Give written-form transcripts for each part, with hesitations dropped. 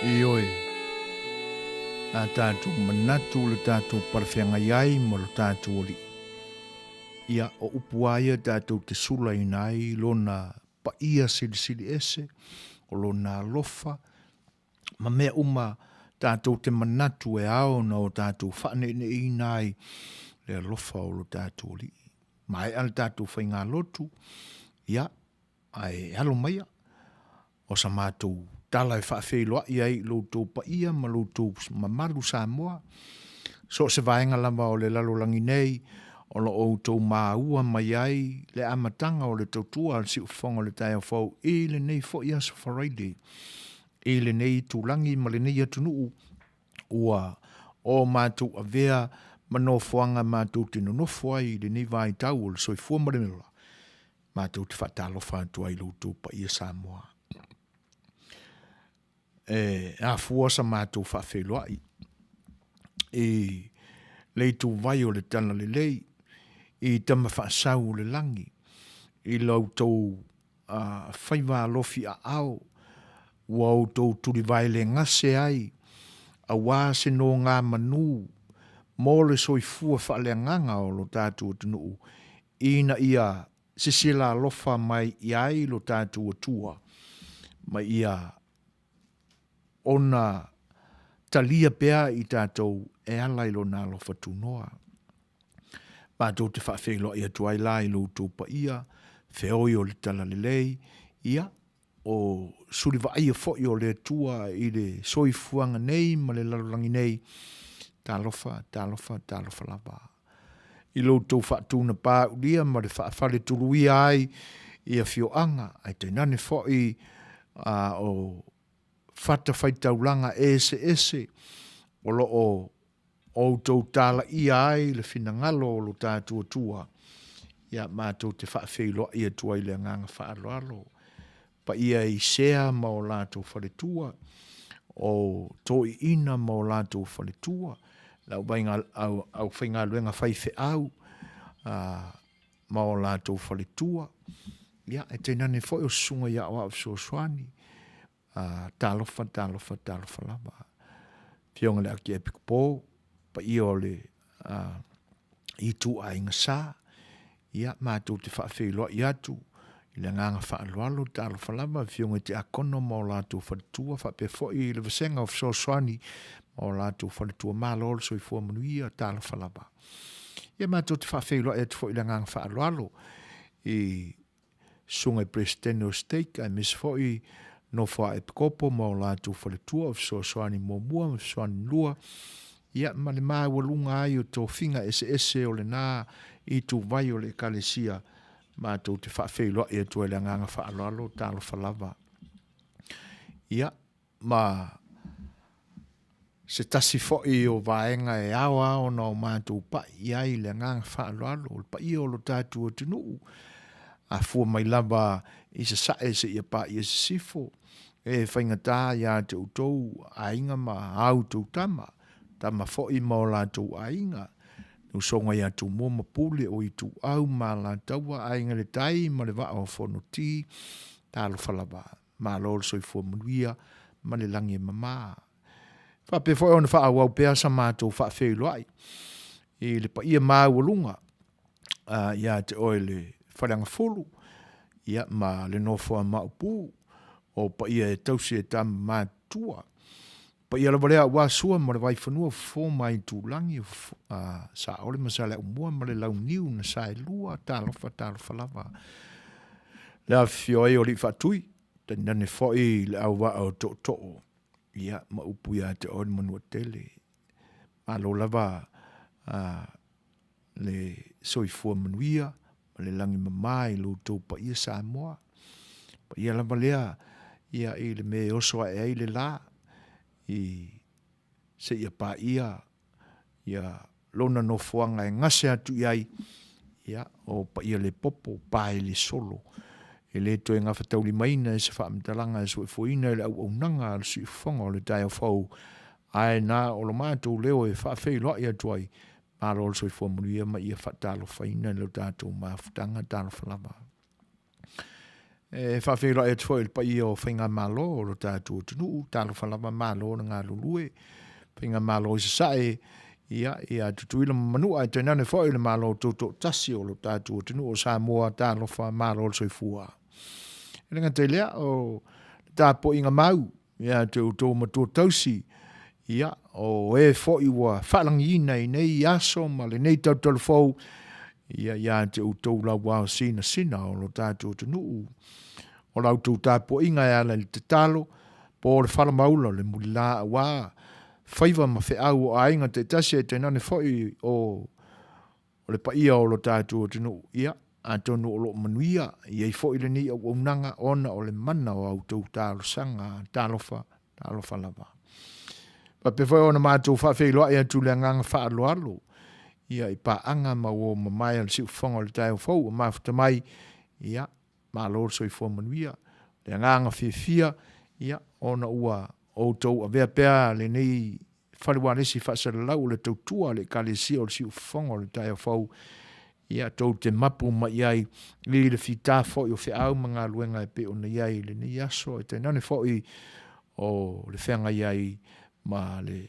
Ioe, a tatou manatu le tatou palefeagai ai ma lo tatou Alii. Ia, o upu lava ia tatou te sulaina ai Lona paia silisili ese, o Lona alofa, ma mea uma tatou te manatu e ao ona o tatou faaneeneeina ai le alofa o lo tatou Alii. Maea le tatou faigalotu, ia, ae alo maia, o sa matou tala e faafeiloai ai i lo outou paia ma lo outou mamalu Samoa, so o se vaega lava o le lalolagi nei, o lo o outou maua mai ai le amataga o le tautua a le Siufofoga o le Taeao Fou i lenei foi aso Faraile, i lenei itulagi ma lenei atunuu ua o matou avea ma nofoaga matou te nonofo ai i lenei vaitau o le soifua ma le ola, matou te faatalofa atu ai i lo outou paia Samoa. E afua sa matou faafeiloai i le ituvai o le Talalelei i tama faasau o le lagi i la outou faiva alofi aao ua outou tulivae le gase ai aua se nogamanu mo le soifua faaleagaga o lo tatou atunuu ina ia sisila alofa mai i ai lo tatou Atua ma ia ona talia pea i tatou e ala i Lona alofa tunoa. Matou te faafeiloai atu ai la i lo outou paia, feoi o le Talalelei, ia, o suli vaaia foi o le Atua i le soifuaga nei ma le lalolagi nei, talofa, talofa, talofa lava. I lo outou faatunapaulia ma le faafaletuluia ai i afioaga, ae tainane foi o fatafaitaulaga eseese o lo o outou talaia ai le finagalo o lo tatou Atua, ia matou te faafeiloai atu ai i le agaga faaaloalo. Paia i Sea ma o latou faletua, o Toiina ma o latou faletua, le aufaigaluega faifeau ma o latou faletua, ia, e tainane foi o susuga i aoao fesoasoani, Talofa, talofa, talofa lava. Afioga i le Akiepikopo, paia o le ituaiga sa, ia matou te faafeiloai atu i le agaga faaaloalo, talofa lava afioga i tiakono ma o latou faletua, faapea foi i le vasega o fesoasoani ma o latou faletua. Malo le soifua manuia, talofa lava. Ia matou te faafeiloai atu foi i le agaga faaaloalo i Susuga i Peresetene o Stake aemaise foi Nofoa Epikopo ma o latou faletua, o Fesoasoani Muamua ma Fesoasoani Lua, ia ma le maualuga ai o tofiga eseese o lena ituvai o le Ekalesia, matou te faafeiloai atu ai i le agaga faaaloalo, talofa lava. Ia, ma se tasi foi o vaega e ao lava ona o matou pai i ai i le agaga faaaloalo, o le paia o lo tatou atunuu, a fua mai lava i Sasae seia paia Sisifo, e faigata ia te outou aiga ma a outou tama, tama foi ma o latou aiga, le usoga ia Tumua ma Pule, o Ituau ma Alataua, Aiga i le Tai ma le Vaa o Fonoti, talofa lava. Malo le soifua manuia ma le lagi e mama. Faapea foi ona faaauau pea sa matou faafeiloai i le paia maualuga ia te oe le Faleagafulu ia, ma le nofoa Maopu o paia e tausi e tama matutua. Paia lava lea aua Sua ma le Vaifanua, Fofo ma Aitulagi, Saole ma Saleaaumua ma le Launiu na Saelua, talofa, talofa lava. Le afifio ai o Alii Faatui, tainane foi le auvaa o Tootoo, ia, ma upu ia te oe le Manuatele. Malo lava le soifua manuia ma le lagi mama i lo outou paia Samoa. Paia lava lea ia i le mea e oso ae ai le la i seia paia ia lona nofoaga e gase atu i ai, ia o paia le popo, pae le solo. E le toe gafataulimaina e se faamatalaga e soifuaina i le auaunaga a le siufofoga o le taeao fou, ae na o lo matou leo e faafeiloai atu ai Malo le soifua manuia ma ia faatalofaina i lo tatou mafutaga. Talofa lava. E faafeiloai atu foi i le paia o Faigamalo o lo tatou atunuu, talofa lava malo le galulue, Faigamalo i Sasae, ia, ia Tutuila ma Manua, ae tainane foi le Malo Tutoatasi o lo tatou atunuu o Samoa, talofa malo le soifua. E le gata i lea, o le tapuaiga mau ia te outou matua tausi, ia, o e foi ua faalagiina i nei aso ma lenei talutalufou, ia, ia te outou lauao sinasina o lo tatou atunuu, o la outou tapuaiga e ala i le tatalo, po o le falamaula o le mulila aua faiva ma feau o aiga taitasi ae tainane foi o le paia o lo tatou atunuu, ia, atonu o lo o manuia i ai foi lenei auaunaga ona o le mana o a outou talosaga. Talofa, talofa lava. Faapea foi ona matou faafeiloai atu le agaga faaaloalo ia i paaga ma uo mamae a le siufofoga o le taeao fou ua mafuta mai, ia, malo le soifua manuia, le agaga fiafia, ia, ona ua outou avea pea lenei fale ualesi faasalalau o le tautua a le Ekalesia o le Siufofoga o le Taeao Fou, ia, tou te mapu mai i ai i le fita foi o feau ma galuega e pei ona i ai i lenei aso, e tainane foi o le feagai ai ma le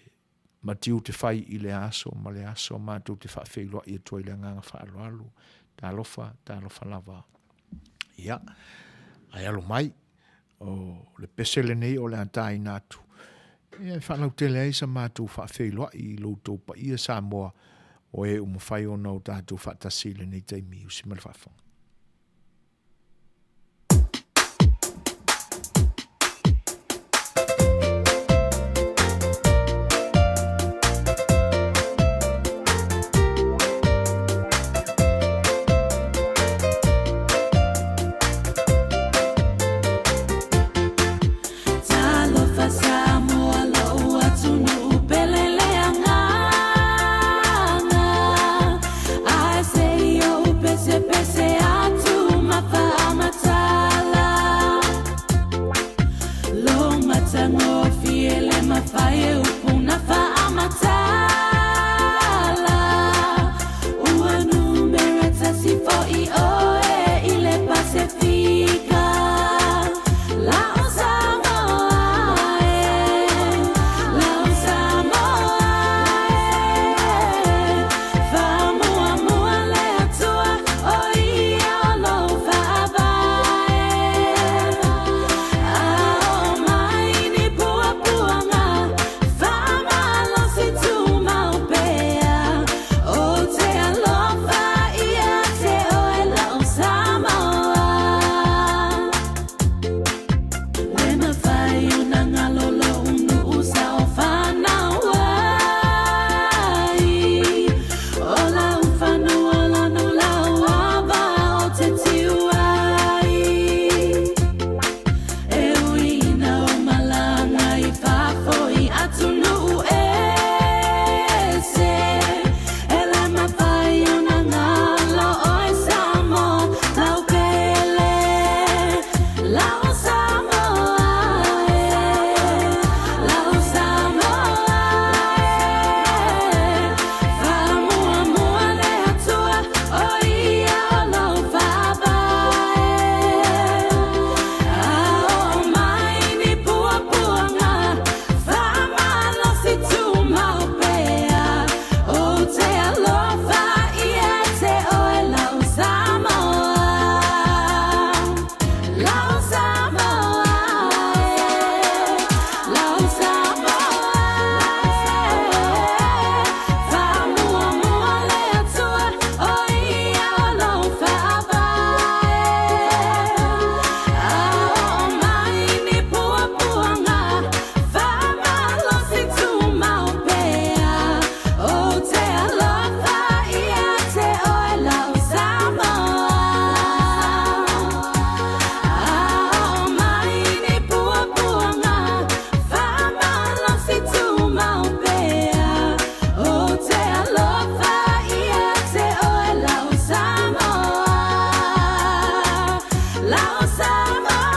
ma tiute fai i lea aso ma lea aso matou te faafeiloai atu ai le agaga faaaloalo. Talofa, talofa lava. Ia, ae alo mai, o le pese lenei o le a tāina atu, ia e faalautele ai sa matou faafeiloai i lo outou paia Samoa o e ua mafai ona o tatou faatasi i lenei taimi usi ma le faafofoga. Talofa Samoa lou atunuu pele le agaga Ae se i ou pesepese atu ma faamatala Lo matagofie le mafai e upu na faamatala Ua numera tasi foi oe i le Pasefika Lau Samoa e, lau Samoa e Faamuamua le Atua o ia o lou faavae A oo mai ni puapuaga Faamalosi tumau pea Ou te alofa ia te oe lau Samoa Le mafai ona galo lou nuu sa o fanau ai O lau fanua lanu lau ava o te tiu ai E ui ina ou malaga i fafo i atunuu ese E le mafai ona galo oe Samoa lau pele Lau Samoa e Lau Samoa e Faamuamua le Atua o ia o lou faavae A oo mai ni puapuaga Faamalosi tumau pea Ou te alofa ia te oe lau Samoa Lau Samoa e Lau Samoa e Faamuamua le Atua O ia o lou faavae A oo mai ni puapuaga Faamalosi tumau pea Ou te alofa ia te oe lau Samoa A oo mai ni puapuaga Faamalosi tumau pea Ou te alofa ia te oe lau Samoa Lau Samoa.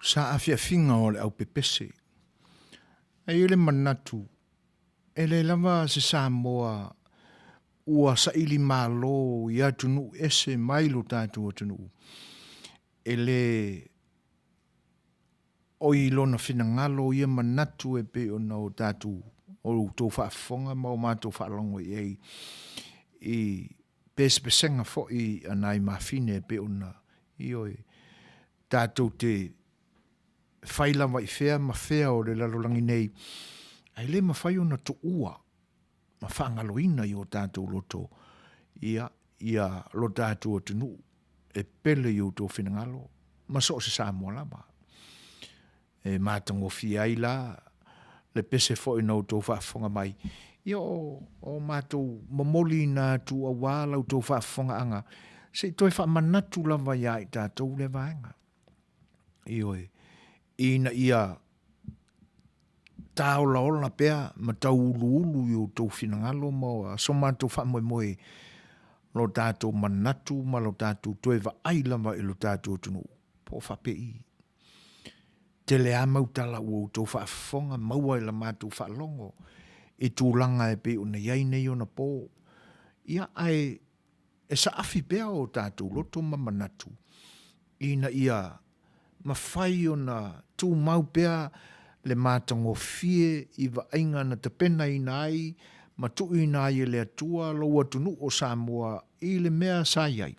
Saafiafiga o le aupepese. E i ai le manatu, e le lava se Samoa ua saili malo i atunuu ese mai lo tatou atunuu, e le oi lona finagalo ia manatu e pei ona o tatou o outou faafofoga ma o matou faalogo i ai i pesepesega foi a nai mafine e pei ona, ioe, tatou te fai lava i fea ma fea o le lalolagi nei, ae le mafai ona tuua ma faagaloina i o tatou loto ia ia lo tatou atunuu e pele i outou finagalo ma so o se Samoa lava. E matagofie ai la le pese foi na outou faafofoga mai, ia o, o matou momoliina atu auā la outou faafofogaaga, se i toe faamanatu lava iā i tatou lea vaega. Ioe, ina ia tāolaola pea ma tauuluulu i outou finagalo ma so matou faamoemoe lo tatou manatu ma lo tatou toe vaai lava i lo tatou atunuu, po o faapei. Tele lava mau tala ua outou faafofoga maua i la matou faalogo i tulaga e pei ona i ai nei ona po. Ia, ae e saafi pea o tatou loto ma manatu ina ia mafai ona tumau pea le matagofie i vaaiga na tapenaina ai ma tuuina ai e le Atua lou atunuu o Samoa i le mea sa i ai.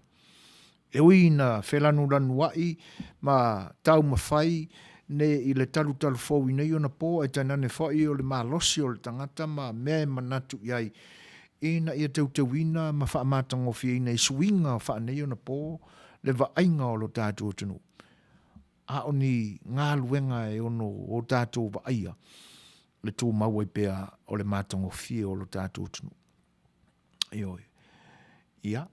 E ui ina felanulanuaʻi ma taumafai ne i le talutalu fou i nei ona po ae tainane foi o le malosi o le tagata ma mea e manatu i ai ina ia teuteuina ma faamatagofieina i suiga faaneionapo le vaaiga o lo tatou atunuu, a o ni galuega e ono o tatou vaaia le tumau ai pea o le matagofie o lo tatou atunuu. Ioe. Ia,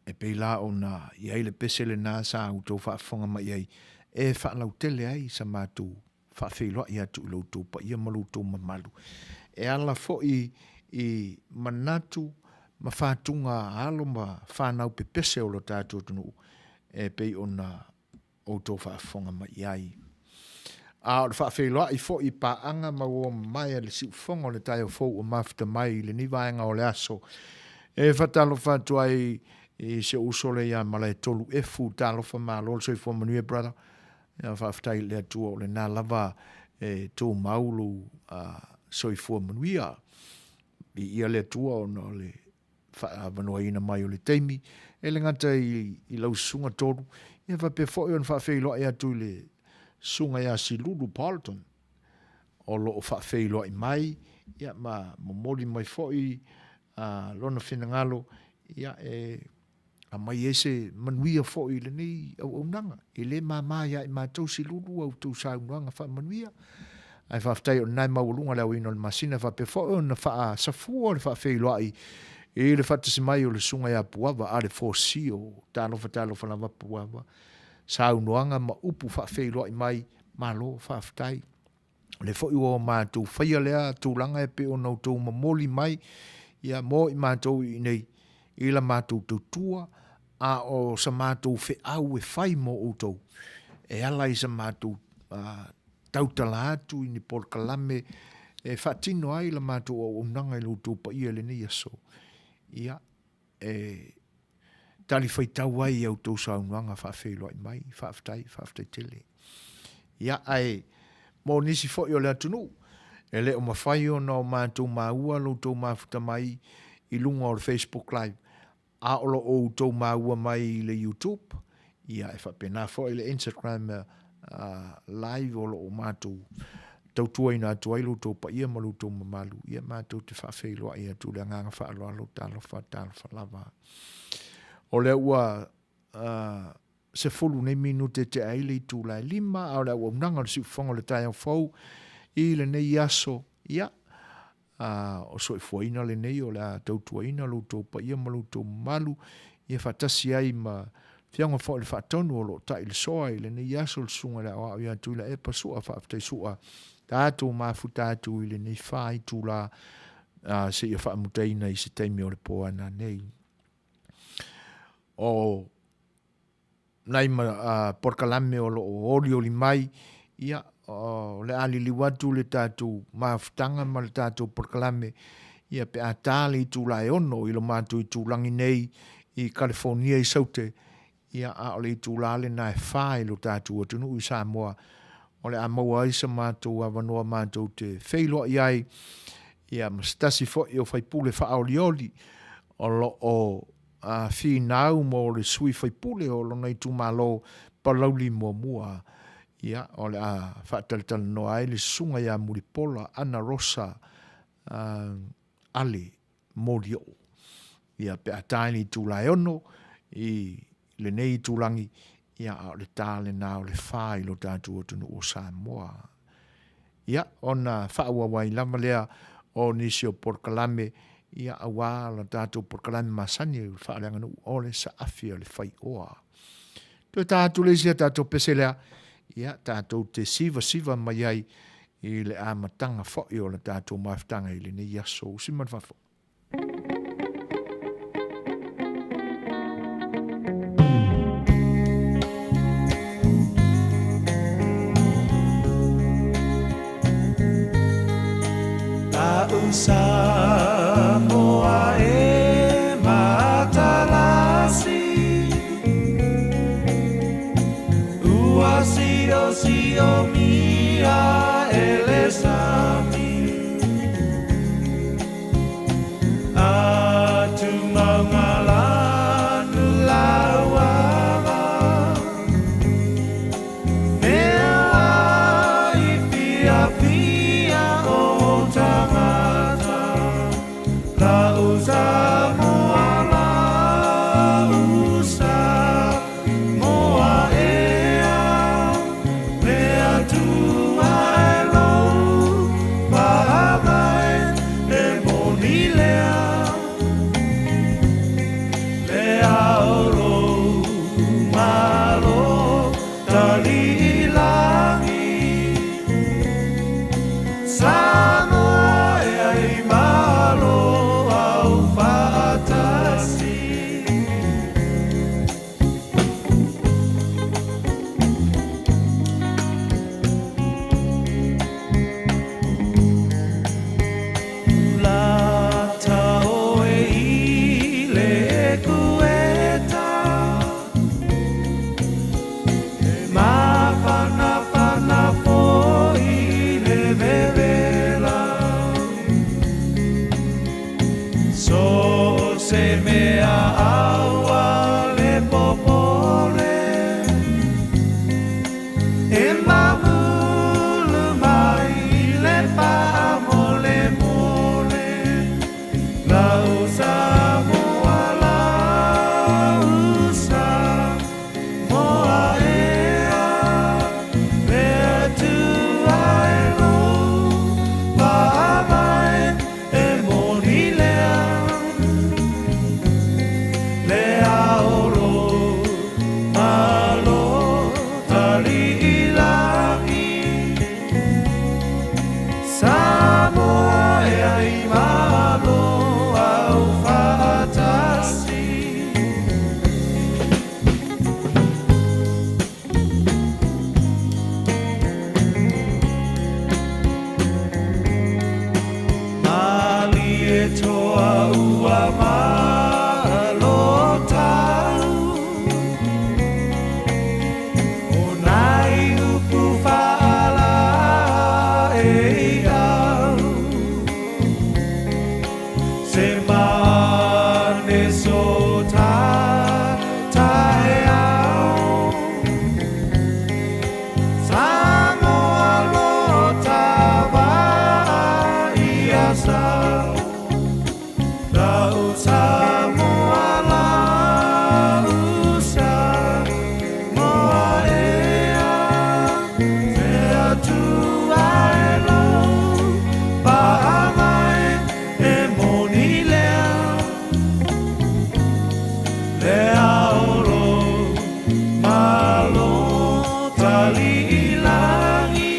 e pei la ona i ai le pese lena sa outou faafofoga mai i ai e faalautele ai sa matou faafeiloai atu i lo outou paia ma lo outou mamalu, e ala foi i manatu ma fatuga a alo ma fanau pepese o lo tatou atunuu e pei ona outou faafofoga mai i ai. A o le faafeiloai foi i paaga ma uo mamae a le siufofoga o le taeao fou ua mafuta mai i lenei vaega o le aso. E faatalofa atu ai i si ou uso lea ia Malaetolu Efu, talofa malo le soifua manuia brother. Ia faafetai i le Atua o lena lava e tumau lou soifua manuia. Viia le Atua ona o le faaavanoaina mai o le taimi, e le gata i lau susuga Tolu, ia faapea foi ona faafeiloai atu i le susuga ia Silulu Polton, o lo o faafeiloai mai, ia ma momoli mai foi lona finagalo, ia e aumai ai se manuia foi i lenei auaunaga. E le mama ia i matou Silulu a outou saunoaga faamanuia, ae faafetai o lena e maualuga le aoina o le masina faapea foi ona faasafua le faafeiloai i le faatasi mai o le Susuga ia Puava a le Fosio. Talofa talofa lava Puava, saunoaga ma upu faafeiloai mai, malo faafetai. O lea foi ua matou faia lea tulaga e pei ona outou momoli mai ia mo i matou i inei i la matou tautua, a o sa matou feau e fai mo outou e ala i sa matou tautala atu i ni polokalame e faatino ai la matou auaunaga i lo outou paia i lenei aso. Ia, e talifuaitau ai i a outou saunoaga faafeiloai mai. Faafetai, faafetai tele. Ia, ae mo nisi foi o le atunuu, e le o mafai ona o matou maua lo outou mafuta mai i luga o le Facebook Live, a o lo o outou maua mai i le YouTube, ia e faapena foi le Instagram live o lo o matou tautuaina atu ai lo outou paia ma lo outou mamalu, ia matou te faafeiloai atu le agaga faaaloalo, talofa, talofa lava. O lea ua 10 nei minute e tea ai le itula e 5, a o le auaunaga o le siufofoga o le taeao fou i lenei aso, ia, a o soifuaina lenei o le a tautuaina lo outou paia ma lo outou mamalu, ia faatasi ai ma Afioga foi i le Faatonu o lo o tai le soa i lenei aso, le Susuga i le Aoao ia Tuilaepa Sua, faafetai Sua, tatou mafuta atu i lenei fa itula seia faamutaina i se taimi o le po a nanei. O nai polokalame o lo o olioli mai, ia, o le a liliu atu le tatou mafutaga ma le tatou polokalame, Ia, pe a ta le itula e 6 i lo matou itulagi nei i Kalifonia i Saute, ia, a o le itula lena e fa i lo tatou atunuu i Samoa, o le a maua ai se matou avanoa matou te feiloai ai, ia, ma se tasi foi o faipule faaolioli o lo o finau mo le sui faipule o lona itumalo Palauli 1. Ia, o le a faatalatalanoa ai le susuga ia Mulipola Anarosa Ale Molioo. Ia, pe a ta i le itula e 6 i lenei itulagi, ia, a o le ta lena o le fa i lo tatou atunuu o Samoa. Ia, ona faaauau ai lava lea o nisi o polokalame, ia, aua la tatou polokalame masani o le faaleaganuu o le saafi o le faioa. Toe ta atu le isi a tatou pese lea, ia, tatou te sivasiva mai ai i le amataga foi o le tatou mafutaga i lenei aso. Usi mai le fafo. La'u Samoa e matalasi Ua siosiomia e le sami Atu maugalanu lauava Mea i fiafia o tagata La'u Samoa la'u Samoa ea Mea tuae lou faavae e moni lea Le ao lou Malo taliilagi Samoa ea i Malo au faatasi. Lata oe i le ekueta He mafanafana foi le vevela So se mea aua le popole E mamulu mai le faamolemole Lau Samoa lau Samoa ea Le Atua e lou faavae e moni lea Le ao lou Malo taliilagi Samoa ea i Malo au faatasi. Malie toa ua malo tau O nai upu faala e au Se mane so ta taeao Samoa lo tava ia sau Lau Samoa lau Samoa ea Te Atua e lou faavae e moni lea Le ao lou Malo taliilagi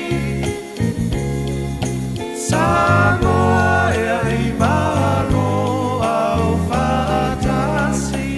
Samoa ea i Malo au faatasi.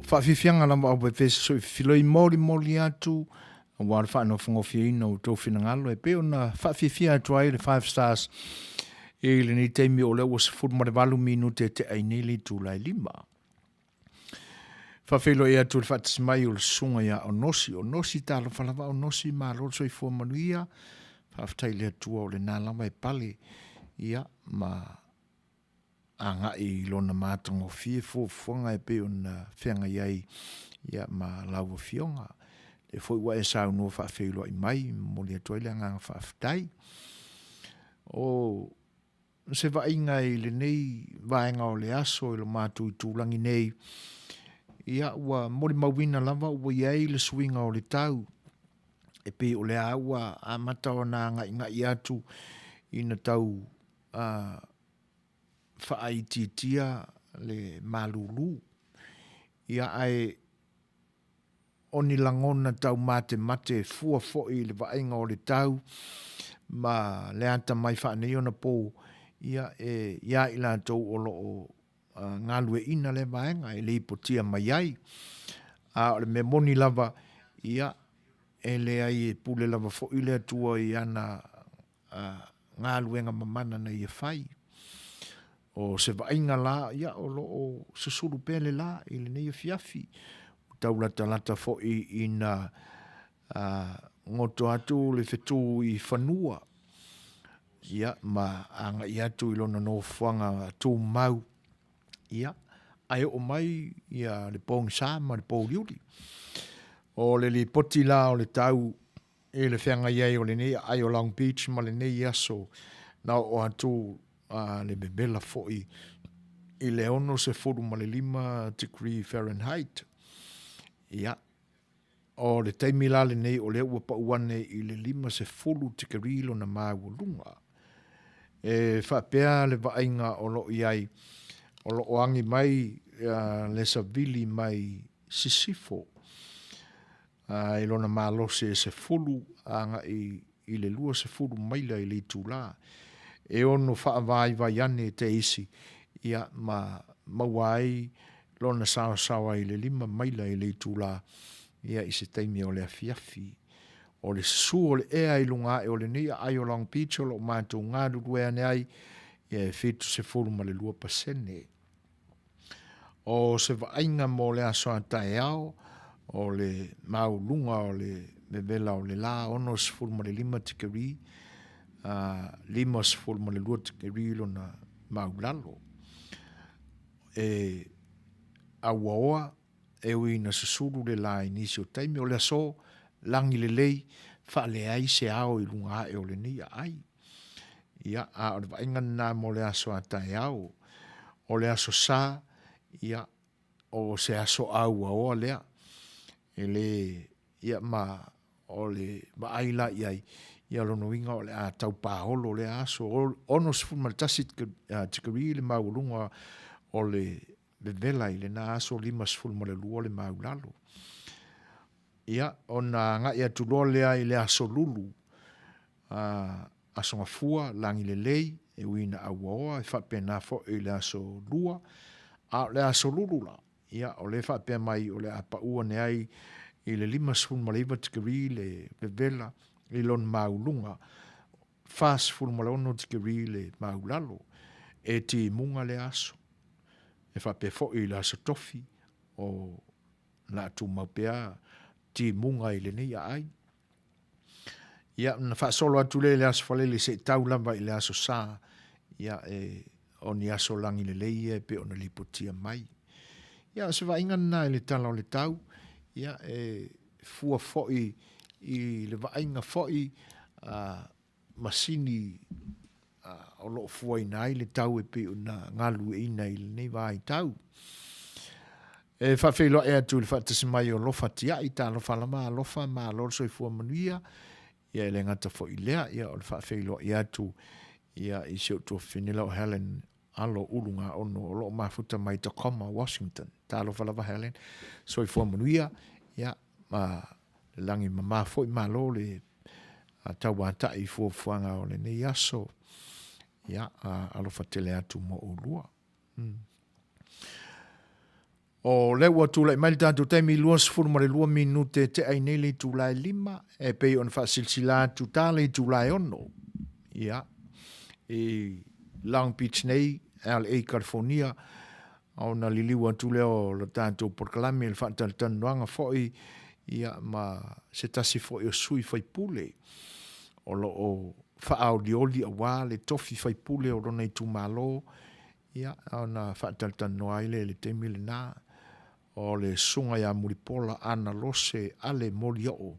Faafiafiaga lava au Efeso i filoi molimoli atu aua le faanofonofieina o outou finagalo e pei ona faafiafia atu ai le Five Stars i lenei taimi o lea ua 18 minute e tea ai nei le itula e 5. Faafeiloai atu i le faatasi mai o le susuga ia Onosi. Onosi, talofa lava Onosi, malo le soifua manuia. Faafetai i le Atua o lena lava e pale ia ma agai i lona matagofie fuafuaga e pei ona feagai ai ia ma lau afioga. Lea foi ua e saunoa faafeiloai mai, momoli atu ai le agaga faafetai. O se vaaiga i lenei vaega o le aso i lo matou itulagi nei, ia ua molimauina lava ua i ai le suiga o le tau, e pei o lea ua amata ona agaigai atu ina tau faaitiitia le malulu. Ia ae o ni lagona taumatemate e fua foi i le vaaiga o le tau ma le atamai faaneionapo, ia e ia i latou o lo o galueaiina lea vaega e lipotia mai ai. A o le mea moni lava, ia, e leai e pule lava foi le Atua i ana galuega mamana na ia fai. O se vaaiga la, ia, o lo o susulu pea le la i lenei afiafi. Ua tau latalata foi ina goto atu le fetu i fanua, ia, ma agai atu i lona nofoaga tumau, ia, ae oo mai ia le pogisa ma le pouliuli. O le lipoti la o le tau I le feagai ai o lenei aai o Long Beach ma lenei aso, na oo atu le vevela foi i le 65 degree Fahrenheit. Ia, o le taimi la lenei o lea ua pau ane i le 50 tikeri lona maualuga. E faapea le vaaiga o lo o i ai, o lo o agi mai le savili mai sisifo. I lona malosi e 10 agai i le 20 maila i le itulā, e ono faavaivai ane te isi, ia, ma maua ai lona saosaoa i le 5 maila i le itulā, ia, i se taimi o le afiafi. O le susu o le ea i luga ae o lenei aai o Long Beach o lo o matou galulue ane ai, ia, e 72 pasene. O se vaaiga mo le aso a taeao, o le maualuga o le vevela o le la, 65 tikeri, a 52 tikeri lona maulalo. E auaoa, e ui ina susulu le la i nisi o taimi, o le aso, lagi lelei, faaleai se ao i luga ae o lenei aai. Ia, a o le vaaiga lena mo le aso a taeao. O le aso Sa, ia, o se aso auaoa lea, e le, ia, ma o le vaai la i ai, ia lona uiga o le a tau paolo lea aso, 61 tikeri le maualuga o le vevela i lena aso, 52 le maulalo. Ia, ona agai atu loa lea i le aso Lulu, Aso Gafua, lagi lelei, e ui ina auaoa, e faapena foi i le aso Lua. A o le aso Lulu la, ia, o lea e faapea mai o le a pau ane ai i le 59 tikeri le vevela i lona mauluga, 46 tikeri le maulalo. E timuga lea aso. E faapea foi i le aso Tofi, o le a tumau pea timuga i lenei aai. Ia, ona faasolo atu lea i le Aso Faraile se i tau lava i le Aso Sa, ia, e, o ni aso lagi lelei ia e pei ona lipotia mai. Ia, o se vaaiga lena i le tala o le tau, ia, e fua foi i le vaaiga foi a masini o lo o fuaina ai le tau e pei ona galueaiina i lenei vaitau. E faafeiloai atu i le faatasi mai o Lofa Tiai, talofa lava Alofa, malo le soifua manuia. Ia e le gata foi i lea, ia o le faafeiloai atu ia i si ou tuafafine la o Helen Alo Ulugaono o lo o mafuta mai Tacoma, Washington. Talofa lava Helen, soifua manuia, ia ma le lagi mama foi, malo le tauatai i fuafuaga o lenei aso. Ia, alofa tele atu mo oulua. O lea ua tulai mai le tatou taimi 22 minute e tea ai nei le itula e 5, e pei ona faasilasila atu ta le itula e 6. Ia, i Long Beach nei, LA, California, ona liliu atu lea o le tatou polokalame i le faatalatalanoaga foi ia ma se tasi foi o sui faipule o lo o faaolioli aua le tofi faipule o lona itumalo. Ia, ona faatalatalanoa ai lea i le taimi lena o le Susuga ia Mulipola Analose Ale Molioo,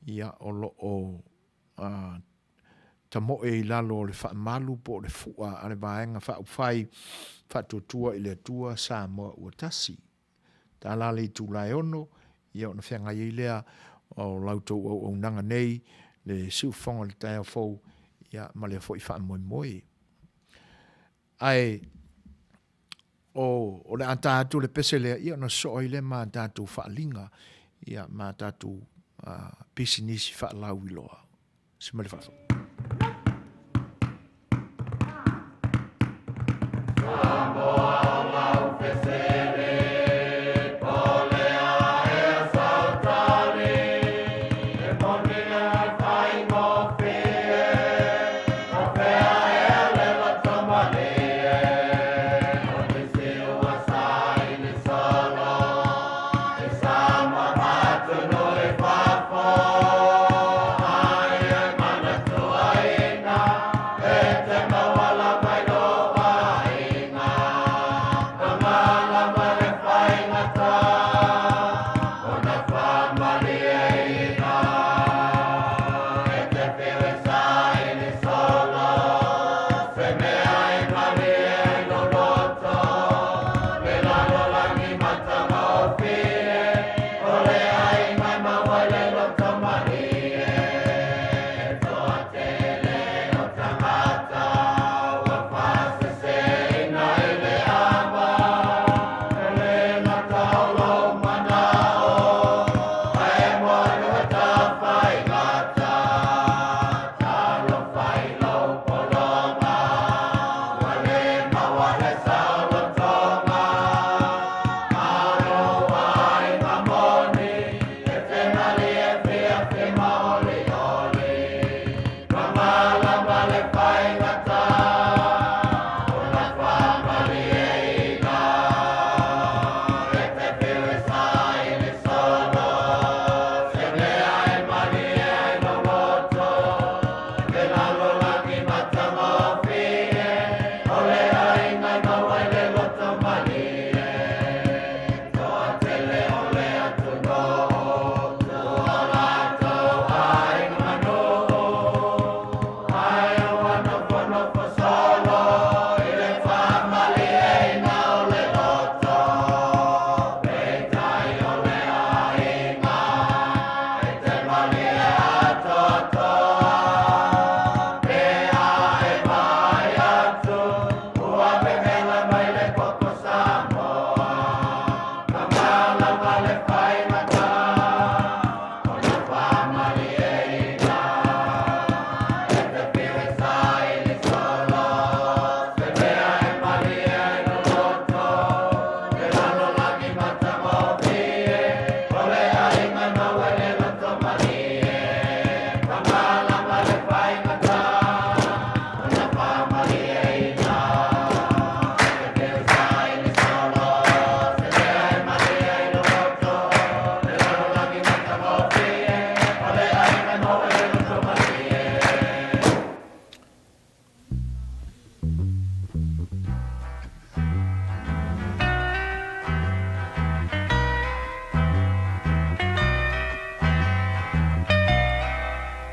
ia, o lo o tamoe i lalo o le faamalu po o le fua a le Vaega Faaupufai Faatuatua i le Atua Samoa Ua Tasi. Tala le itula e 6, ia ona feagai ai lea o la outou auaunaga nei, le siufofoga o le taeao fou, ia, ma lea foi faamoemoe. Ae o, o le a ta atu le pese lea, ia ona sosoo ai lea ma tatou faaaliga, ia, ma tatou uh, pisinisi faalauiloa. Se mai le faasoa.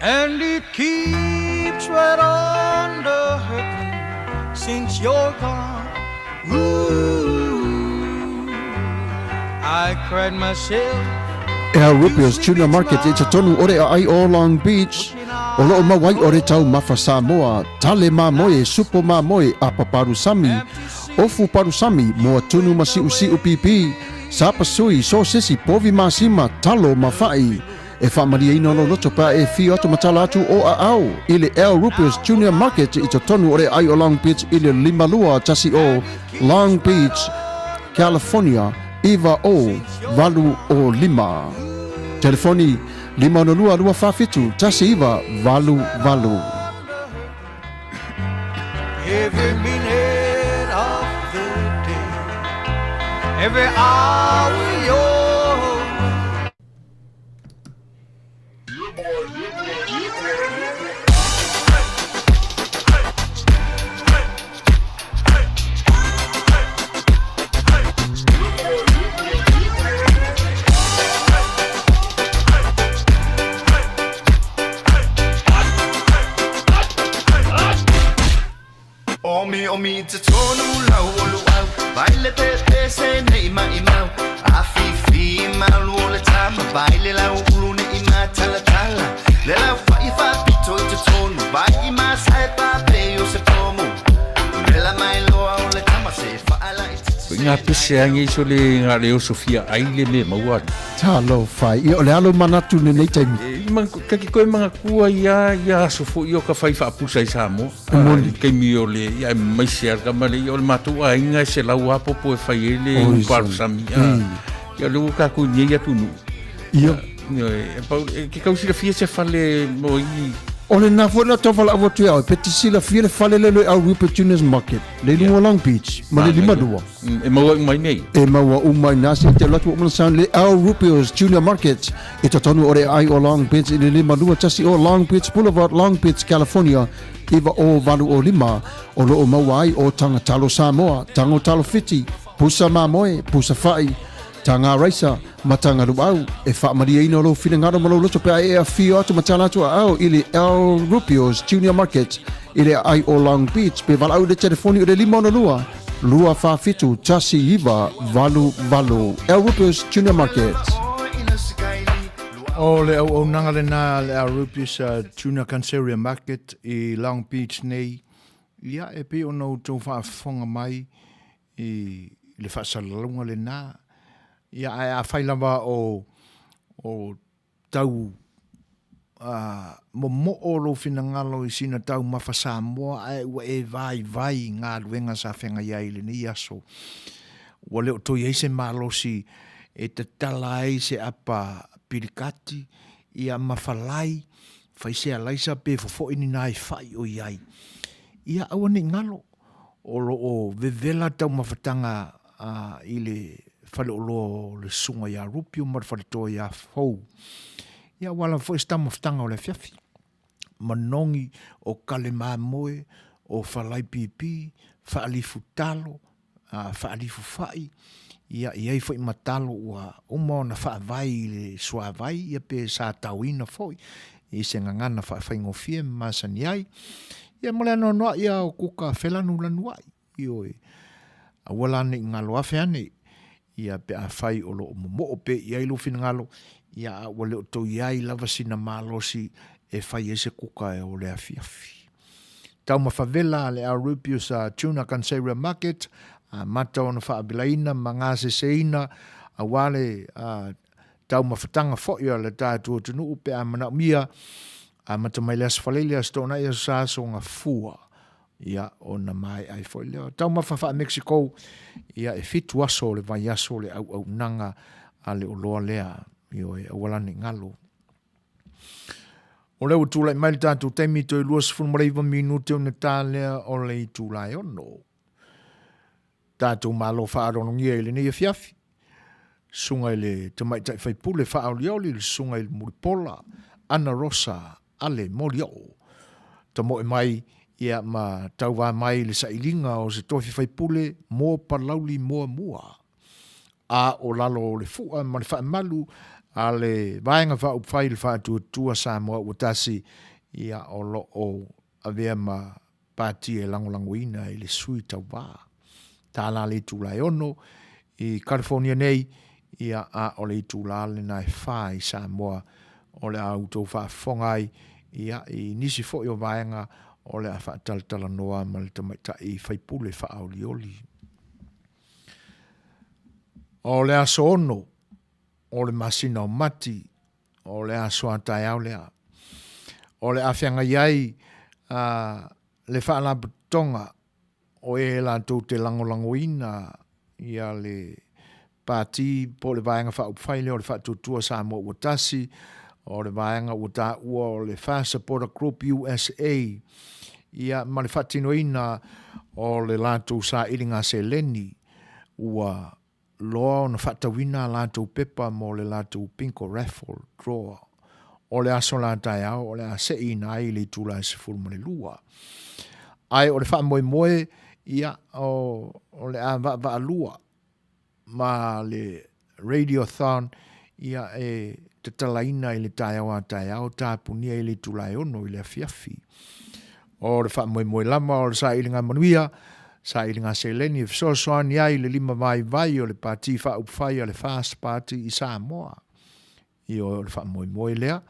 And it keeps right on the hurting since you're gone. Ooh, I cried myself Al Rupio's Tuna Market i totonu o le aai o Long Beach, o loo mau ai o le taumafa Samoa, tale mamoe, supo mamoe, apa palusami, ofu palusami, moa tunu ma siusiu pipi, sapasui, sosesi, povi masima, talo ma fa'i. E faamalieina lou loto pe a e fio atu ma tala atu o aao i le Al Rupio's Junior Market i totonu o le aai o Long Beach i le 5210 Long Beach, California. 9 o 8 o 5. Telefoni 562 247 1988. Every minute of the day, every hour you're Omi omi i totonu lau o luau Vai le pepe se nei mai mau Afifi malu o le tama Vai le lau ulu nei matalatala Le lau fai faapito i totonu Vai i masae pape o se pomu Vela mai loa o le tama se faala i Nga pese ange iso le nga le oso fia ai le me maua. Talofa, ia o le alo manatu lenei taimi. E, man, ka ki koe manga kua ia, ia aso fo i o ka whai whaapusa i Samoa. E moni. I keimi o le, ia e mai se arka ma le, ia o le mātou a inga e se lau apopo e whai e le Oi, uparusami. Ia le ua kākou nei atu nu. Ia. Ia, e, pau, e, ke kau silafia se fale mo i... O le na foi na tau whalaau atu ia oe, pe te silafia le fale le le au Rupert Junior's Market, le lunga o Long Beach, ma le lima lua. E maua uma i nei. E maua uma i nā se te alu atu o mana sound le Al Rupio's Junior Market i totonu o le ai o Long Beach i le 521 o Long Beach Boulevard, Long Beach, California, 90805, o loo maua ai o Taga Talo Samoa, Tago Talo Fiti, Pusa Mamoe, Pusa Fa'i, Taga Raisa, ma Taga Luau. E faamalieina lou finagalo ma lou loto pe a e afio atu ma tala atu aao i le Al Rupio's Junior Market i le aai o Long Beach pe valaau i le telefoni o le 562 247 1988. Al Rupio's Junior Market. O le auaunaga lena a le Al Rupio's Junior Canceria Market i Long Beach nei, ia e pei ona outou faafofoga mai i le faasalalauga lena. Ia, ae afai lava o, o tau a, momoo lou finagalo i sina taumafa Samoa ae ua e vaivai i galuega sa feagai ai i lenei aso, ua le o toe i ai se malosi e tatala ai se apa pilikati, ia ma falai, fai se alaisa pe fofo'i ni nai fa'i o i ai. Ia aua ne i galo, o lo o vevela taumafataga i le faleoloa o le Susuga ia Rupio ma le faletoa ia Fou. Ia ua lava foi se taumafataga o le afiafi. Manogi o kale mamoe, o falai pipi, faalifu talo, faalifu fai, ia i ai foi ma talo ua uma ona faavae i le suavai ia pe sa taoina foi i se gagana faafaigofie ma masani ai. Ia ma le anoanoai ia o kuka felanulanuai, ioe. Aua la ne i galo afe ane, ia pe afai o lo o momoo pea i ai lou finagalo, ia a ua le o tou i ai lava sina malosi e fai ai se kuka e o le afiafi. Taumafa vela a le Arupius a Tuna Canseria Market, amata ona faavelaina ma gaseseina aua le taumafataga foi a le tatou atunuu pe a manaomia, amata mai le Aso Faraile, Aso Toonai, Aso Sa, Aso Gafua, ia ona maea ai foi lea. Taumafa faa-Mexico, ia e fitu aso o le vaiaso le auaunaga a le oloa lea, ioe, aua la ne i galo. O lea ua tulai mai le tatou taimi toe 29 minute ona ta lea o le itula e ono. Tatou malo faaaloalogia i lenei afiafi. Susuga i le Tamaitai Faipule faaolioli le Susuga i le Mulipola Ana Rosa Ale Molioo. Tamoe mai ia ma tauva mai i le sailiga o se tofi faipule mo Palauli muamua. A o lalo o le fua ma le faamalu a le Vaega Faaupufai i le Faatuatua Samoa ua tasi, ia o lo o avea ma pati e lagolagoina i le sui tauva. Tala le itula e ono i California nei, ia a o le itula lena e fa i Samoa o le a outou faafofoga ai, ia i nisi foi o vaega o le a faatalatalanoa ma le tamaitai faipule faaolioli. O le aso ono o le masina o Mati, o le aso a taeao lea. O le a feagai ai le faalapotopotoga o e latou te lagolagoina ia le. Pati po o le Vaega Faaupufai lea o le Faatuatua Samoa Ua Tasi, o le vaega ua taua o le Far Supporter Group USA, ia ma le faatinoina o le latou sailiga seleni ua loa ona faatauina a latou pepa mo le latou Bingo Raffle Draw o le aso la taeao o le a seiina ai i le itula e 12. Ae o le faamoemoe, ia, o, o le a vaavaalua ma le Radiothon ia e tatalaina i le taeao a taeao tapunia i le itula e 6 i le afiafi. O le faamoemoe lava o le sailiga manuia, sailiga seleni e fesoasoani ai i le limavaivai o le Pati Faaupufai a le FAST Party i Samoa. Ioe, o le faamoemoe lea.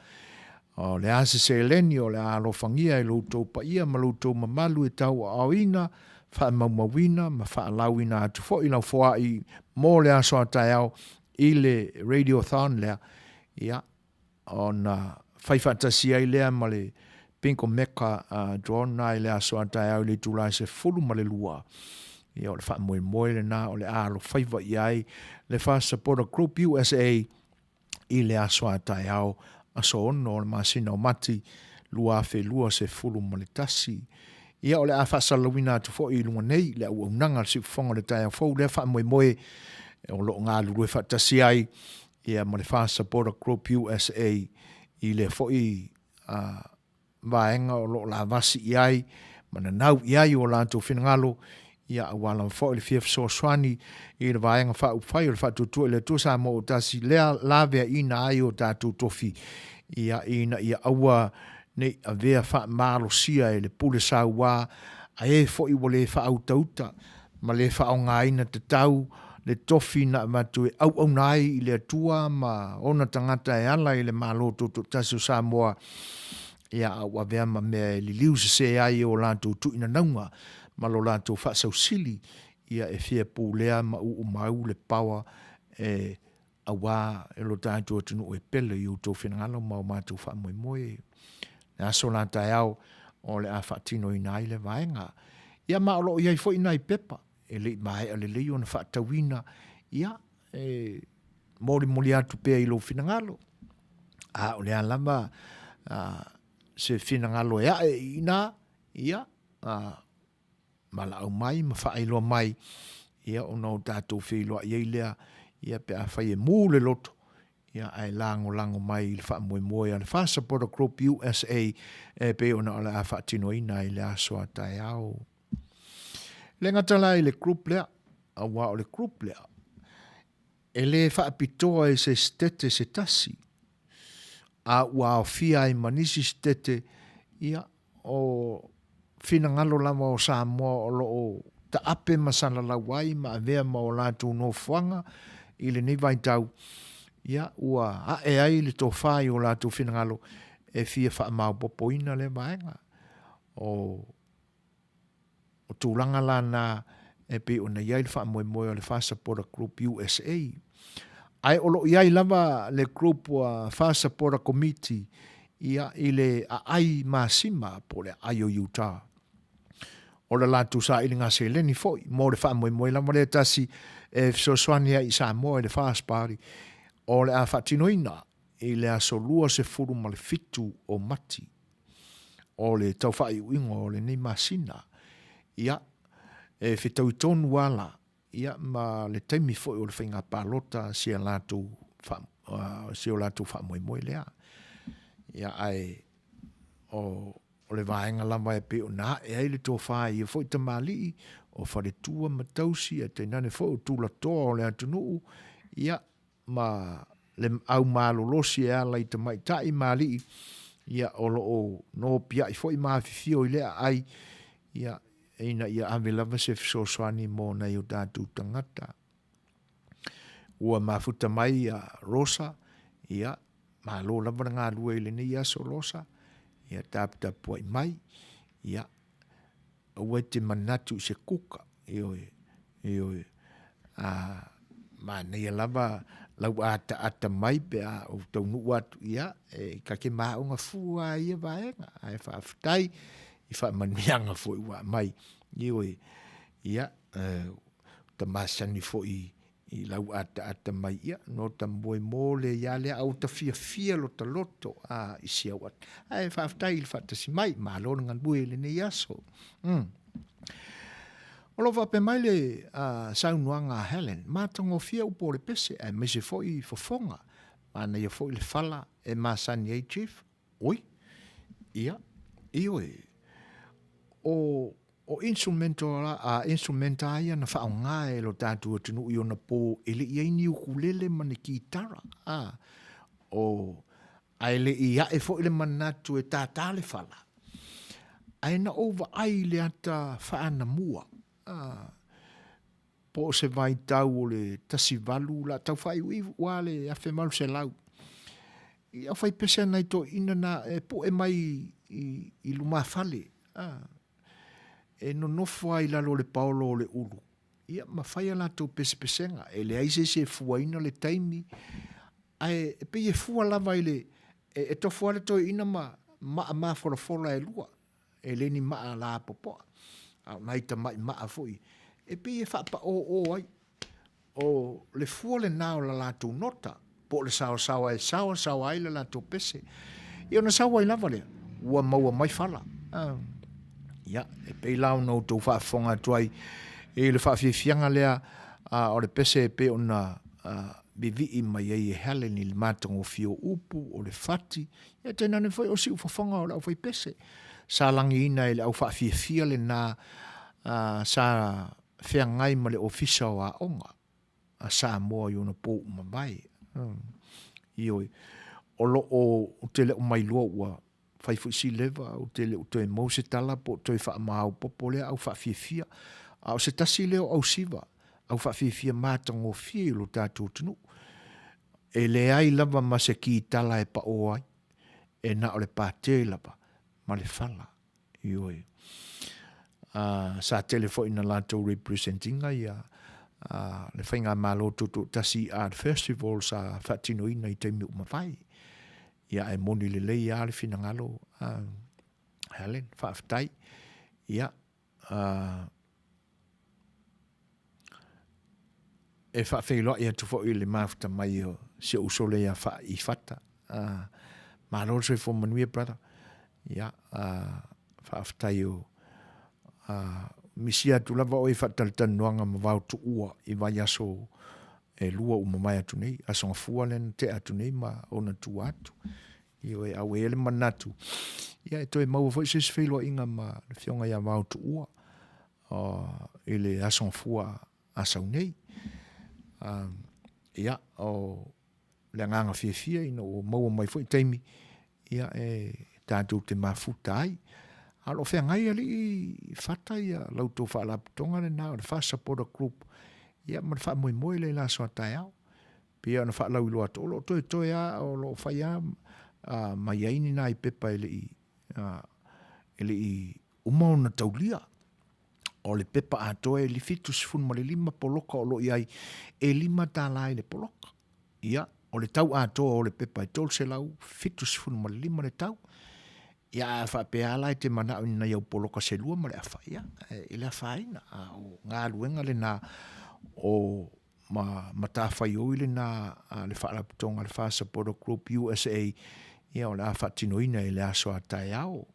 O le a se seleni o le a alofagia e lo outou paia ma lo outou mamalu e tauaaoina, faamaumauina ma faalauina atu foi lau foai mo le aso a taeao i le Radiothon lea, ia, ona fai faatasi ai lea ma le Bingo Mecca Drawn na i le aso a taeao i le itula e 12. Ia, o le faamoemoe lena o le a alofaiva i ai le Fast Supporter Group USA i le aso a taeao, aso 6 o le masina o Mati 2021. Ia, o le a faasalalauina atu foi i luga nei le auaunaga a le Siufofoga o le Taeao Fou lea faamoemoe o lo o galulue faatasi ai ia ma le Fast Supporter Group USA i lea foi vaega o lo o lavasi i ai ma nanau i ai o latou finagalo, ia aua lava foi le fia fesoasoani i le Vaega Faaupufai o le Faatuatua i le Atua Samoa ua Tasi lea laveaiina ai o tatou tofi, ia ina ia aua ne i avea faamalosia e le pule saua a e foi ua le faautauta ma le faaaogaina tatau le tofi na avatu e auauna ai i le Atua ma ona tagata e ala i le Malo Tutoatasi o Samoa, ia a ua avea ma mea e liliu sese ai e o latou tuuinanauga ma lo latou faasausili, ia e fia pulea ma uumau le paoa e Aua e lo tatou atunuu e pele i outou finagalo ma o matou faamoemoe. Le aso la taeao o le a faatinoina ai le vaega. Ia ma o lo o i ai foi nai pepa e le i maea lelei ona faatauina, ia, e molimoli atu pea i lou finagalo. A o le a lava a, se finagalo e ae i ina, ia, a, valaau mai ma faailoa mai, ia ona o tatou feiloai ai lea, ia pe afai e mu le loto, ia ae lagolago mai i le faamoemoe a le Fast Supporter Group USA e pei ona o le a faatinoina ai le aso a taeao. Le gata la i le group lea, aua o le group lea, e le faapitoa i se sitete se tasi, a ua aofia ai ma nisi sitete, ia, O finagalo lava o Samoa o lo o taape ma salalau ai ma avea ma o latou nofoaga i lenei vaitau, ia, ua ae ai le tofa i o latou finagalo e fia faamaopoopoina lea vaega. O O tulaga la na e pei ona i ai le faamoemoe o le Far Supporter Group USA. Ae o lo o i ai lava le group ua Far Supporter Committee ia i le aai masima po o le aai o Utah. O le latou sailiga seleni foi mo le faamoemoe lava lea tasi e fesoasoani ai i Samoa i le Fast Party o le a faatinoina i le aso 27 o Mati. o le tau faaiuiuga o lenei masina, ia, e fetaui tonu lava la, ia, ma le taimi foi o le faiga palota si a latou, si o latou faamoemoe lea. Ia, ae o, o le vaega lava e pei ona ae ai le tofa i ia foi tamalii, o faletua ma tausi, ae tainane foi o tulatoa o le atunuu, ia, ma le au malolosi e ala i tamaitai ma alii, ia, o lo o nopiai foi ma afifio i lea aai, ia, ina ia ave lava se fesoasoani mo nai o tatou tagata. Ua mafuta mai ia Rosa, ia, malo lava le galue i lenei aso Rosa, ia taputapuai mai, ia, Aua e te manatu i se kuka, ioe, ioe. A manaia lava lau ataata mai pe a ou taunuu atu, ia, e ta te maoga fua lava i ia vaega, ae faafetai i faamanuiaga foi ua aumai, ioe. Ia, ua ta masani foi i lau ataata mai ia no ta moe mo le ia lea a ua ta fiafia lo ta loto a i si au ata. Ae faafetai i le faatasi mai, malo le galue i lenei aso. Mm. O lo o faapea mai le saunoaga a Helen, matagofie upu o le pese aemaise foi fofoga, manaia foi le fala e masani ai Chief. Oi, ia, ioe, o, o instrumental, a, instrument a ia na faaaoga e lo tatou atunuu i ona po e le i ai ni ukulele ma ni kitara, a, o, ae le i ae foi le manatu e tātā le fala, ae na ou vaai i le ata faanamua, a, po o se vaitau o le 18 la tau faaiuiu ua le 1800. I au faipese a nai toeaiina na e pu'e mai i lumafale, a, e nonofo lava i lalo o le paolo o le ulu, ia ma fai a latou pesepesega. E leai se isi e fuaina le taimi, ae e pei e fua lava i le, e tofu lava le toeaina ma maa mafolafola e lua, e le ni maa lapopoa, a o nai tamai maa foi e pei e faapaōō ai. O le fua lena o la latou nota, po o le saosaoa e saosaoa ai le latou pese. Ia ona sau ai lava lea, ua maua mai fala. Ia, e pei la ona outou faafofoga atu ai i le faafiafiaga lea o le pese e pei ona vivii mai ai e Helen i le matagofie o upu, o le fati, ia tainane foi o siufofoga o le aufaipese. Sa lagiina e le au faafiafia lena sa feagai ma le Ofisa o Aoga a Samoa i ona po ua mavae. Ioe, o lo o, ou te le o mailoa ua fai foi si leva, ou te le o toe maua se tala po o toe faamaopoopo lea au faafiafia. A o se tasi lea o ausiva, au faafiafia matagofie i lo tatou atunuu. E leai lava ma se kitala e paō ai, e na o le pate lava ma le fala. Ioe. Sa tele foi ina latou represent ina ia le Faigamalo Tutoatasi i Art Festival sa faatinoina i taimi ua mavae. Ia ae moni lelei lava le finagalo Helen, faafetai. Ia, E faafeiloai atu foi i le mafuta mai o si ou uso lea ia Faaifata. Malo le soifua manuia brother. Ia, faafetai o misia atu lava oe i faatalatalanoaga ma vao tuua i vaiaso e lua ua mavae atu nei, Aso Gafua lea na tea atu nei ma ona tua atu. Ioe, a ua i ai le manatu, ia e toe maua foi se isi feiloaiga ma le Afioga ia Vao Tuua i le Aso Gafua a sau nei. Ia, o le agaga fiafia ina ua maua mai foi taimi, ia e tatou te mafuta ai. A o lo o feagai alii Fata ia la outou faalapotopotoga lena o le FAST Supporter Group, ia ma le faamoemoe lea i le aso a taeao. Pei ona faalauiloa atu, o lo o toetoe lava, o lo o fai lava mai ai ni nai pepa e le i, e le i uma ona taulia. O le pepa atoa e 75 poloka o lo o i ai, e $5 i le poloka. Ia, o le tau atoa o le pepa e $375 le tau. Ia, a faapea lava la e te manao i ni nai au poloka se lua ma le afa, ia, e le afaina. A o galuega lena o ma matafaioi lena a le Faalapotopotoga a le FAST Supporter Group USA, ia o le a faatinoina i le aso a taeao.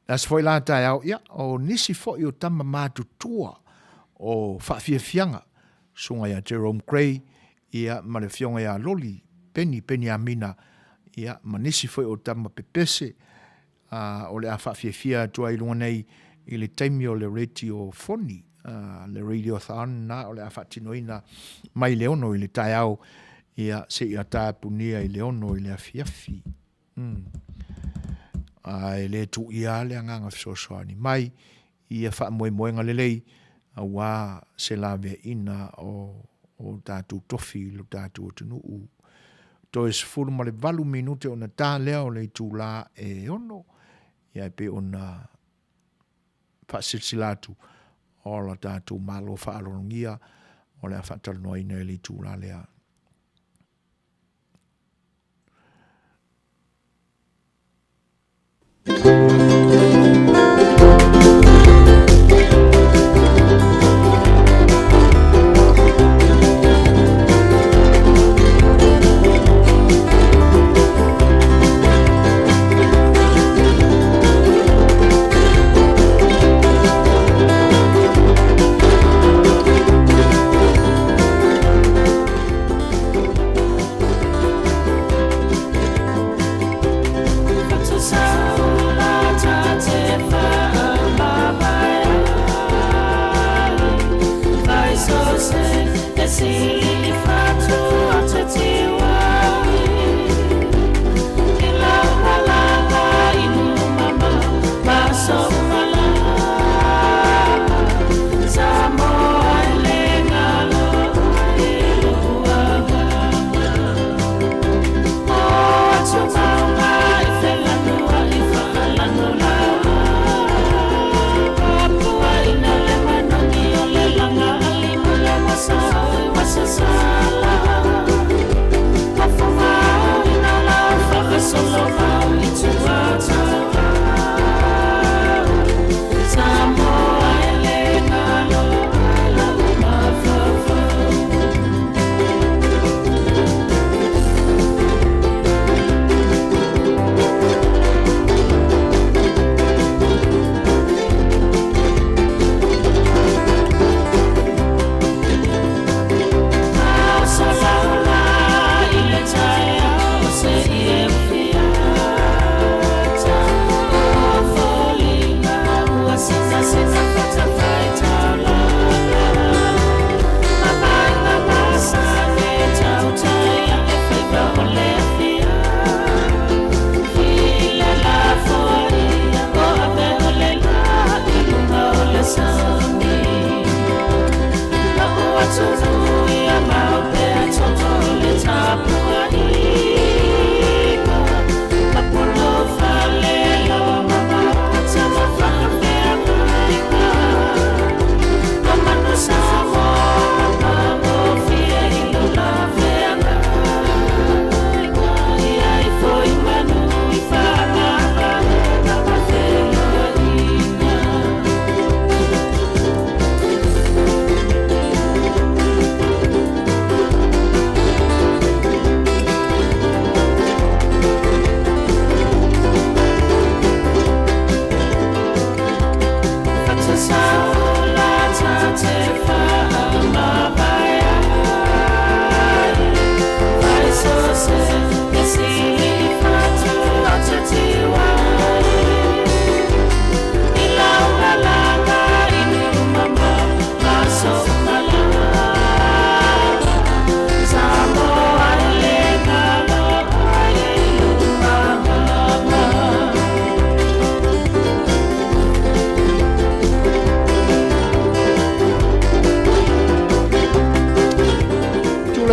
Le aso foi la a taeao, ia o nisi foi o tama matutua o faafiafiaga, susuga ia Jerome Gray, ia ma le afioga ia Loli Peni Peniamina, ia ma nisi foi o tama pepese, a o le a faafiafia atu ai i luga nei i le taimi o le radio foni, le radiothon na o le a faatinoina mai le 6 i le taeao, ia seia tapunia i le 6 i le afiafi. A e le tuuia lava le agaga fesoasoani mai i ia faamoemoega lelei aua se laveaiina o o tatou tofi i lo tatou atunuu. Toe 18 minute ona ta lea o le itula e 6, ia e pei ona faasilasila atu o la tatou Malo faaaloalogia o le a faatalanoaina i le itula lea.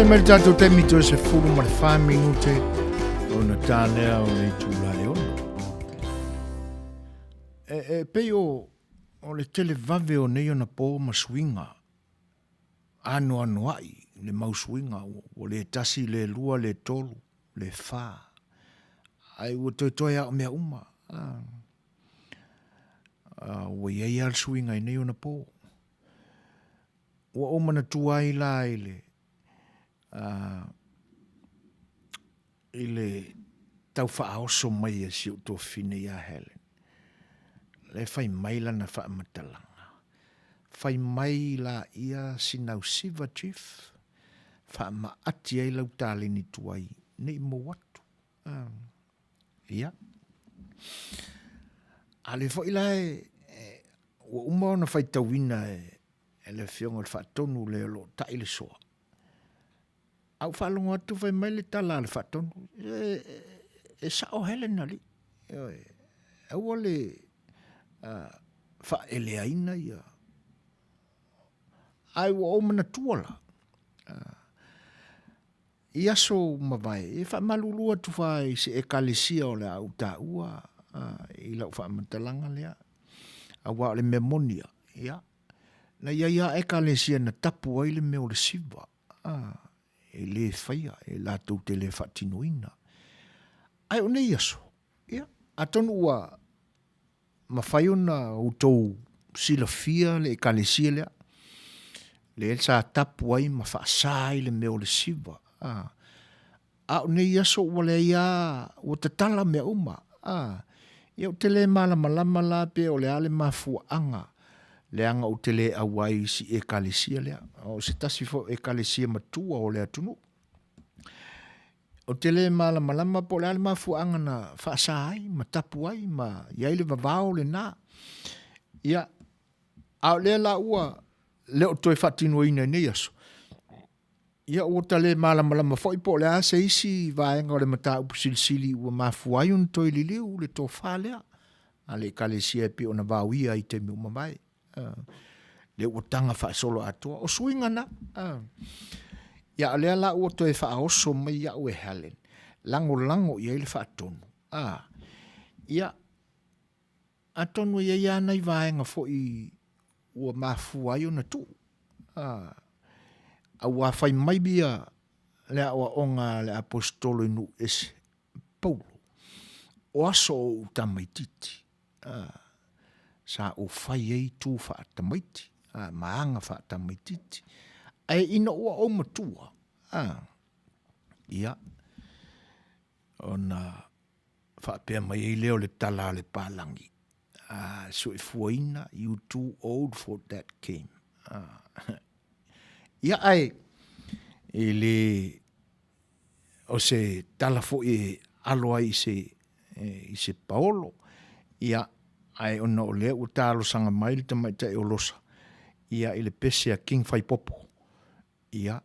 mai le tatou taimi toe 14 minute ona ta lea o le itula e 6. E, e pei o, o le televave o nei ona pō ma suiga anoanoai le mau suiga ua le tasi, le lua, le tolu, le fa. Ai ua toetoe lava o mea uma. Ah. Uh, ua i ai lava le suiga i nei ona pō. Ua ou manatua ai la i le, uh, i le tau faaoso mai a si ou tuafafine ia Helen. Le fai mai lana faamatalaga. Fai mai la ia sinau siva chief, faamaati ai lau taleni tuai, nei mou atu. Uh, ia. A le foi la e, e, ua uma ona faitauina e, e le afioga i le faatonu le o lo o ta'i le soa. A ou faalogo atu fai mai le tala a le faatonu, e, e, e sao Helen alii. Ioe, aua le uh, faaeleaina ia. Ae ua ou manatua la, uh, I aso ua mavae, e faamalulu atu fa i se Ekalesia o le a ou taua i lau faamatalaga lea, auā o le mea moni ia, ia, na i ai lava Ekalesia na tapu ai le mea o le siva, a, e le faia, e latou te le faatinoina. Ae o nei aso, ia, atonu ua mafai ona outou silafia le Ekalesia lea, lea sa tapu ai ma faasa ai le mea o le siva. A, a o nei aso ua leai lava, ua tatala mea uma. A, ia ou te le malamalama la pe o le a le mafuaaga leaga ou te le auai i si Ekalesia lea. O se tasi foi o Ekalesia matua o le atunuu. Ou te le malamalama po o le a le mafuaaga na faasa ai ma tapu ai ma i ai le vavao lena. Ia, a o lea la ua le o toe faatinoina i nei aso, ia ua ta le malamalama foi po o le a se isi vaega o le mataupu silisili ua mafua ai ona toe liliu le tofa lea a le Ekalesia e pei ona vaoia i taimi ua mavae. Lea ua taga faasoloatoa. O suiga na. Ia, o lea la ua toe faaoso mai iaʻu e Helen, lagolago i ai le faatonu. A, ia, atonu e i ai lava nai vaega foi ua mafua ai ona tuu. A, auā fai mai ia le aoaoga a le Aposetolo i nuu ese, Paulo, o aso o ou tamaitiiti, sa ou fai ai tu faatamaiti, ma aga faatamaitiiti. Ae ina ua ou matua, ia, ona faapea mai ai lea o le tala a le palagi, soifuaina, you too old for that game. Ia ae, e le, o se tala foi e alo ai i se, i se paolo. Ia, ae ona o lea ua talosaga mai le tamaitai o Losa, ia, i le pese a King Faipopo, ia,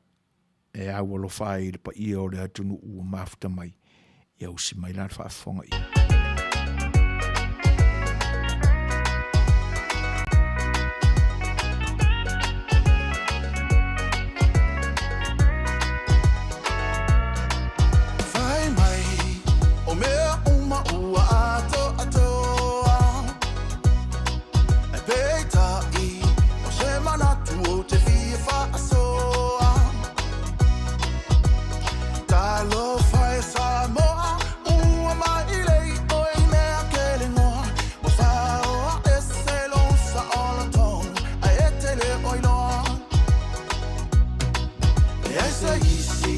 e au alofa ai i le paia o le atunuu ua mafuta mai, ia usi mai la le faafofoga i. Fai mai o mea uma ua atoatoa E peitai o se manatu ou te fia faasoa Talofa e Samoa ua mailei oe i mea kelegoa Ua faoa ese lou saolotoga ae e te le o iloa E ai se isi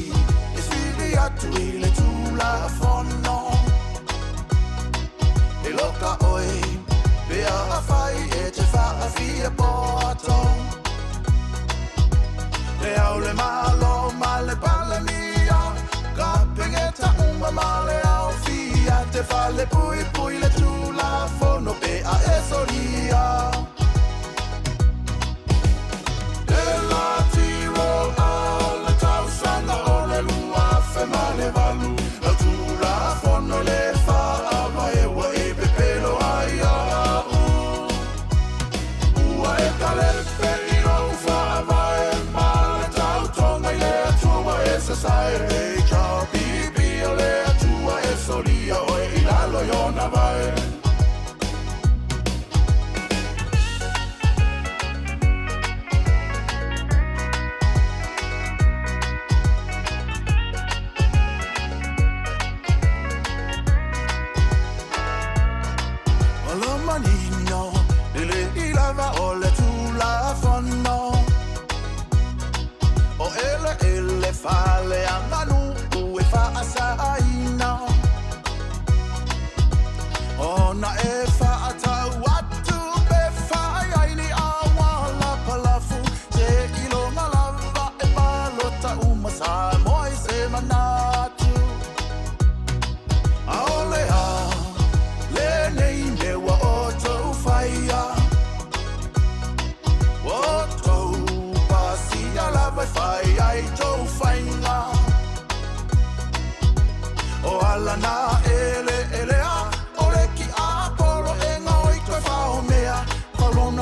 e sili atu i le Tulafono E loka oe pe afai e te faafia poto E au le Malo ma le Palemia Kapeneta uma ma le aofia Te fale puipui le Tulafono pe a e solia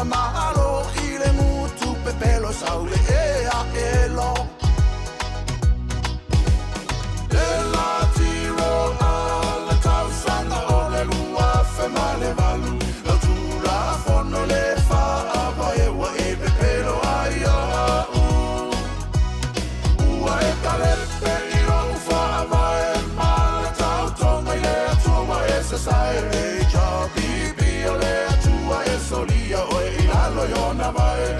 malo i le gutu pepelo saule e a elo. Le latiro a le tausaga o le 2008, lau Tulafono le Faavae ua e pepelo ai iaʻu. Ua e talepe i lou faavae ma le tautoga i le Atua ua e sasae. HRPP o le Atua e solia oe i lalo i ona vae.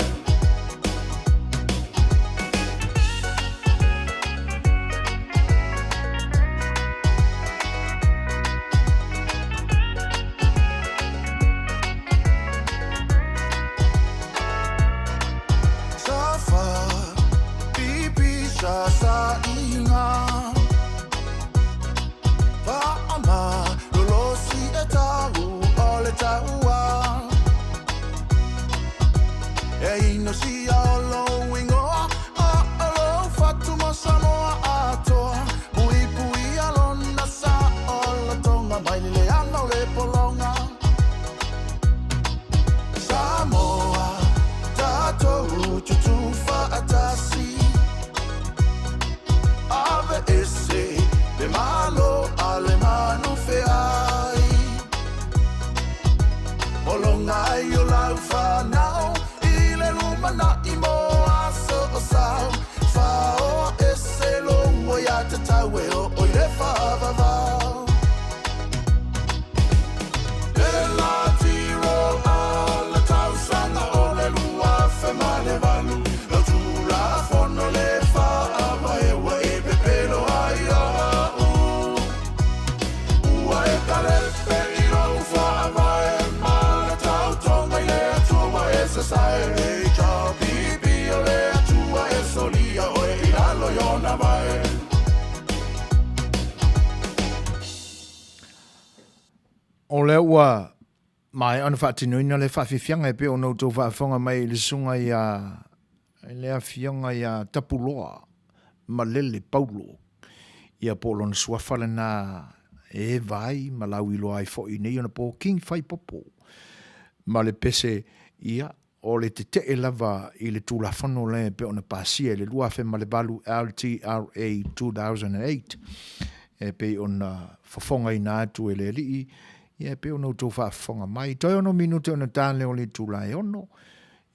Safa, pipi sa sa inga Faama, lolosi e tau o le taua E inosia o lou ingoa A o lou fatu mo Samoa atoa Puipuia lona saolotoga Mai le leaga o le pologa Samoa, tatou tutū faatasi Ave ese le malo a le manu feai Pologa ai o lau fanau i le lumanai mo aso o sau Faoa ese lou aiatatau e oo i le faavavau Le latiro a le tausaga o le 2008, lau Tulafono le Faavae ua e pepelo ai iaʻu. Ua e talepe i lou faavae ma le tautoga i le Atua ua e sasae. HRPP o le Atua e solia oe i lalo i ona vae. O lea ua maea ona faatinoina le faafiafiaga e pei ona outou faafofoga mai i le susuga ia i le afioga ia Tapuloa Malele Paulo, ia po o lona suafa lena e eva ai ma lauiloa ai foi nei ona po King Faipopo ma le pese ia o le tetee lava i le Tulafono lea e pei ona pasia i le 2008 LTRA 2008 e pei ona fofogaina atu e le Alii, ia e pei ona outou faafofoga mai. Toe ono minute ona ta lea o le itula e ono,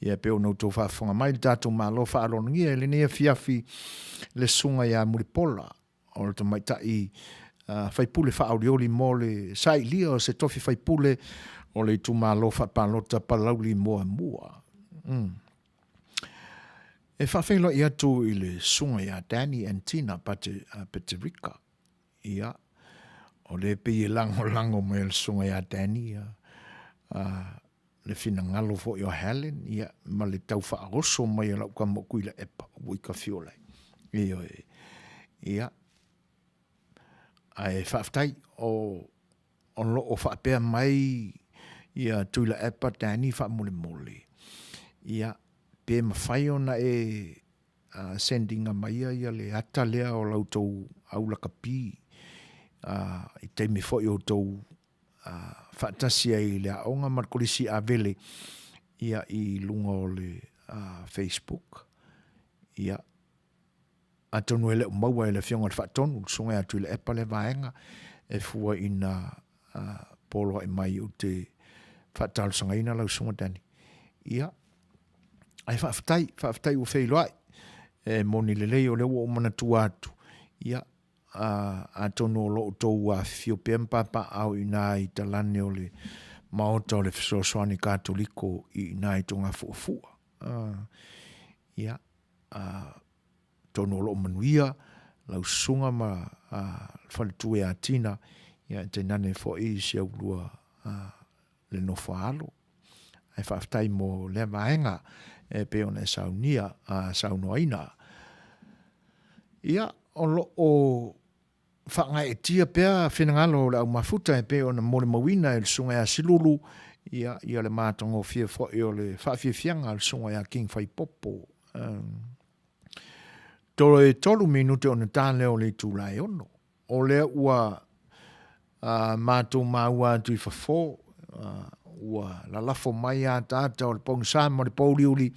ia e pei ona outou faafofoga mai le tatou Malo faaaloalogia i lenei afiafi le Susuga ia Mulipola o le tamaitai faipule faaolioli mo le sailia o se tofi faipule o le itumalo faapalota Palauli Muamua. Mm. E faafeiloai atu i le susuga ia Danny and Tina Paterika. Ia, o le pei e lagolago mai le susuga ia Danny, ia, le finagalo foi o Helen, ia, ma le tau faaoso mai o lau tama o Tuilaepa, ua i Kafiola. Ioe. Ia, ae faafetai, o, o lo o faapea mai ia Tuilaepa Danny faamolemole, ia, pe mafai ona e uh, send inga maia ia le ata lea o la outou au lakapi uh, i taimi foi o outou faatasi ai i le aoga ma le kolisi Avele ia i luga o le Facebook. Ia, atonu e le o maua e le Afioga i le Faatonu, le Susuga ia Tuilaepa lea vaega, e fua ina poloai mai ou te faatalosagaina lau Susuga Danny. Ia, ae faafetai, faafetai ua feiloai. E moni lelei o lea ua ou manatua atu, ia, Ā, atonu o lo outou afifio pea ma papaaao i ina i talane o le Maota o le Fesoasoani Katoliko i ina i Togafuafua. Ā, ia, ā, atonu o lo o manuia lau susuga ma, ā, le faletua ia Tina, ia, e tainane foi i si aulua, ā, le nofo a alo. Ae faafetai mo lea vaega e pei ona e saunia, a saunoaina. Ia, o lo o faagaeetia pea finagalo o le au mafuta e pei ona molimauina e le Susuga ia Silulu, ia, ia le matagofie foi o le faafiafiaga a le Susuga ia King Faipopo. Um, toe tolu minute ona ta lea o le itula e ono. O lea ua matou maua atu i fafo, ua lalafo mai ataata o le pogisa ma le pouliuli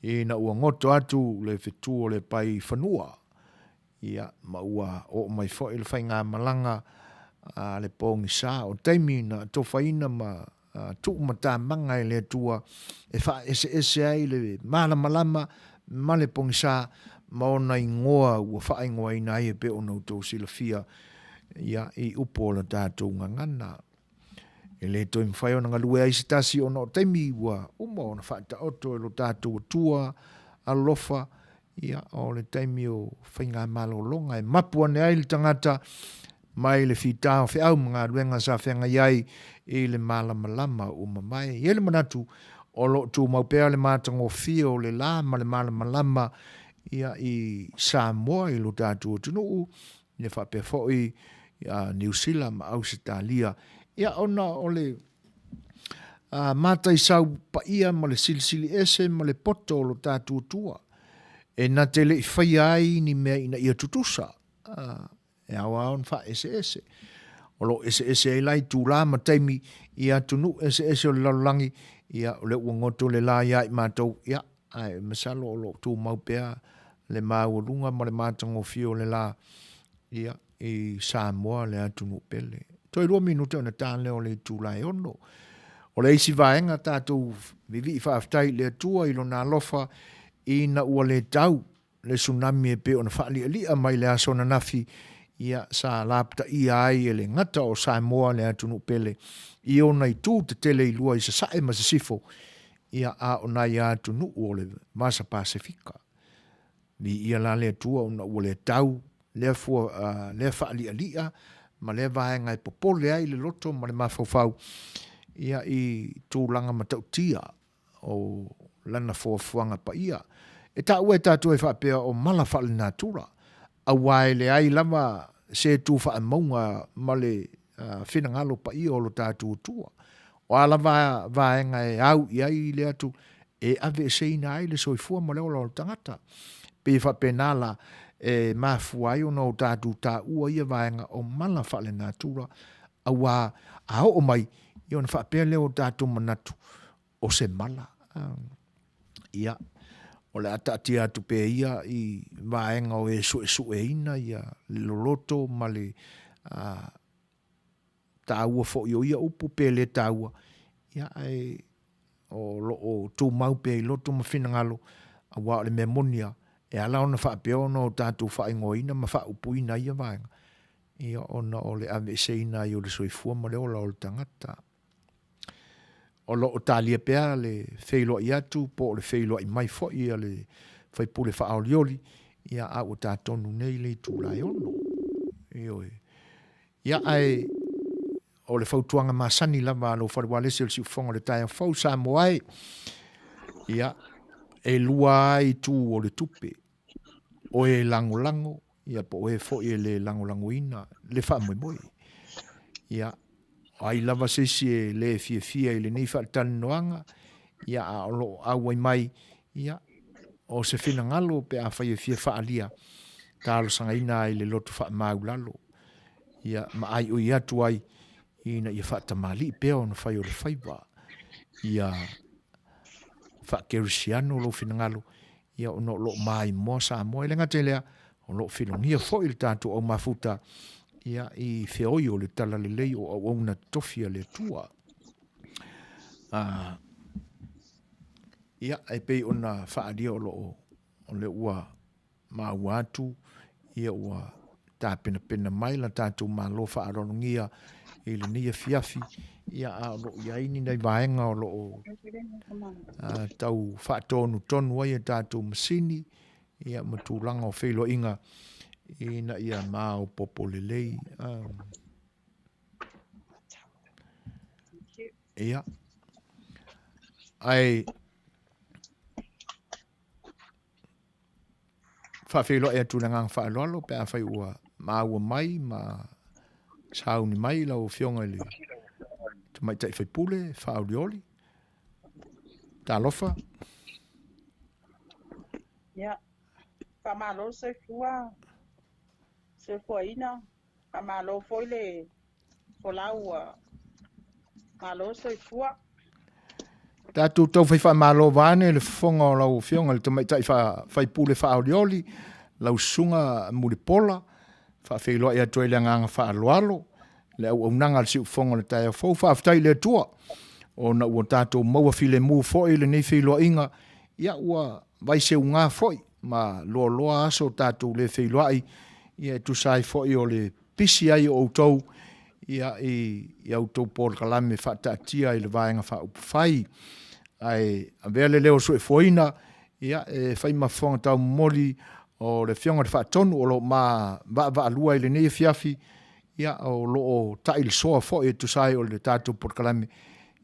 ina ua goto atu le fetu o le pai i fanua, ia, ma ua oo mai foi le faigamalaga a le pogisa, o taimi na atofaina ma tuumatamaga e le Atua e faaeseese ai le malamalama ma le pogisa ma ona igoa ua faaigoaina ai e pei ona outou silafia, ia, i upu o le tatou gagana. E le toe mafai ona galue ai se tasi ona o taimi ua uma ona faataoto e lo tatou Atua alofa, ia, o le taimi o faigamalologa e mapu ane ai le tagata mai le fita o feau ma galuega sa feagai ai i le malamalama ua mavae. E i ai le manatu o lo o tumau pea le matagofie o le la ma le malamalama ia i Samoa i lo tatou atunuu, ia faapea foi ia Niu Sila ma Ausetalia, ia ona o le mataisau paia ma le silisili ese ma le poto o lo tatou Atua, e na te le i faia ai ni mea ina ia tutusa, e ao lava ona faaeseese. O lo o eseese ai la itula ma taimi i atunuu eseese o le lalolagi, ia o lea ua goto le la ia i matou, ia ae masalo o lo o tumau pea le maualuga ma le matagofie o le la, ia, i Samoa le atunuu pele. Toe 2 minute ona ta lea o le itula e 6. O le isi vaega tatou vivii faafetai i le Atua i lona alofa ina ua le tau le tsunami e pei ona faalialia mai le aso ananafi, ia, sa lapataia ai e le gata o Samoa le atunuu pele i ona itu tetele i lua i Sasae ma Sisifo, ia, a o nai atunuu o le Vasa Pasefika. Viia la le Atua ona ua le tau lea fua, lea faalialia ma lea vaega e popole ai le loto ma le mafaufau, ia, i tulaga matautia o lana fuafuaga paia. E taua e tatou e faapea o mala faalenatura, aua e leai lava se tu faamauga ma le finagalo paia o lo tatou Atua. O a lava vaega e au i ai le atu, e aveeseina ai le soifua ma le ola o le tagata. Pei e faapena la, e mafua ai ona o tatou taua ia vaega o mala faalenatura, aua a oo mai, ia ona faapea lea o tatou manatu, o se mala. Ia, o le a taatia atu pea ia i vaega o e suesueina ia le loloto ma le taua foi o ia upu pe le taua, ia ae o lo o tumau pea i loto ma finagalo, aua o le mea moni lava, e ala ona faapea ona o tatou faaigoaina ma faaupuina ia vaega, ia ona o le aveeseina ai o le soifua ma le ola o le tagata. O lo o talia pea le feiloai atu po o le feiloai mai foi a le faipule faaolioli, ia a ua ta tonu nei le itula e 6. Ioe. Ia ae o le fautuaga masani lava a lou fale ualesi o le siufofoga o le taeao fou Samoa e, ia, e lua ai itu o le tupe, o e lagolago ia po o e foi e le lagolagoina le faamoemoe. Ia, o ai lava se isi e le fiafia i lenei faatalanoaga, ia a o lo o auai mai, ia, o se finagalo pe afai e fia faaalia, talosagaina ai le loto faamaulalo, ia, ma aioi atu ai ina ia faatamalii pea ona fai o le faiva, ia faakerisiano lou finagalo, ia ona o lo o maimoa Samoa. E le gata i lea, o lo o filogia foi le tatou au mafuta ia, i feoi o le talalelei o auauna totofi a le Atua. Ia, e pei ona faaalia o lo o, o le ua maua atu ia ua tapenapena mai la tatou Malo faaaloalogia i lenei afiafi, ia a o lo o i ai ni nai vaega o lo o tau faatonutonu ai a tatou masini ia ma tulaga o feiloaiga ina ia maopoopo lelei. Ia. Ae faafeiloai atu i le agaga faaaloalo pe afai ua maua mai ma sauni mai lau Afioga i le Tamaitai Faipule faaolioli. Talofa. Ia, faamalo le soifua, soifuaina, faamalo foi le folau ua. Malo le soifua. Tatou taufai faamalo vaeane le fofoga o lau Afioga i le Tamaitai Faipule Faaolioli, lau Susuga Mulipola, faafeiloai atu ai le agaga faaaloalo, le auaunaga a le siufofoga o le taeao fou. Faafetai i le Atua ona ua tatou maua filemu foi i lenei feiloaiga, ia ua vaiseuga foi ma loaloa aso o tatou le feiloai, ia e tusa ai foi o le pisi ai o outou ia i a outou polokalame faataatia i le Vaega Faaupufai. Ae avea le leo suefuaina ia e fai ma fofoga taumomoli o le Afioga i le Faatonu o lo o ma vaavaalua i lenei afiafi, ia o lo o tai le soa foi e tusa ai o le tatou polokalame.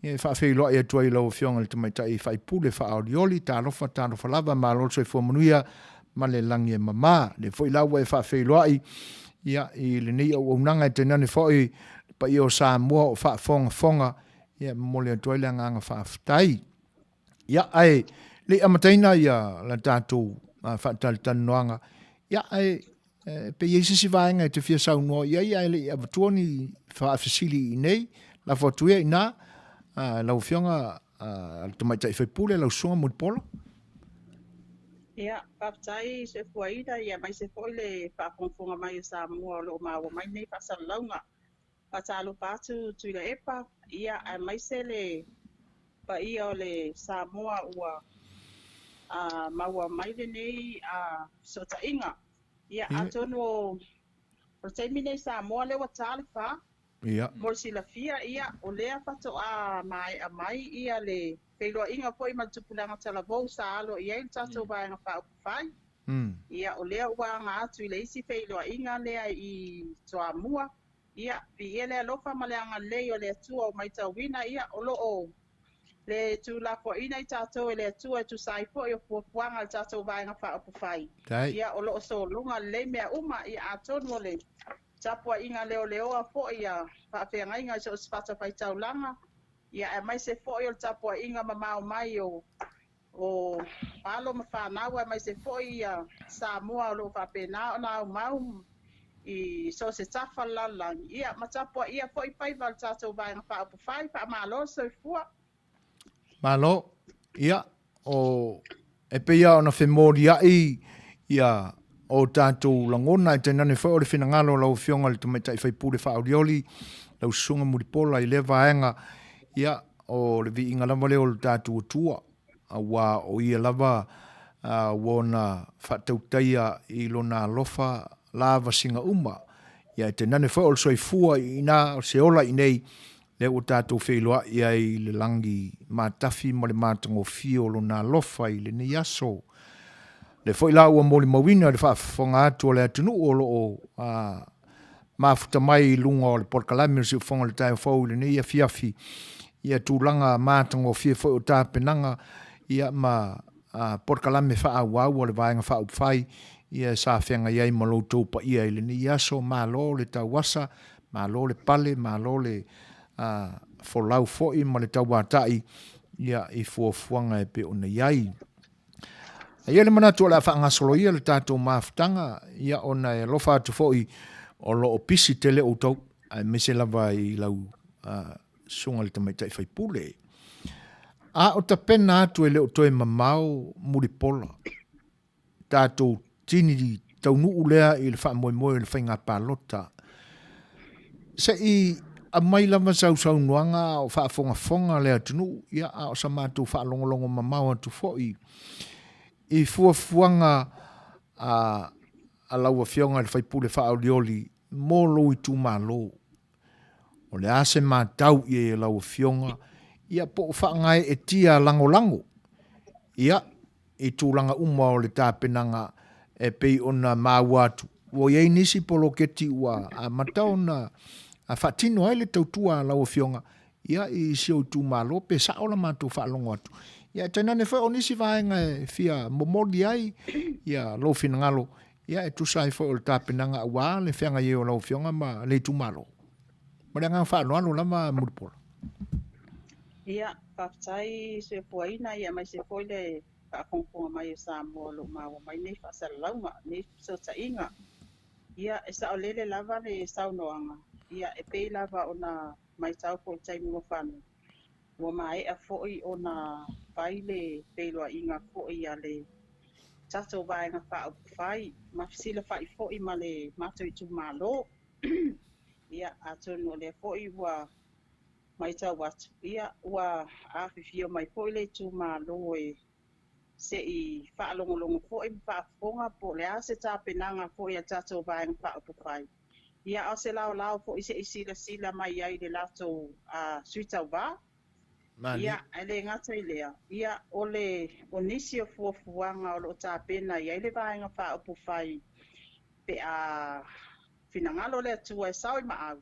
Ia e faafeiloai atu ai i lau Afioga i le Tamaitai Faipule Faaolioli, talofa, talofa lava, malo le soifua manuia ma le lagi e mama. O lea foi la ua e faafeiloai ia, i lenei auaunaga e tainane foi le paia o Samoa o faafogafoga, ia e momoli atu ai le agaga faafetai. Ia, ae le i amataina ia la tatou faatalatalanoaga, ia, ae Pe i ai se isi vaega e te fia saunoa i ai ae le i avatua ni faafesili i inei, lafo atu ia i ina lau Afioga le Tamaitai Faipule, lau Susuga Mulipola. Ia, faafetai Soifuaina, ia aemaise foi le faafogafoga mai a Samoa o lo o maua mai nei faasalalauga. Faatalofa atu Tuilaepa, ia aemaise le paia o le Samoa ua maua mai lenei fesootaiga. Ia atonu o le taimi nei Samoa lea ua ta le fa. Mo le silafia, ia o lea faatoa maea mai ia le feiloaiga foi ma le tupulaga talavou sa alo i ai le tatou Vaega Faaupufai. Ia o lea ua aga atu i le isi feiloaiga lea i Toamua. Ia, viia le alofa ma le agalelei o le Atua ua maitauina, ia, o lo o le tuulafoaiina i tatou e le Atua e tusa ai foi o fuafuaga a le tatou Vaega Faaupufai. Ia, o lo o sologa lelei mea uma, ia, atonu o le tapuaiga leoleoa foi a faafeagaiga i so o se fatafaitaulaga, ia, aemaise foi o le tapuaiga mamao mai o o alo ma fanau aemaise foi Samoa o lo o faapena ona aumau i so o se tafa o le lalolagi, ia ma tapuaia foi faiva o le tatou Vaega Faaupufai. Faamalo le soifua. Malo. Ia, o, e pei lava ona femoliai ia o tatou lagona, e tainane foi o le finagalo o lau Afioga i le Tamaitai Faipule Faaolioli, lau Susuga Mulipola i lea vaega, ia, o le viiga lava lea o le tatou Atua, aua o Ia lava ua ona faatautaia i Lona alofa lavasiga uma. Ia e tainane foi o le soifua i ina, o se ola i inei, lea ua tatou feiloai ai i le lagi matafi ma le matagofie o Lona alofa i lenei aso. Lea foi la ua molimauina i le faafofoga atu a le atunuu o lo o mafuta mai i luga o le polokalame o le Siufofoga o le Taeao Fou i lenei afiafi, ia tulaga matagofie foi o tapenaga ia ma polokalame faaauau a le Vaega Faaupufai ia sa feagai ai ma lo outou paia i lenei aso. Malo le tauasa, malo le pale, malo le folau foi ma le tauatai ia i fuafuaga e pei ona i ai. E i ai le manatu o le a faagasolo ia le tatou mafutaga, ia ona e alofa atu foi o lo o pisi tele outou, aemaise lava i lau susuga i le tamaitai faipule. A o tapena atu e le o toe mamao Mulipola, tatou tini taunuu lea i le faamoemoe o le faiga palota. Se i aumai lava sau saunoaga a o faafogafoga le atunuu, ia, a o sa matou faalogologo mamao atu foi i fuafuaga a, a lau Afioga i le sui usufono faaolioli mo lou itumalo. O le a se matau i ai a lau Afioga, ia po o faagaeetia lagolago, ia, i tulaga uma o le tapenaga e pei ona maua atu, ua i ai nisi poloketi ua amata ona faatino ai le tautua a lau Afioga ia i si ou itumalo, pe sao la matou faalogo atu. Ia tainane foi o nisi vaega e fia momoli ai ia lou finagalo ia e tusa ai foi o le tapenaga aua le feagai ai o lau Afioga ma le itumalo. Ma le agaga faaaloalo lava Mulipola. Ia, faafetai Soifuaina, ia aemaise foi le faafogafoga mai o Samoa o lo o maua mai nei faasalalauga, nei fesootaiga. Ia, e saolele lava le saunoaga. Ia, e pei lava ona matau foi i le taimi ua fano, ua maea foi ona fai le feiloaiga foi a le tatou Vaega Faaupufai ma fesilafai foi ma le matou itumalo. Ia, atonu o lea foi ua matau atu, ia, ua afifio mai foi le itumalo e se i faalogologo foi ma faafofoga po o le a se tapenaga foi a le tatou Vaega Faaupufai, ia a o se laolao foi se i silasila mai ai i le latou sui tauva. Ia, ae le gata i lea, ia o le o nisi o fuafuaga o lo o tapena i ai le Vaega Faaupufai pe a finagalo le Atua e sao i maau,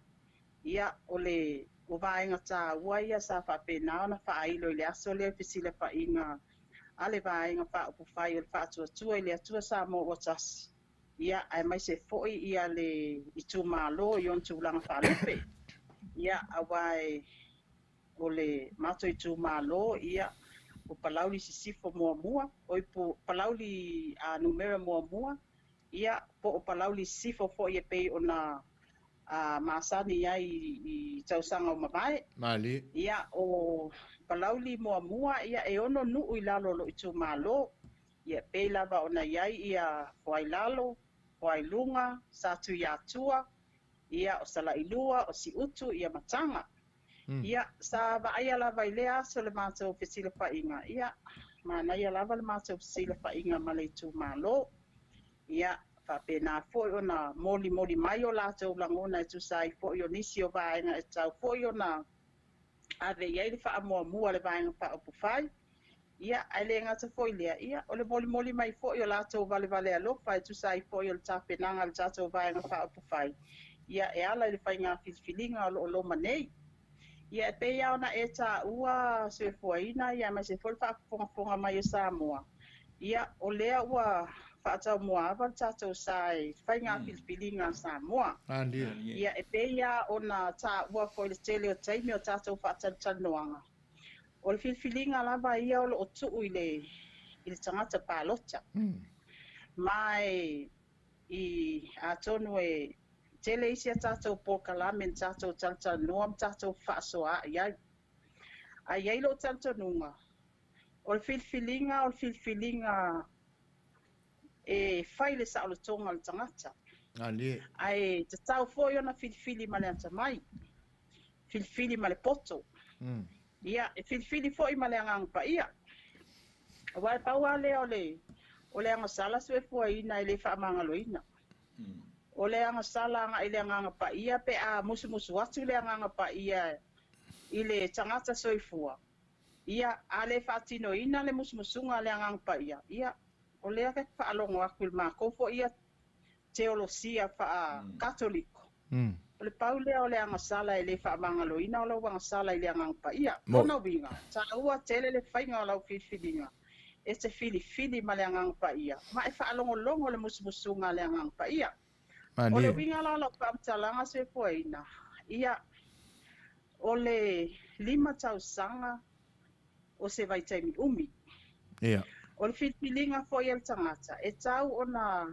Ia, o le o vaega taua ia sa faapena ona faailo i le aso lea i fesilafaiga a le Vaega Faaupufai o le Faatuatua i le Atua Samoa ua Tasi, ia, aemaise foi ia le itumalo i ona tulaga faalupe. Ia, aua e o le matou itumalo, ia, o Palauli Sisifo muamua, oi po Palauli numera muamua, ia, po o Palauli Sisifo foi e pei ona a masani ai i tausaga ua mavae. Malie. Ia, o Palauli muamua, ia, e ono nuu i lalo o lou itumalo. Ia, e pei lava ona i ai ia Foailalo, Foailuga, Satuiatua, ia, o Salailua, o Siutu, ia ma Taga. Ia, sa vaaia lava i lea aso le matou fesilafaiga, ia, manaia lava le matou fesilafaiga ma le itumalo. Ia, faapena foi ona molimoli mai o latou lagona e tusa ai foi o nisi o vaega e tatau foi ona ave i ai le faamuamua a le Vaega Faaupufai. Ia, ae le gata foi i lea, ia, o le molimoli mai foi o latou valevale alofa e tusa ai foi o le tapenaga a le tatou Vaega Faaupufai, ia, e ala i le faiga filifiliga o lo o loma nei. Ia, e pei lava ona e taua soifuaina, ia, aemaise foi le faafofogafoga mai o Samoa, ia, o lea ua faataumuaava le tatou sa i faiga filifiliga a Samoa. Ia, e pei lava ona taua foi i le tele o taimi o tatou faatalatalanoaga, o le filifiliga lava ia o lo o tuu i le i le tagata palota. Ma e i atonu e tele isi a tatou polokalame na tatou talatalanoa ma tatou fefaasoaai ai. Ae i ai lou talitonuga, o le filifiliga o le filifiliga e fai le saolotoga o le tagata. Ae tatau foi ona filifili ma le atamai, filifili ma le poto. Ia, e filifili foi ma le Agaga Paia. Aua e pau lava lea o le, o le agasala soifuaina e le faamagaloina. O le agasala agai i le Agaga Paia pe a musumusu atu le Agaga Paia i le tagata soifua, ia, a le faatinoina le musumusuga a le Agaga Paia, ia, o lea ke faalogo atu i le matou foi ia teolosia faa-Katoliko, o le pau lea o le agasala e le faamagaloina o lau agasala i le Agaga Paia. Lona uiga, taua tele le faiga o lau filifiliga e te filifili ma le Agaga Paia, ma e faalogologo le musumusuga a le Agaga Paia. O le uiga la o lau faamatalaga soifuaina, ia, o le lima tausaga o se vaitaimi umi. Ia. O le filifiliga foi a le tagata, e tau ona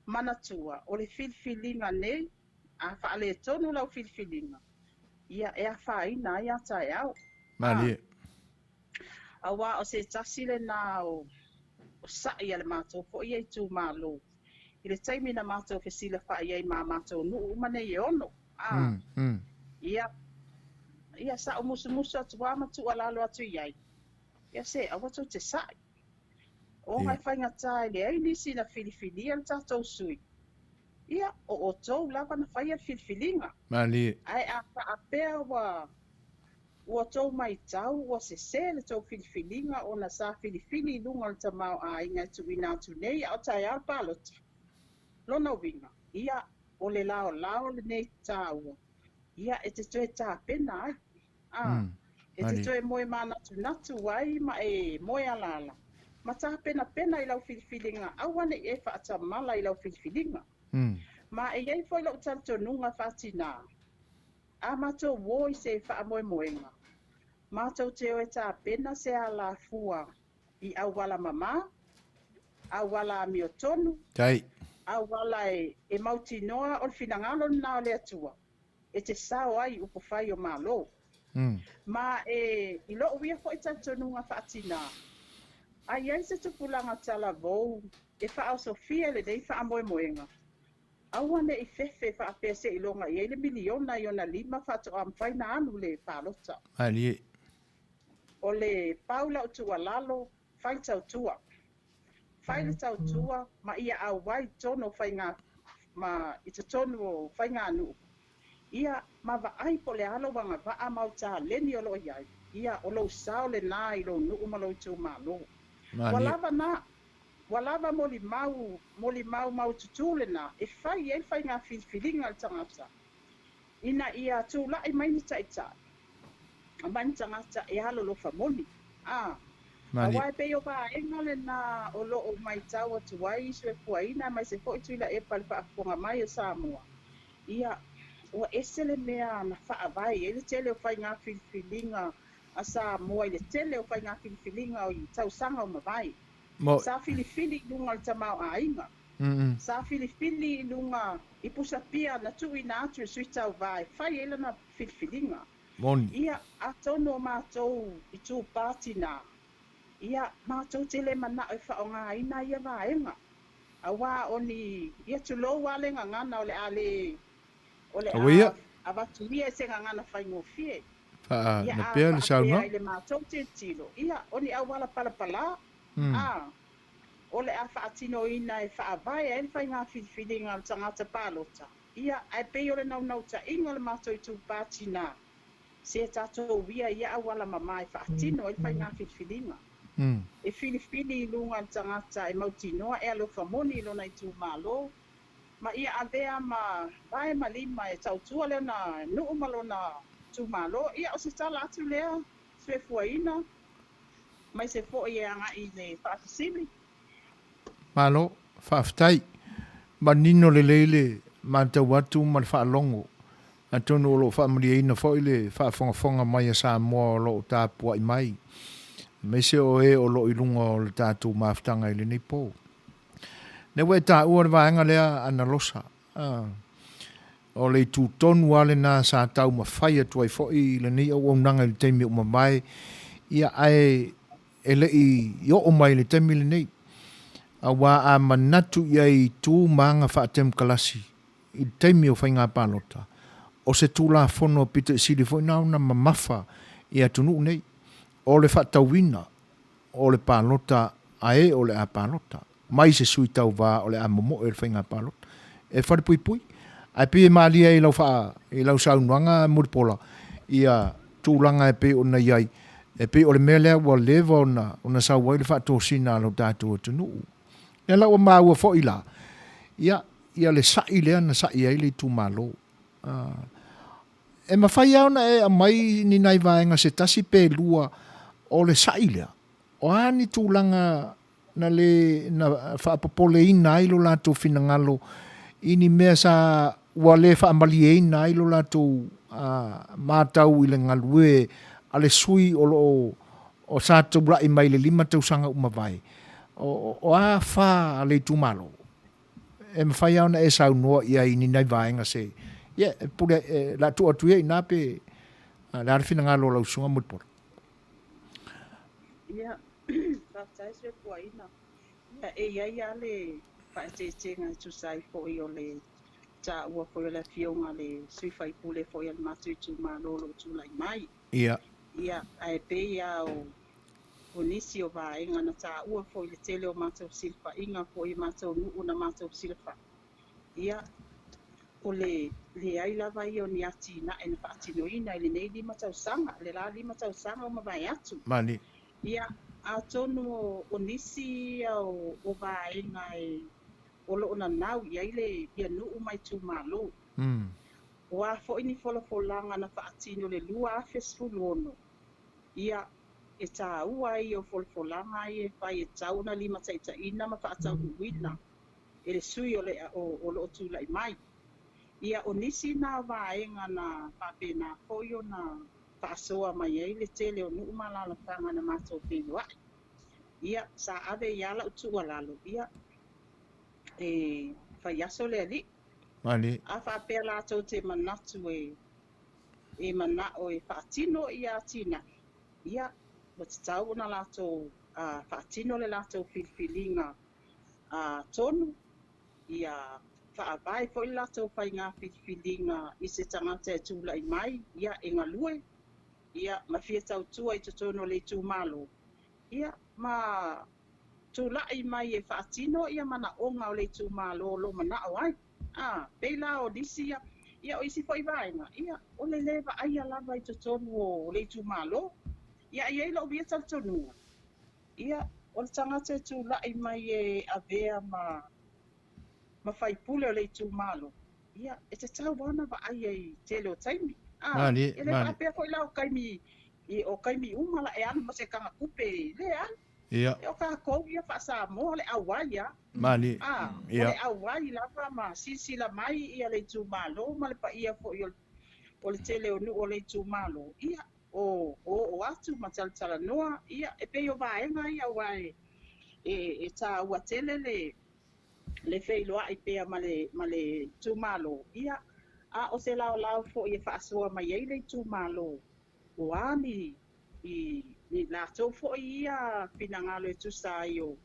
manatua, o le filifiliga nei, a faaletonu lau filifiliga, ia, e afaina ai a taeao. Malie. Aua o se tasi lena o sa'i a le matou foi ia itumalo i le taimi na matou fesilafai ai ma matou nuu uma nei e ono. A, ia, ia sa ou musumusu atu lava ma tuualalo atu i ai, ia se aua tou te sa'i. Ona e faigata e leai nisi na filifilia le tatou sui, ia, o outou lava na faia le filifiliga. Malie. Ae a faapea ua Ua tou maitau ua sese le tou filifiliga ona sa filifili i luga o le tamaoaiga e tuuina atu nei a o taeao le palota. Lona uiga, ia, o le laolao lenei taua, ia, e te toe tapena ai, a, e te toe moe manatunatu ai ma e moe alaala, ma tapenapena i lau filifiliga, aua ne i e faatamala i lau filifiliga. Ma e i ai foi lou talitonuga faatina, A matou o i se faamoemoega, matou te o e tapena se alafua i auala mamā, auala amiotonu, Tai. auala e mautinoa o le finagalo lena o le Atua. e te sao ai i upufai o Malo. Ma e i lo'u ia foi talitonuga faatinā, a i ai se tupulaga talavou e faaosofia i lenei faamoemoega, aua ne i fefe faapea seiloga i ai le miliona i ona lima faatoa mafai ona alu le palota. Malie. O le pau lau tuualalo, fai le tautua. Fai le tautua ma ia auai i totonu o faiga ma i totonu o faiganuu, ia, ma vaai po o le a lou agavaa ma ou taleni o lo o i ai, ia, o lou sao lena i lou nuu ma lou itumalo. Ua lava na, ua lava molimau, molimau maututū lena e fai i ai le faiga filifiliga a le tagata ina ia tulai mai ni taitai ma ni tagata e alolofa moni. A, aua e pei o vaega lena o lo o maitau atu ai Soefuaina aemaise foi Tuilaepa i le faafofoga mai a Samoa, ia, ua ese le mea na faavae i ai le tele o faiga filifiliga a Samoa i le tele o faiga filifiliga i tausaga ua mavae. Sa filifili i luga o le tamaoaiga. Sa filifili i luga i pusapia na tuuina atu e le Sui Tauva e fai ai lana filifiliga. Ia, atonu o matou itupa tinā, ia, matou te le manao e faaaogaina ia vaega, aua o ni, ia tulou lava le gagana o le a le, o le a avatu ia i se gagana faigofie. Ia, a faapea i le matou tilotilo, ia, o ni auala palapala, a, o le a faatinoina e faavae ai le faiga filifiliga a le tagata palota, ia, ae pei o le naunautaiga o le matou itupa tinā, se tatou uia ia auala mama e faatino ai le faiga filifiliga. E filifili i luga le tagata e mautinoa e alofa moni i lona itumalo, ma ia avea ma vae ma lima e tautua lona nuu ma lona itumalo. Ia, o se tala atu lea, Soifuaina, aemaise foi e agai i le faafesili. Malo, faafetai. Manino lelei le matau atu ma le faalogo. Atonu o lo o faamalieina foi le faafogafoga mai a Samoa o lo o tapuai mai, aemaise o e o lo o i luga o le tatou mafutaga i lenei po. Lea ua e taua le vaega lea Analosa, a. O le itu tonu lava lena sa taumafai atu ai foi lenei auaunaga i le taimi ua mavae, ia ae e le i oo mai i le taimi lenei. Aua a manatu i ai i tu ma aga faatemokalasi i le taimi o faiga palota, o se Tulafono pito i sili foi na ona mamafa i atunuu nei, o le faatauina o le palota a e o le a palota mai se sui tauva o le a momoe i le faiga palota e falepuipui. Ae pei e malie ai i lau faa, i lau saunoaga Mulipola ia tulaga e pei ona i ai, e pei o le mea lea ua leva ona, ona sau ai le faatosina a lo tatou atunuu. Lea la ua maua foi la, ia, ia le sa'i lea na sa'i ai le itumalo. E mafai lava ona e aumai ni nai vaega se tasi pe lua o le sa'i lea, o a ni tulaga na le na faapopoleina ai lo latou finagalo i ni mea sa ua le faamalieina ai lo latou matau i le galue a le sui o lo o sa tulai mai i le 5 tausaga ua mavae, o a fa a le itumalo? E mafai lava ona e saunoa i ai i ni nai vaega se, ia, e pule, e, la tuu atu ia i ina pe, a, le a le finagalo o lau susuga Mulipola? Ia, faafetai Soifuaina. Ia, e i ai lava le faaeteetega e tusa ai foi o le taua foi o le afioga le sui faipule foi a le matou itumalo o lo o tulai mai. Ia. Ia, ae pei lava o o nisi o vaega na taua foi i le tele o matou fesilafaiga foi i matou nuu na matou fesilafai, ia, o le leai lava ia o ni atinae na faatinoina i lenei 5 tausaga, le la 5 tausaga ua mavae atu. Mani. Ia, atonu o nisi ia o vaega e o lo o nanau i ai le ia nuu ma itumalo. O a foi ni folafolaga na faatino i le 2016, Ia, e tāua ai ia o folafolaga ia e fai e tatau ona limataitaiina ma faataunuuina e le sui o le o lo o tulai mai. Ia, o nisi na o vaega na faapena foi ona faasoa mai ai le tele o nuu ma alaalafaga na matou feiloai. Ia, sa ave ai lava lau tuualalo, ia, e fai aso le alii. Malie. A faapea latou te manatu e e mana'o e faatino ia atinae, ia, ua tatau ona latou faatino le latou filifiliga tonu, ia faavae foi le latou faiga filifiliga i se tagata e tulai mai, ia, e galue, ia, ma fia tautua i totonu o le itumalo, ia, ma tulai mai e faatino ia manaoga o le itumalo o lo o mana'o ai. A, pei la o nisi ia, ia o isi foi vaega, ia, o le lē vaaia lava i totonu o le itumalo. Ia, e i ai lou ia talitonuga, ia, o le tagata e tulai mai e avea ma, ma faipule o le itumalo, ia, e tatau lava ona vaaia i tele o taimi. A, Malie, e le malie. faapea foi la o taimi, i, o taimi uma la e alu ma se tagatupe, leai. Ia. E o tatou ia faa-Samoa le auai a. Malie. A, o Ia. le auai lava ma silasila mai ia le itumalo ma le paia foi o le, o le tele o nuu o le itumalo, ia, o oo atu ma talatalanoa, ia, e pei o vaega ia aua e, e, e taua tele le, le feiloai pea ma le, ma le itumalo, ia, a o se laolao foi e faasoa mai ai le itumalo, o a ni, i ni latou foi ia finagalo e tusa ai o,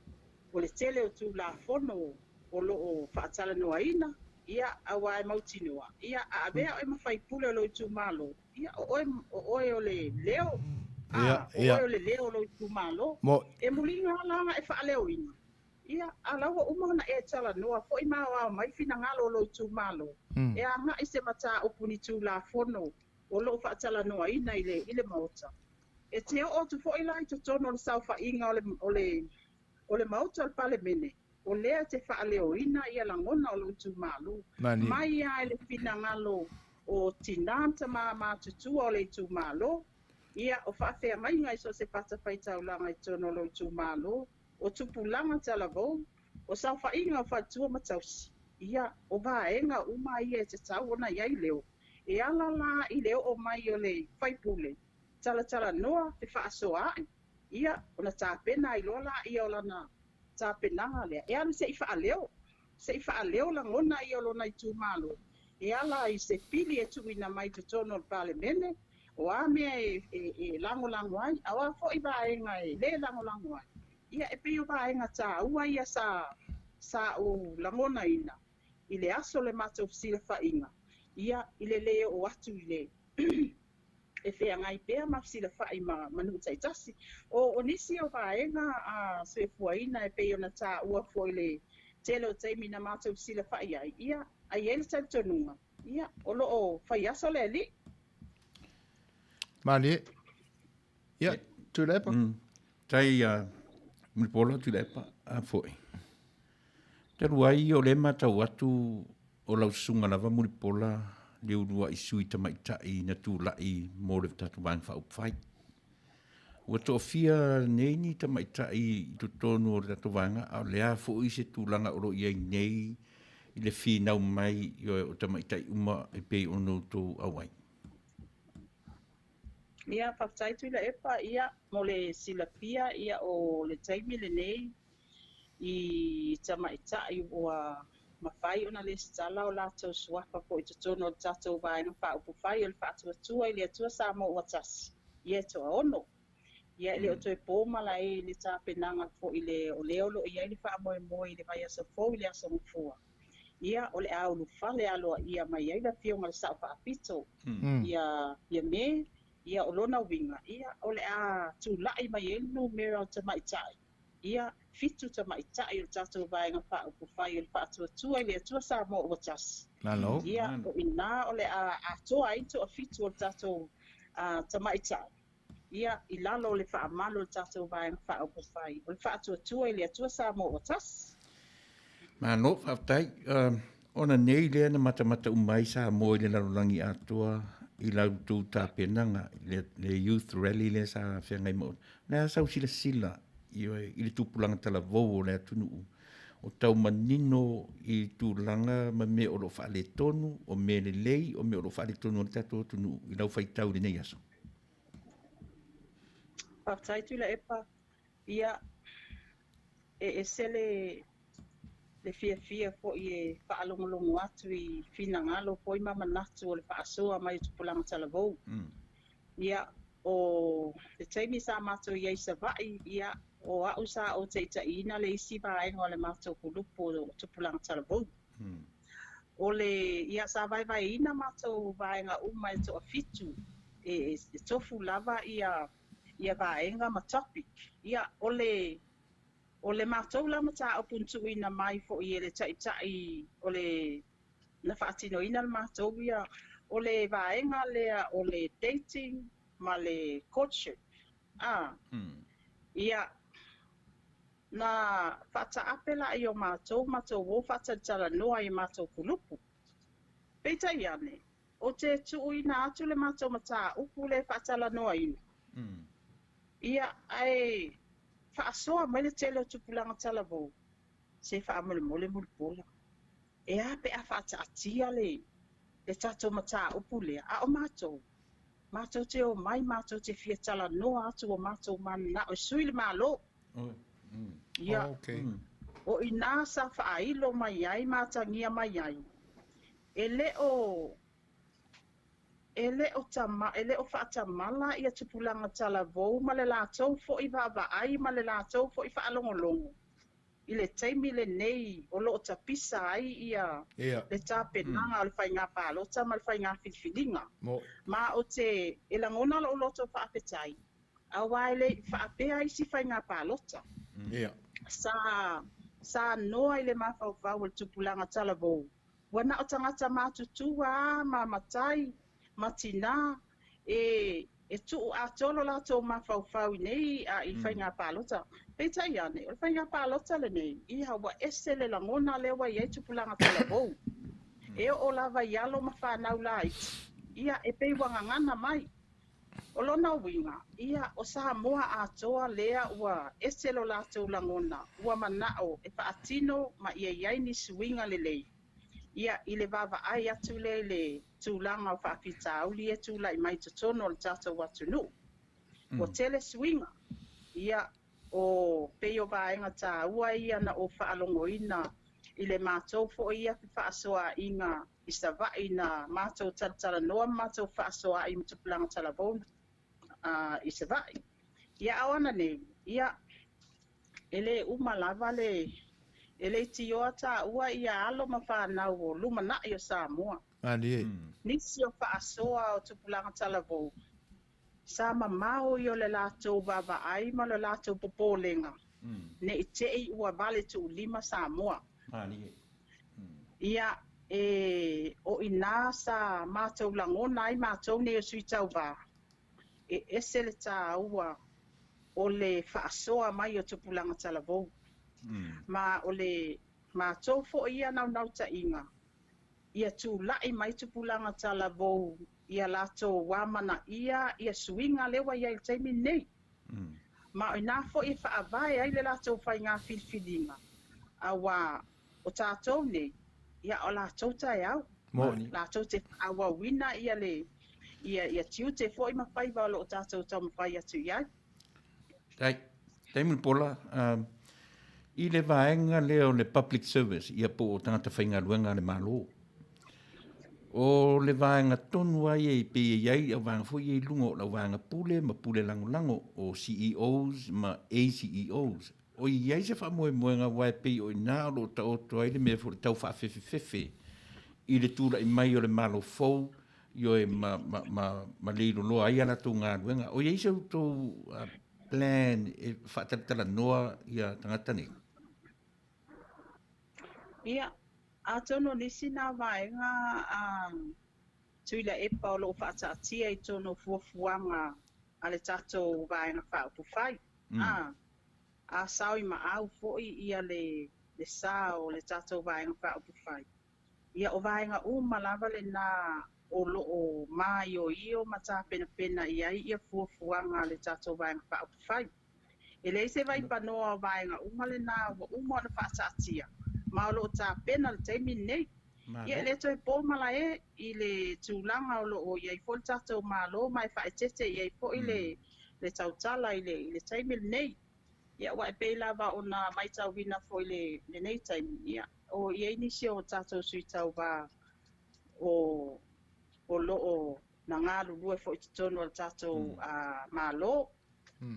o le tele o Tulafono o lo o faatalanoaina, ia, aua e mautinoa, ia, a avea oe ma faipule o lou itumalo, ia, o oe, o oe o le leo, Ia, a, o ia. oe o le leo o lou itumalo, Mo. e muliga lava la ona e faaleoina, ia, a la ua uma ona e talanoa foi ma aoao mai finagalo o lou itumalo, e agai i se mataupu ni Tulafono o lo o faatalanoaina i le, i le Maota. E te oo atu foi la i totonu o le saofaiga o le, o le, o le Maota o le Palemene, o lea e te faaleoina ia lagona o lou itumalo. Malie. Mai lava i le finagalo o tina ma tama matutua o le itumalo, ia, o faafeagaiga i so o se fatafaitaulaga i totonu o lou itumalo, o tupulaga talavou, o saofaiga o faletua ma tausi, ia, o vaega uma ia e tatau ona i ai leo. E ala la i le oo mai o le faipule, talatalanoa, fefaasoaai, ia, ona tapena ai loa laia o lana tapenaga lea, e alu se i faaleo, se i faaleo lagona ia o lona itumalo, e ala i se pili e tuuina mai i totonu o le Palemene, o a mea e, e, e lagolago ai, a o a foi vaega e lē lagolago ai. Ia, e pei o vaega taua ia sa, sa ou lagonaina i le aso o le matou fesilafaiga, ia, i le lē oo atu i le e feagai pea ma fesilafai ma, ma nuu taitasi. O, o nisi o vaega a soifuaina e pei ona taua foi i le tele o taimi na matou fesilafai ai, ia, a i ai le talitonuga, ia, o lo o fai aso le Alii. Malie. Ia, Tuilaepa. Tai a Mulipola Tuilaepa a foi. Talu ai o lea e matau atu o lau susuga lava Mulipola le uluai sui tamaitai na tulai mo le tatou Vaega Faaupufai. Ua toafia nei ni tamaitai i totonu o le tatou vaega, a o le a foi se tulaga o lo o i ai nei i le finau mai o tamaitai uma e pei ona outou auai? Ia, faafetai Tuilaepa, ia, mo le silafia, ia, o le taimi lenei, i tamaitai ua mafai ona lesitala o latou suafa foi i totonu o le tatou Vaega Faaupufai o le Faatuatua i le Atua Samoa ua Tasi, ia e toaono. Ia e le o toe po malae i le tapenaga foi le o lea o lo o i ai le faamoemoe i le vaiaso fou i le Aso Gafua. Ia o le a ulufale aloaia mai ai le Afioga i le Sao Faapito ia ia Me, ia o lona uiga, ia o le a tulai mai ai le numera o tamaitai Ia, fitu tamaitai o le tatou Vaega Faaupufai o le Faatuatua i le Atua Samoa ua Tasi. Malo. Ia, o i ina o le a atoa ai le toafitu o le tatou tamaitai, ia, i lalo o le faamalu o le tatou Vaega Faaupufai o le Faatuatua i le Atua Samoa ua Tasi. Malo, faafetai. Ona nei lea na matamata uma ai Samoa i le lalolagi atoa i la outou tapenaga, le Youth Rally lea sa feagai ma outou. O le a sau silasila i le tupulaga talavou o le atunuu o tau manino i tulaga ma mea o lo o faaletonu, o mea lelei, o mea o lo o faaletonu ai le tatou atunuu i lau faitau i lenei aso. Faafetai Tuilaepa. Ia, e ese le, le fiafia foi e faalogologo atu i finagalo foi ma manatu o le faasoa mai o tupulaga talavou. Ia, o le taimi sa matou i ai i Savaii, ia, o au sa ou taitaiina le isi vaega o le matou kulupu o tupulaga talavou. O le, ia, sa vaevaeina matou vaega uma e toafitu, e tofu lava ia ia vaega ma topic. Ia, o le, o le matou la mataupu na tuuina mai foi e le taitai o le na faatinoina le matou ia, o le vaega lea o le dating ma le courtship. A, ia, na faataape laia o matou, matou o faatalatalanoa i matou kulupu. Peitai ane, ou te tuuina atu le matou mataupu lea e faatalanoaina. Ia, ae faasoa mai le tele o tupulaga talavou, se faamolemole Mulipola. E a pe a faataatia le le tatou mataupu lea, a o matou, matou te omai matou te fia talanoa atu o matou mananao e sui le Malo. Ia, o i ina sa faailo mai ai ma atagia mai ai, e le o E le o tama, e le o faatamala ia tupulaga talavou ma le latou foi vaavaai ma le latou foi faalogologo i le taimi lenei o lo o tapisa ai ia le tapenaga o le faiga palota ma le faiga filifiliga. Ma ou te, e lagona lou loto faafetai, aua e le i faapea isi faiga palota. Sa, sa noa i le mafaufau o le tupulaga talavou Ua na o tagata matutua a ma matai ma tinā e e tuu atoa lo latou mafaufau i nei a i faiga palota. Peitai ane, o le faiga palota lenei, ia ua ese le lagona lea ua i ai tupulaga talavou. E oo lava i alo ma fanau laiti, ia e pei ua gagana mai. O lona uiga, ia o Samoa atoa lea ua ese lo latou lagona, ua manao e faatino ma ia i ai ni suiga lelei, ia i le vaavaai atu lea i le tulaga o faafitauli e tulai mai i totonu o le tatou atunuu. Ua tele suiga, ia o pei o vaega taua ia na ou faalogoina i le matou foi ia fefaasoaaiga i Savaii na matou talatalanoa ma matou fefaasoaai ma tupulaga talavou i Savaii. Ia a o ana nei, ia e le uma lava le, e leitioa taua ia alo ma fanau o lumanai o Samoa. Malie. Nisi o faasoa o tupulaga talavou, sa mamao ia o le latou vaavaai ma le latou popolega, ne i te i ua vale tuulima Samoa. Malie. Ia, e, o i inā sa matou lagona ai matou nei o Sui Tauva, e ese le tāua o le faasoa mai o tupulaga talavou. Ma o le matou foi ia naunautaiga, ia tulai mai tupulaga talavou ia latou amanaia ia suiga lea ua i ai i le taimi lenei. Ma o i inā foi e faavae ai le latou faiga filifiliga, auā o tatou nei, ia o latou taeao, latou te faaauauina ia le ia ia tiute foi ma faiva o lo o tatou taumafai atu i ai. Tai, tai Mulipola, i le vaega lea o le public service, ia po o tagata faigaluega a le Malo, o le vaega tonu lava ia e pei e i ai au vaega foi ia i luga o lau vaega pule ma pule lagolago o CEOs ma ACEOs. O i ai se faamoemoega aua e pei o i ina o lo o taoto ai le mea foi o le tau faafefefefe i le tulai mai o le Malo fou, ioe, ma, ma, ma, ma leiloloa ai a latou galuega. O i ai se outou plan e faatalatalanoa ia tagata nei? Ia, atonu o nisi nā vaega a Tuilaepa o lo o faataatia i totonu o fuafuaga a le tatou Vaega Faaupufai. A, a sao i maau foi ia le, le sa o le tatou Vaega Faaupufai. Ia, o vaega uma lava lena o lo o maioio ma tapenapena i ai ia fuafuaga a le tatou Vaega Faaupufai. E leai se vaipanoa o vaega uma lena ua uma ona faataatia, ma o lo o tapena i le taimi lenei. Ia, e le toe po malae i le tulaga o lo o i ai foi le tatou Malo ma e faaeteete i ai foi le le tautala i le i le taimi lenei. Ia, aua e pei lava ona matauina foi i lenei taimi, ia, o i ai nisi o tatou sui tauva o o lo o na galulue foi i totonu o le tatou Malo.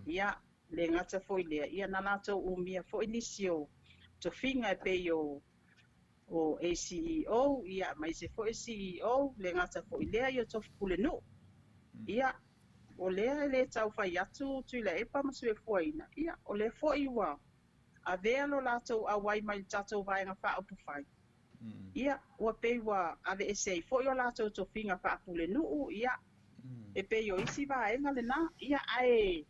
Ia, le gata foi i lea, ia na latou umia foi nisi o tofiga e pei o o ACEO, ia, aemaise foi CEO, le gata foi i lea, ia o tofi pulenuu. Ia, o lea e le tau fai atu Tuilaepa ma Suefuaina, ia, o lea foi ua avea lo latou auai mai le tatou Vaega Faaupufai, ia, ua pei ua aveese ai foi o latou tofiga faapulenuu, ia, e pei o isi vaega lena, ia, ae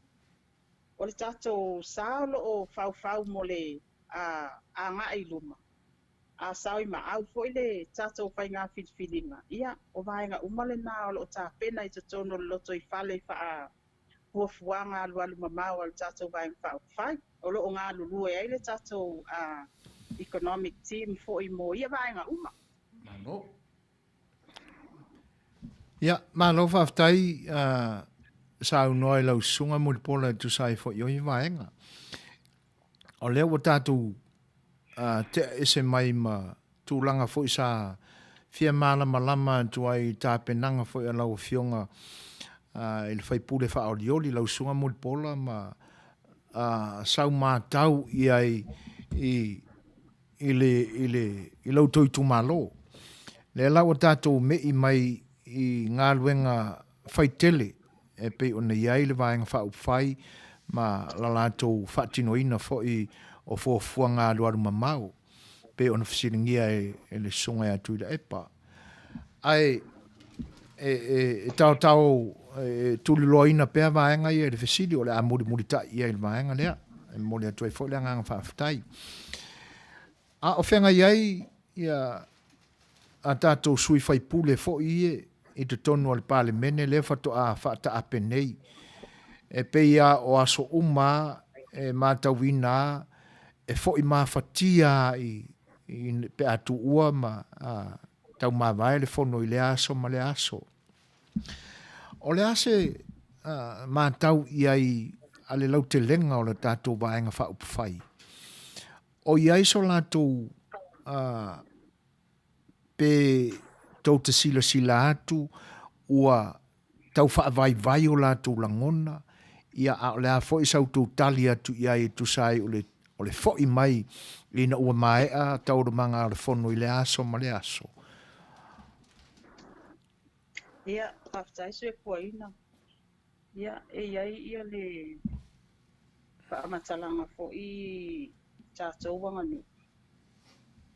o le tatou sa o lo o faufau mo le agai i luma, a sao i maau foi le tatou faiga filifiliga, ia, o vaega uma lena o lo o tapena i totonu o le lotoifale faa fuafuaga alualu mamao a le tatou Vaega Faaupufai, o lo o galulue ai le tatou economic team foi mo ia vaega uma. Malo. Ia, malo faafetai saunoa i lau susuga Mulipola e tusa ai foi o ia vaega. O lea ua tatou tea ese mai ma tulaga foi sa fia malamalama atu ai i tapenaga foi a lau Afioga i le faipule faaolioli, lau Susuga Mulipola ma sau matau i ai i i le i le i lo outou itumalo. Lea la ua tatou me'i mai i galuega faitele e pei ona i ai le Vaega Faaupufai ma la latou faatinoina foi o fuafuaga alualu mamao pei ona fesiligia e le Susuga ia Tuilaepa. Ae e taotao e tuliloaina pea vaega ia i le fesili o le a mulimulitai i ai i le vaega lea. E momoli atu ai foi le agaga faafetai. A o feagai ai ia a tatou sui faipule foi ia i totonu o le Palemene lea faatoa faataape nei. E pei lava o aso uma e matauina lava e foi mafatia lava i pe a tuua ma taumavae le fono i lea aso ma lea aso. O le a se matau i ai a le lautelega o le tatou Vaega Faaupufai? O i ai so latou pe tou te silasila atu ua tau faavaivai o latou lagona, ia a o le a foi sa outou tali atu i ai e tusa ai o le, o le foi mai ina ua maea taualumaga o le fono i lea aso ma lea aso. Ia, faafetai Soifuaina. Ia, e i ai ia le faamatalaga foi i tatou aganuu,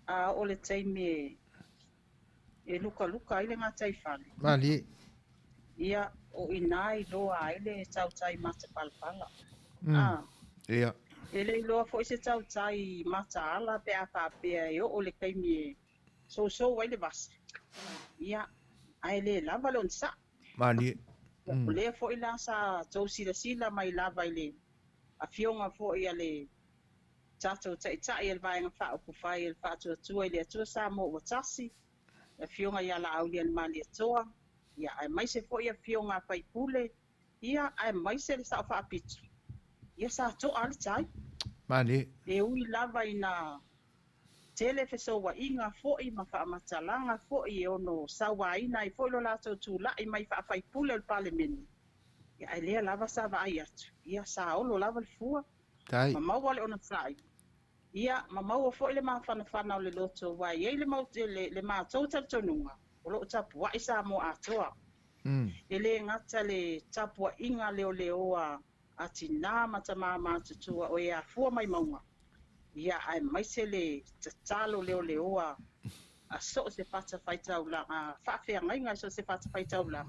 a oo le taimi e e lukaluka ai le gataifale. Malie. Ia, o i ina e iloa ai le tautai matapalapala. A. Ia. E le iloa foi se tautai mataala pe a faapea e oo le taimi e sousou ai le vasa. Ia, ae le lava le onosai. Malie. O lea foi la sa tou silasila mai lava i le afioga foi a le tatou Taitai a le Vaega Faaupufai a le Faatuatua i le Atua Samoa ua Tasi, le Afioga ia Laaulialemalietoa, ia, aemaise foi afioga a faipule, ia, aemaise le Sao Faapito, ia sa to'a lava le tai. Malie. E ui lava ina tele fesoua'iga foi ma faamatalaga foi e ono sauaina ai foi lo latou tula'i mai faa-faipule o le Palemene, ia, ae lea lava sa vaai atu, ia, sa olo lava le fua. Tai. Ma maua le onosai, ia, ma maua foi le mafanafana o le loto, aua e i ai le mau, le, le matou talitonuga, o lo o tapua'i Samoa atoa. E le gata le tapua'iga leoleoa a tinā ma tamā matutua o e afua mai mauga, ia, aemaise le tatalo leoleoa a so o se fatafaitaulaga, faafeagaiga i so o se fatafaitaulaga,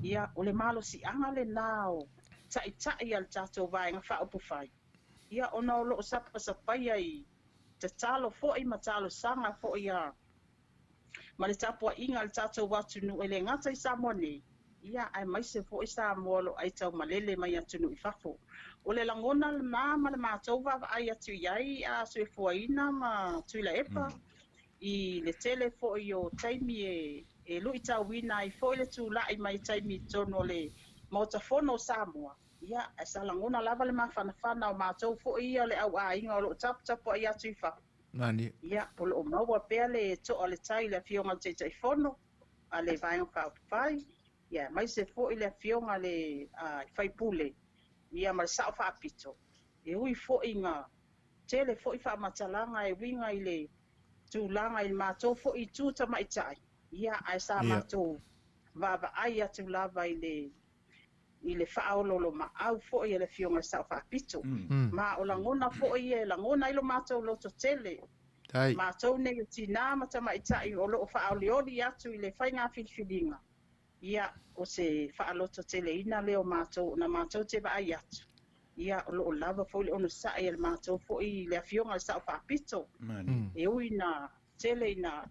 ia, o le malosiaga lena o taitai a le tatou Vaega Faaupufai, ia, ona o lo o sapasapaia i tatalo foi ma talosaga foi a ma le tapuaiga a le tatou atunuu e le gata i Samoa nei, ia, aemaise foi Samoa o lo o aitaumalele mai atunuu i fafo. O le lagona lena ma le matou vaavaai atu i ai a Soifuaina ma Tuilaepa i le tele foi o taimi e luitauina ai foi le tulai mai taimi i totonu o le Maota Fono o Samoa, ia, ae sa lagona lava le mafanafana o matou foi ia o le au aiga o lo o taputapuai atu i fafo. Malie. Ia, o lo o maua pea le to'a o le tai i le Afioga i le Taitaifono a le Vaega Faaupufai, ia aemaise foi le Afioga i le Sui Usufono, ia ma le Sao Faapito. E ui foi ina tele foi faamatalaga e uiga i le tulaga i le matou foi itu tamaitai, ia ae sa matou vaavaai atu lava i le i le faaoloolomaau foi a le Afioga i le Sao Faapito. Ma o lagona foi ia e lagona ai lo matou lototele, matou nei o tinā ma tamaitai o lo o faaolioli atu i le faiga filifiliga, ia, o se faalototeleina lea o matou ona matou te vaai atu, ia, o lo o lava foi le onosai a le matou foi le Afioga i le Sao Faapito, e ui ina tele ina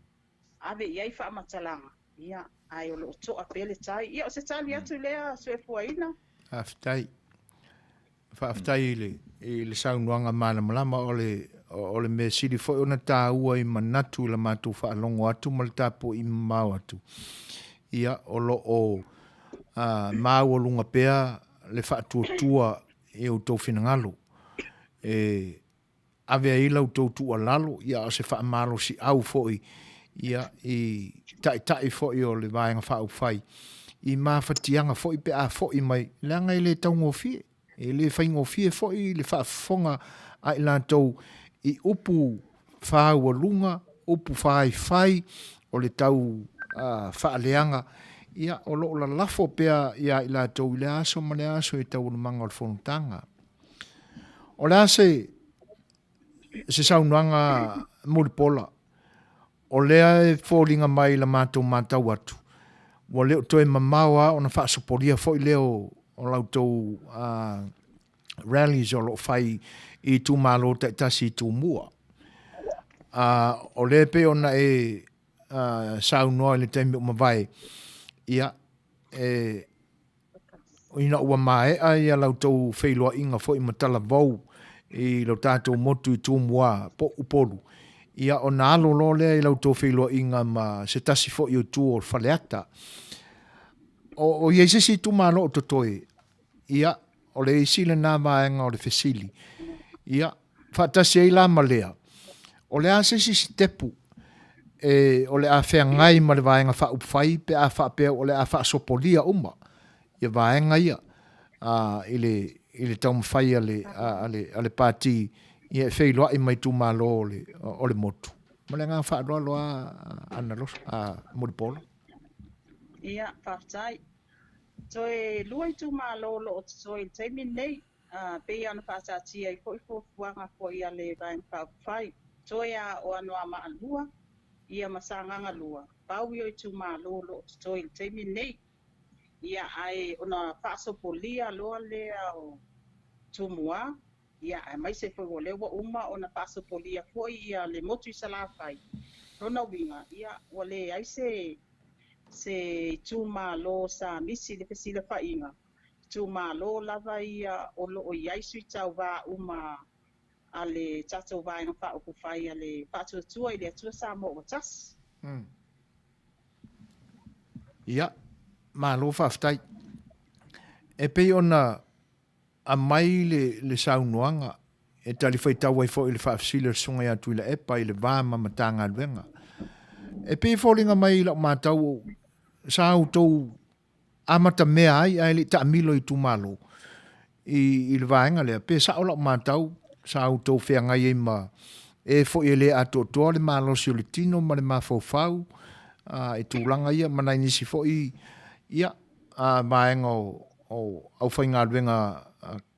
ave i ai faamatalaga, ia, ae o lo o to'a pea le tai. Ia, o se tali atu lea, Soefuaina. Faafetai. Faafetai i le, i le saunoaga malamalama. O le, o le mea sili foi ona taua i manatu i la matou faalogo atu ma le tapuai mamao atu, ia, o lo o maualuga pea le faatuatua i outou finagalo e ave ai la outou tuualalo, ia a o se faamalosiau foi ia i taitai foi o le Vaega Faaupufai i mafatiaga foi pe a foi mai, leaga e le taugofie, e le faigofie foi le faafofoga a i latou i upu faaualuga, upu faifai o le tau faaleaga, ia o lo o lalafo pea ia i latou i lea aso ma lea aso i taualumaga o le fonotaga. O le a se, se saunoaga mulipola? O lea e foliga mai i la matou matau atu, ua le o toe mamao lava ona faasopolia foi lea o, o la outou rallies o lo o fai i itumalo taitasi i Tumua. O lea e pei ona e saunoa i le taimi ua mavae, ia, e, ina ua maea ia la outou feiloaiga foi ma Talavou i lo tatou motu i Tumua po o Upolu, ia ona alo loa lea i la outou feiloaiga ma se tasi foi o itu o Faleata. O i ai se isi itumalo o totoe? Ia, o le isi lena vaega o le fesili. Ia, faatasi ai la ma lea, o le a se isi sitepu e, o le a feagai ma le Vaega Faaupufai pe a faapea o le a faasopolia uma ia vaega ia a, i le, i le taumafai a le, a, a le, a le Pati ia e feiloai ma itumalo o le, o le motu. Ma le agaga faaaloalo a Analosa, a Mulipola. Ia, faafetai. Toe lua itumalo o lo o totoe i le taimi lenei. Ā, pei ona faataatia ai foi fuafuaga foi a le Vaega Faaupufai, toe a o Anoamaa 2, ia ma Sagaga 2, pau ia o itumalo o lo o totoe i le taimi lenei. Ia, ae ona faasopolia loa lea o Tumua, ia, aemaise foi o lea ua uma ona faasopolia foi ia le motu i Salafai. Lona uiga, ia, ua leai se se itumalo sa misi i le fesilafaiga, Itumalo lava ia o lo o i ai sui tauva uma a le tatou Vaega Faaupufai a le Faatuatua i le Atua Samoa ua Tasi. Ia, malo faafetai. E pei ona aumai le, le saunoaga e talifuaitau ai foi i le faafesili a le Susuga ia Tuilaepa i le va ma Matagaluega. E pei e foliga mai i lau matau sa outou amatamea ai ae le i taamilo i itumalo i le vaega lea, pe sao lau matau sa outou feagai ai ma e foi e le atoatoa le malosi o le tino ma le mafaufau i tulaga ia ma nai nisi foi ia vaega o aufaigaluega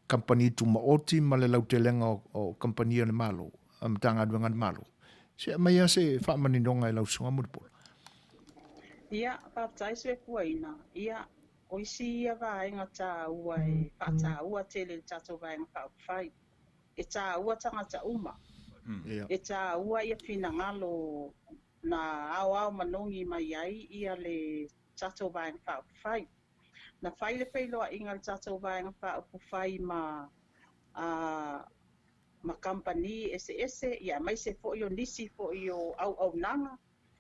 kamupani tumaoti ma le lautelega o kamupani a le Malo, a Matagaluega a le Malo. Se aumai lava se faamaninoga i lau Susuga Mulipola. Ia, faafetai Soefuaina. Ia, o isi ia vaega taua e faataua tele i le tatou Vaega Faaupufai. E taua tagata uma. E taua ia finagalo na aoao manogi mai ai ia le tatou Vaega Faaupufai. Na fai le feiloaiga a le tatou Vaega Faaupufai ma ma kamupani eseese, ia aemaise foi o nisi foi o auaunaga,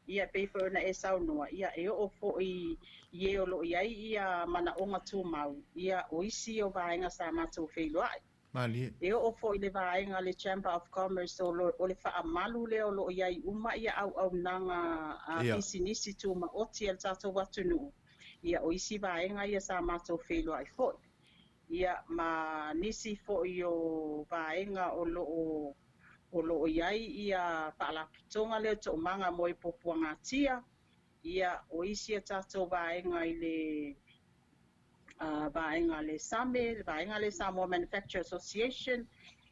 ia e pei foi ona e saunoa, ia e oo foi i e o lo o i ai ia manaoga tumau, ia o isi o vaega sa matou feiloai. Malie. E oo foi i le vaega a le Chamber of Commerce o lo, o le faamalu lea o lo o i ai uma ia auaunaga a pisinisi tumaoti a le tatou atunuu, ia o isi vaega ia sa matou feiloai foi. Ia ma nisi foi o vaega o lo o o lo o i ai ia faalapotopotoga lea o Toomaga mo e Puapuagatia, ia o isi a tatou vaega i le vaega a le SAME, le vaega lea Samoa Manufacturer Association,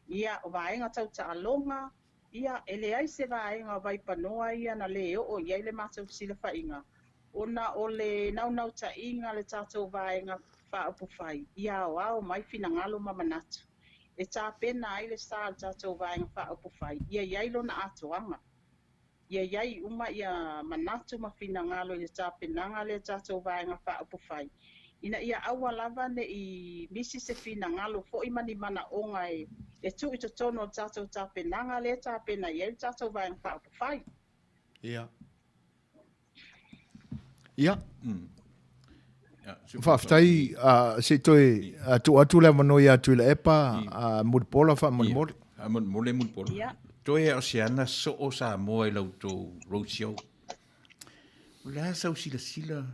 ia o vaega tau taaloga, ia e leai se vaega o Vaipanoa ia na le oo i ai le matou fesilafaiga, ona o le naunautaiga a le tatou vaega faaupufai ia aoao mai finagalo ma manatu e tapena ai le sa o le tatou vaega faaupufai ia i ai lona atoaga. Ia i ai uma ia manatu ma finagalo i le tapenaga lea tatou Vaega Faaupufai, ina ia aua lava ne i misi se finagalo foi ma ni manaoga e tuu i totonu o le tatou tapenaga lea e tapena i ai le tatou Vaega Faaupufai. Ia. Ia. Faafetai, se i toe tuu atu le avanoa ia Tuilaepa Mulipola faamolemole. Faamolemole Mulipola. Toe o se ana soo Samoa i la outou roadshow. O le a sau silasila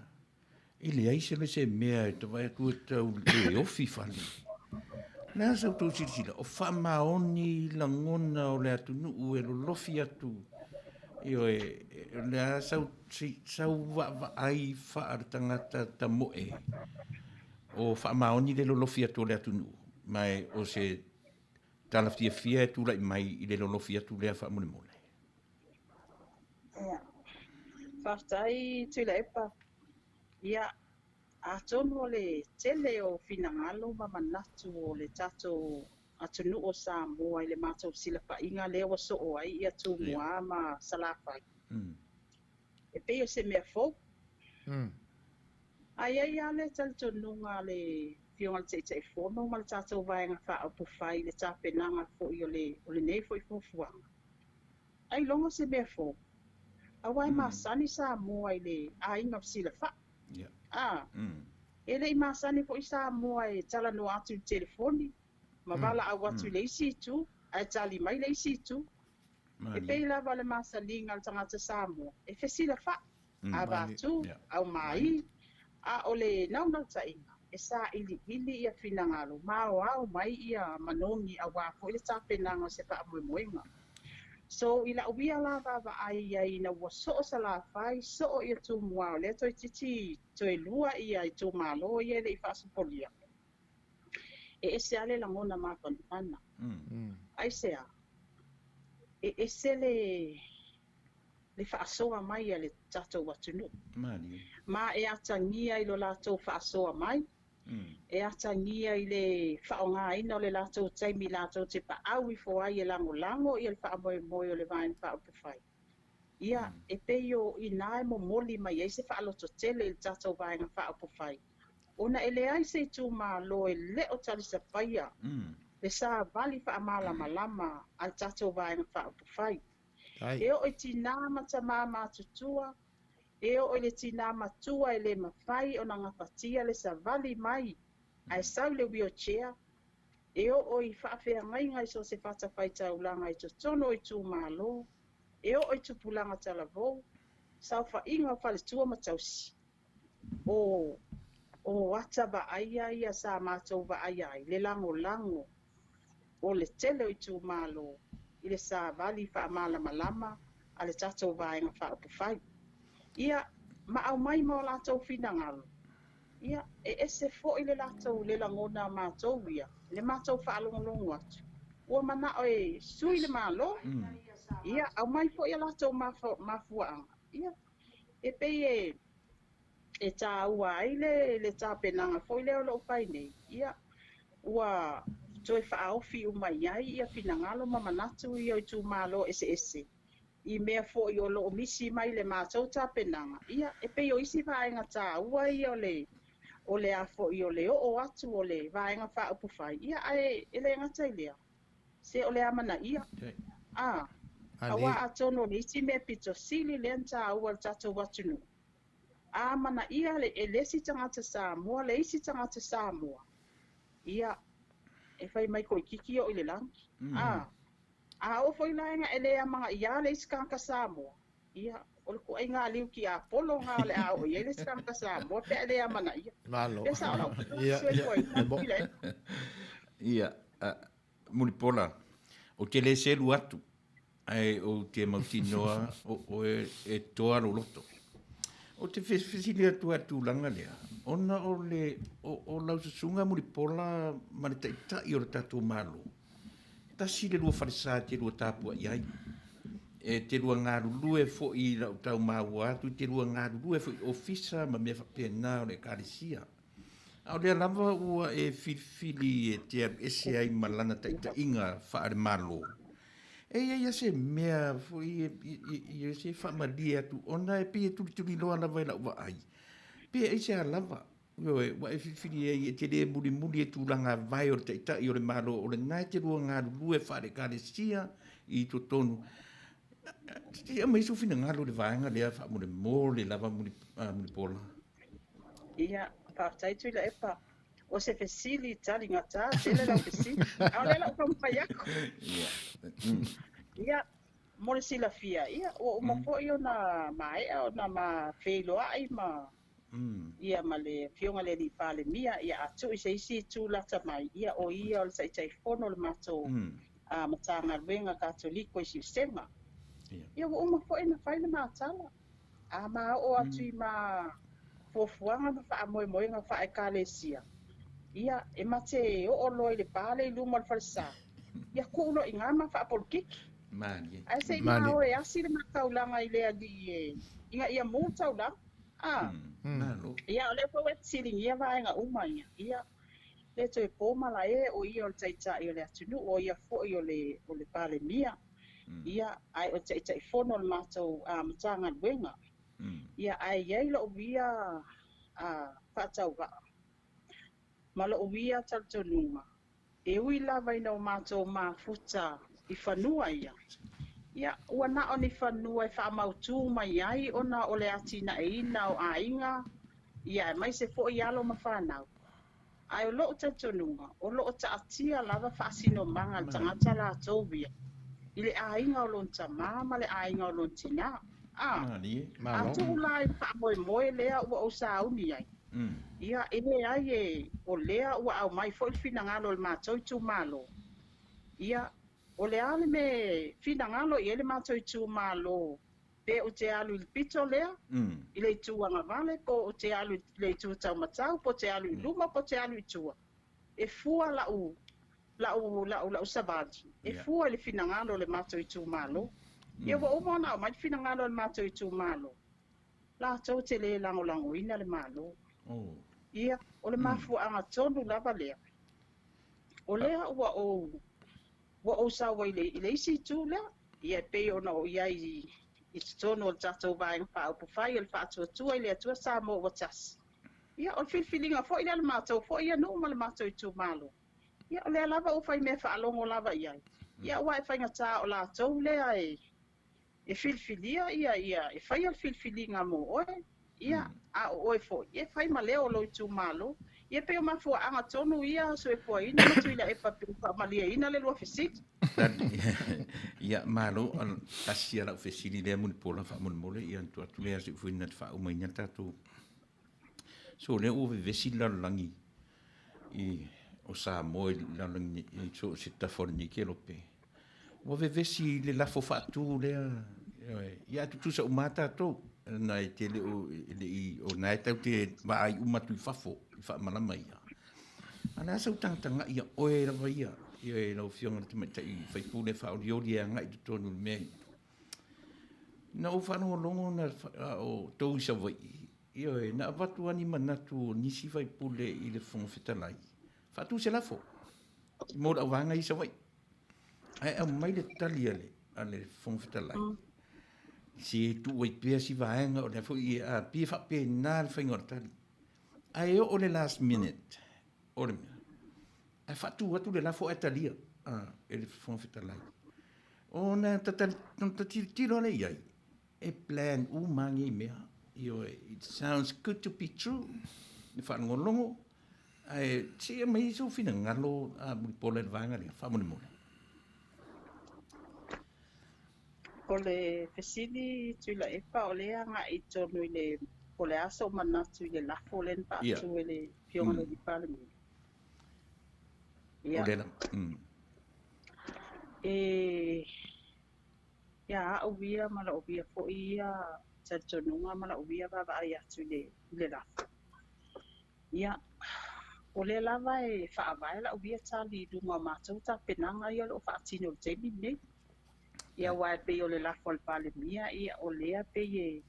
e leai se se mea e te vaai atu e tau le ofi fale. O le a sa outou silasila, o faamaoni lagona o le atunuu e lolofi atu, ioe, o le a sau, sau vaavaai faaletagata tamoe, o faamaoni le lolofi atu o le atunuu, ma o se tala fiafia e tulai mai i le lolofi atu lea faamolemole. Ia. Faafetai Tuilaepa. Ia, atonu o le tele o finagalo ma manatu o le tatou atunuu o Samoa i le matou fesilafaiga lea ua soo ai ia Tumua ma Salafai. E pei o se mea fou. Ae i ai lava le talitonuga a le Afioga i le Taitaifono ma le tatou Vaega Faaupufai i le tapenaga foi o le o lenei foi fuafuaga, ailoga se mea fou, aua e masani Samoa i le aiga fesilafai. A, e le i masani foi Samoa e talanoa atu i le telefoni ma valaau atu i le isi itu ae tali mai le isi itu. E pei lava o le masaniga a le tagata Samoa e fesilafai, avatu, aumai, a o le naunautaiga e sailiili ia finagalo ma aoao mai ia manogi aua foi le tapenaga o se faamoemoega. So, i la'u ia la vaavaai i ai ina ua soo Salafai, soo ia Tumua o lea toeitiiti toe lua ia itumalo ia e le i faasopolia, e ese lava le lagona mafanafana. Aisea? E ese le le faasoa mai a le tatou atunuu. Ma e atagia i lo latou faasoa mai, e atagia i le faaaogaina o le latou taimi latou te paau ifo ai e lagolago ia le faamoemoe o le Vaega Faaupufai. Ia, e pei o i ina e momoli mai ai se faalototele i le tatou Vaega Faaupufai, ona e leai se itumalo e le o talisapaia le savali faamalamalama a le tatou Vaega Faaupufai. E oo i tinā ma tamā matutua, e oo i le tinā matua e le mafai ona gafatia le savali mai ae sau i le wheelchair, e oo i faafeagaiga i so o se fatafaitaulaga i totonu o itumalo, e oo i tupulaga talavou, saofaiga o faletua ma tausi. O o ata vaaia ia sa matou vaaia ai le lagolago o le tele o itumalo i le savali faamalamalama a le tatou Vaega Faaupufai. Ia, ma aumai ma o latou finagalo, ia, e ese foi le latou le lagona a matou ia, le matou faalogologo atu, ua manao e sui le Malo, ia, aumai foi a latou mafuaaga, ia, e pei e e taua ai le le tapenaga foi lea o lo o fai nei, ia, ua toe faaofi uma i ai ia finagalo ma manatu ia o itumalo eseese i mea foi o lo o misi mai i le matou tapenaga, ia, e pei o isi vaega taua ia o le o le a foi o le oo atu o le Vaega Faaupufai, ia, ae e le gata i lea, se o le amanaia, a, aua atonu o le isi mea pito sili lea na taua i le tatou atunuu, A amanaia le e le isi tagata Samoa le isi tagata Samoa, ia, e fai mai toeitiiti oo i le lagi. A, a oo foi la ina e le amanaia le isi tagata Samoa, ia, o le ituaiga liu tiapolo lena o le a oo i ai le isi tagata Samoa pe a e le amanaia. Malo. Pe sao lau tala, Ia, sue ia, tuaina, e mo. Tuilaepa. Ia, Mulipola, ou te le selu atu, ae ou te mautinoa o oe e toa lou loto. Ou te fesili atu ai i le tulaga lea, ona o le, o, o lau susuga Mulipola ma le Taitai o le tatou Malo, tasi le lua falesa e te lua tapuai ai. E te lua galulue foi i lau tau maua atu, e te lua galulue foi i ofisa ma mea faapena o le Ekalesia. A o lea lava ua e filifili e te alu ese ai ma lana taitaiga faale-Malo, e i ai lava se mea foi e se faamalie atu ona e pei e tulituliloa lava i lau vaai, pe aisea lava, ioe, ua e filifili ai e te le mulimuli i tulaga vae o le Taitai o le Malo, o lena e te lua galulue faale-Ekalesia i totonu. Se i aumai sou finagalo i le vaega lea faamolemole lava Mulipola. Ia, faafetai Tuilaepa. O se fesili taligata tele lau fesili, a o lea la ua taumafai atu. Ia. Ia, mo le silafia, ia, ua uma foi ona maea ona ma feiloai ma ia ma le Afioga i le Alii Palemia, ia a tuu i se isi itu lata mai, ia o ia o le Taitaifono o le matou Matagaluega Katoliko i Siusega. Ia ua uma foi ona fai le ma tala. A ma oo atu i ma fuafuaga ma faamoemoega faa-Ekalesia, ia, e ma te oo loa i le pale i luma o le falesa, ia tuu loa i ina ma faapolokiki. Malie. Ae se i ma o e asi le ma taulaga i le alii e, ina ia mu le taulaga. A. Malo. Ia, o lea foi ua e fesiligia vaega uma ia, ia, le toe po malae o ia o le Taitai o le atunuu, o ia foi o le, o le Palemia. Ia, ae o le Taitaifono o le matou Matagaluega. Ia, ae i ai lou ia faatauvaa ma lou ia talitonuga, e ui lava ina o matou mafuta i fanua ia, ia, ua na o ni fanua e faamautu mai ai ona o le atinaeina o aiga, ia, aemaise foi alo ma fanau. Ae o lou talitonuga, o lo o taatia lava faasinomaga a le tagata latou ia i le aiga o lona tama ma le aiga o lona tina. A, a tuu la i le faamoemoe lea ua ou sauni ai, ia, e leai e, o lea ua aumai foi le finagalo o le matou itumalo, ia, o le a le mea e finagalo i ai le matou itumalo Pe ou te alu i le pito lea, i le itu agavale, po ou te alu i le itu taumatau, po te alu i luma, po te alu i tua. E fua la'u, la'u, la'u, la'u savali, e fua i le finagalo o le matou itumalo. Ia ua uma ona aumai le finagalo o le matou itumalo, latou te le lagolagoina le Malo. Ia, o le mafuaaga tonu lava lea, o lea ua ou, ua ou sau ai i le isi itu lea, Ia e pei ona o i ai i totonu o le tatou Vaega Faaupufai o le Faatuatua i le Atua Samoa ua Tasi. Ia, o le filifiliga foi lea a le matou foi ia nuu ma le matou itumalo. Ia, o lea lava ua fai mea faalogo lava i ai. Ia, aua e faigata o latou lea e e filifilia ia ia e faia le filifiliga mo oe. Ia, a o oe foi, e fai ma leo o lou itumalo. Ia pei o mafuaaga tonu ia Soefuaina ma Tuilaepa pei faamalieina le lua fesili. Ia, malo, tasi a lau fesili lea Mulipola faamolemole, ia ona tuu atu lea Soefuaina e faaumaina le tatou. So lea ua vevesi le lalolagi i o Samoa i le lalolagi i so o se tafa o lenei kelope. Ua vevesi i le lafo faatu lea, ia a tutusa uma lava tatou, ona e te le o, e le i, o na e tatou te vaai uma atu i fafo i faamalama ia. A o le a sau tagatagai ia oe lava ia, ioe, lau Afioga i le Tamaitai sui usufono faaolioli e agai i totonu o le mea ia. Na ou faalogologo na o tou i Savaii, ioe, na avatu lava ni manatu o nisi sui usufono i le Fofoga Fetalai, faatu se lafo mo le auvaega i Savaii. Ae aumai le tali a le, a le Fofoga Fetalai, se tuu ai pea si vaega o lea foi, a pei e faapena le faiga o le tali. Ae oo le last minute o le mea, ae faatu atu le lafo ae talia e le Fofoga Fetalai. Ona ta tilotilo lea i ai, e plan uma nei mea. Ioe, it sounds good to be true, le faalogologo. Ae se i aumai sou finagalo a Mulipola i le vaega lea, faamolemole. O le fesili Tuilaepa, o lea e agai i totonu i le, po o le a sou manatu i le lafo lea na faatu e le Afioga i le Palemia. Ia. O lea lava. E, ia au ia ma lou ia foi ia talitonuga ma lou ia vaavaai atu i le, i le lafo. Ia, o lea lava e faavae lau ia tali i luga o matou tapenaga ia o lo o faatino i le taimi lenei. Ia aua e pei o le lafo a le Palemia, ia o lea e pei e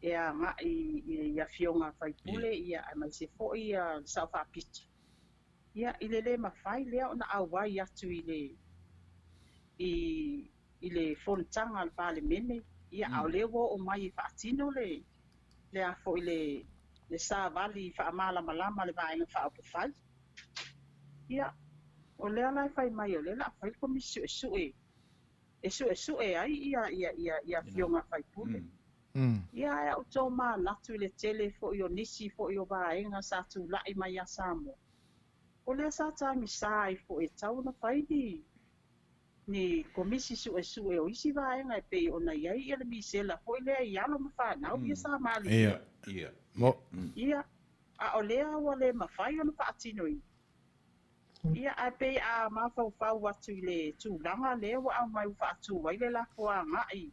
e agai i afioga a sui usufono, ia aemaise foi ia le Sao Faapito. Ia i le le mafai lea ona auai atu i le i i le fonotaga a le Palemene, ia a o lea ua oo mai e faatino le le a foi le le savali faamalamalama a le Vaega Faaupufai. Ia, o lea la e fai mai o lea o le a fai le Komisi Suesue e suesue ai ia ia ia ia afioga a sui usufono. Ia ae a ou tomanatu i le tele foi o nisi foi o vaega sa tulai mai ia Samoa, o lea sa tagisa ai foi e tatau ona fai ni ni Komisi Suesue o isi vaega e pei ona i ai ia le misela foi lea i alo ma fanau ia sa malilie. Ia, a o lea ua le mafai ona faatinoina. Ia, ae pei a mafaufau atu i le tulaga lea ua aumai ua faatu ai le lafo agai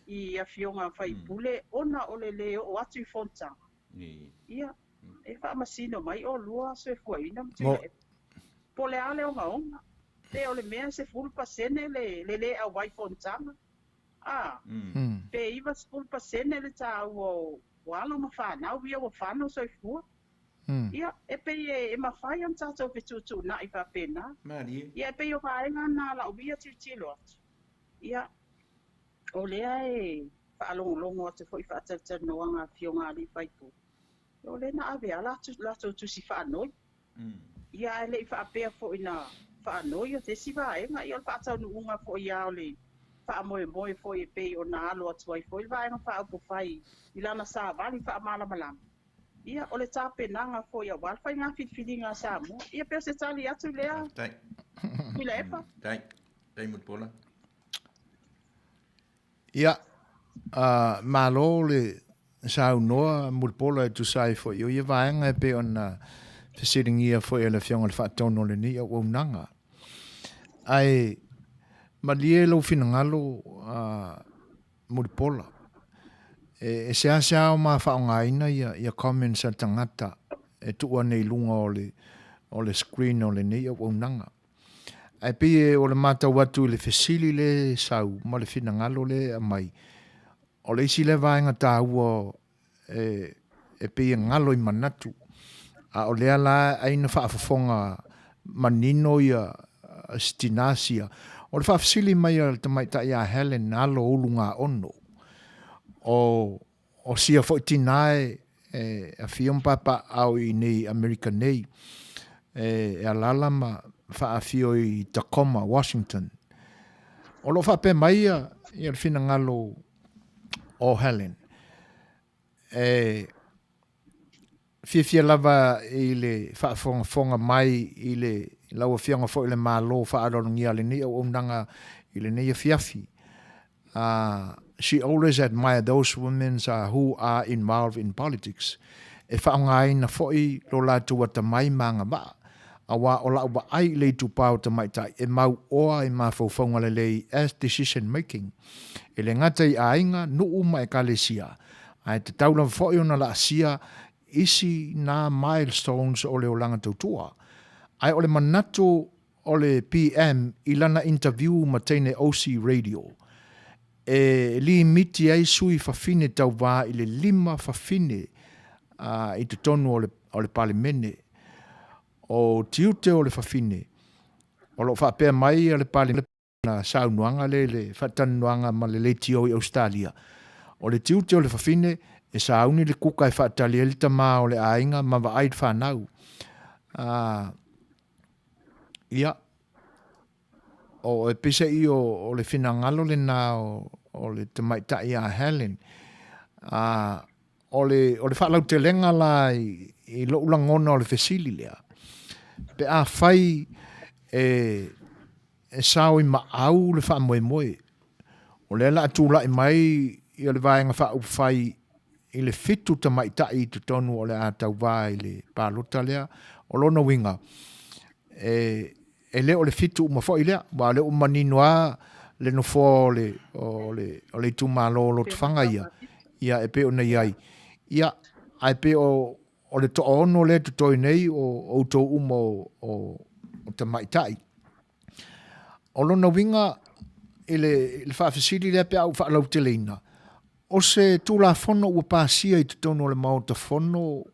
i afioga a sui usufono ona o le le oo atu i fonotaga. Ia, e faamasino mai olua Soifuaina ma Tuilaepa. Po o le a le ogaoga, pe o le mea e 10% le le le auai fonotaga, a, pe 90% le taua o alo ma fanau ia ua fano soifua. Ia, e pei e mafai ona tatou fetuutuunai faapena. Ia, e pei o vaega na a lau ia tilotilo atu. Ia, o lea e faalogologo atu foi i faatalatalanoaga a Afioga a alii faipule, o lea na ave lava latou tusi faanoi. Ia ae le i faapea foi na faanoi o se isi vaega. Ia o le faataunuuga foi lava o le faamoemoe foi e pei ona alo atu ai foi le Vaega Faaupufai i lana savali faamalamalama, ia o le tapenaga foi aua le faiga filifiliga a Samoa. Ia pei o se tali atu lea Tuilaepa. Faafetai. Faafetai Mulipola. Ia, malo le saunoa Mulipola e tusa ai foi o ia vaega e pei ona fesiligia foi e le Afioga i le Faatonu o lenei auaunaga. Ae malie lou finagalo Mulipola, e seasea o ma faaaogaina ia comments a tagata e tuu ane i luga o le screen o lenei auaunaga. Ae pei e o le matau atu i le fesili lea e sau ma le finagalo lea e aumai, o le isi lea vaega taua e pei e galo i manatu, a o lea la ai na faafofoga manino ia si tina sia. O le faafesili mai a le tamaitai ia Helen Alo Ulugaono, o O sia foi tina e afio ma papaaao i inei i Amerika nei, e alaala ma faaafio i Tacoma, Washington. O lo o faapea mai ia le finagalo o Helen, e fiafia lava i le faafogafoga mai i le lau Afioga foi i le Malo faaaloalogia lenei auaunaga i lenei afiafi. She always admired those women who are involved in politics. E faaaogaina foi lo latou atamai ma agavaa, aua o la'u vaai i le itupa o tamaitai e mauoa i mafaufauga lelei as decision making, e le gata i aiga, nuu ma ekalesia, ae tatau lava foi ona laasia isi na milestones o le olaga tautua. Ae o le manatu o le PM i lana interview ma teine OC Radio, e limiti ai sui fafine tauva i le lima fafine i totonu o le Palemene. O tiute o le fafine, o lo o faapea mai le Palemene saunoaga lea i le faatalanoaga ma le leitio i Ausetalia, o le tiute o le fafine e sauni le kuka e faatali ai le tama o le aiga ma vaai le fanau. Ia, o e peiseai o le finagalo lena o le tamaitai ia Helen. A, o le, o le faalautelega la i, i lou lagona o le fesili lea. Pe afai e e sao i maau le faamoemoe, o lea o le a tulai mai ia le Vaega Faaupufai i le fitu tamaitai i totonu o le a tauva i le palota lea. O lona uiga, e, e le o le fitu uma foi lea, aua o lea ua manino lava le nofoa o le, o le, o le itumalo o Lotofaga ia, ia e pei ona i ai. Ia, ae pei o, o le toaono lea e totoe nei o outou uma o, o, o tamaitai. O lona uiga i le, i le faafesili lea pe a ou faalauteleina, o se Tulafono ua pasia i totonu o le Maota Fono,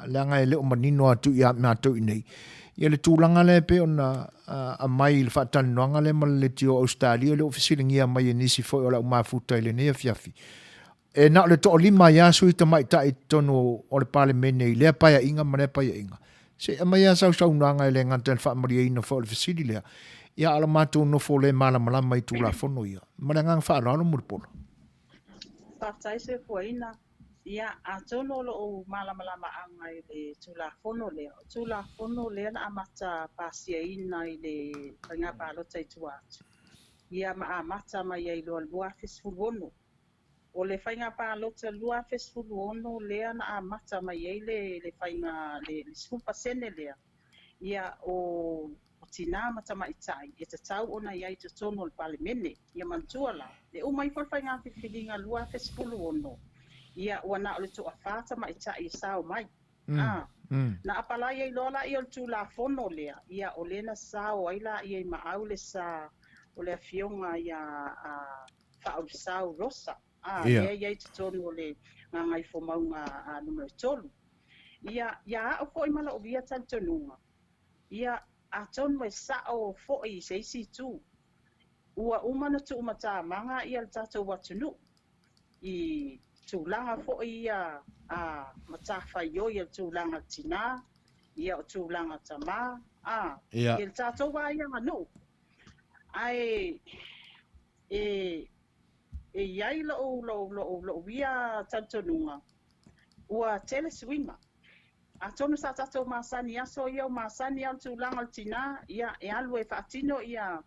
leaga e le o manino atu ia matou i inei, ia le tulaga lea e pei ona aumai i le faatalanoaga lea ma le Leitio o Ausetalia, lea ua fesiligia mai e nisi foi o le au mafuta i lenei afiafi, E na o le toalima ai lava sui tamaitai i totonu o le Palemene i lea Paeaiga ma lea Paeaiga. Se i aumai lava sau saunoaga e le gata i le faamalieina foi o le fesili lea, ia a o le matou nofo le malamalama i Tulafono ia. Ma le agaga faaaloalo Mulipola. Faafetai Soifuaina. Ia, atonu o lou malamalamaaga i le Tulafono lea, o Tulafono lea na amata pasiaina i le faiga palota i tua atu, ia ma amata mai ai loa i le 2016. O le faiga palota 2016 lea na amata mai ai le le faiga le 10% lea, ia o o tinā ma tamaitai e tatau ona i ai i totonu o le Palemene. Ia manatua la, e uma ifo le faiga filifiliga 2016, ia ua na o le toafa tamaitai e sao mai. A, na apalai ai loa laia o le Tulafono lea, ia o lea na sao ai laia i maau le sa o le Afioga ia Faaulesau Rosa, a, lea e i ai i totonu o le Gagaifomauga numera 3. Ia, ia au foi ma lou ia talitonuga, ia, atonu e sao foi i se isi itu, ua uma ona tuumatamaga ia le tatou atunuu i tulaga foi ia a matafaioi o le tulaga tinā, ia o tulaga tamā, a, ia le tatou lava ia aganuu. Ae e e i ai lou lou lou lou ia talitonuga, ua tele suiga. Atonu sa tatou masani i aso ia, ua masani lava o le tulaga o le tinā, ia, e alu e faatino ia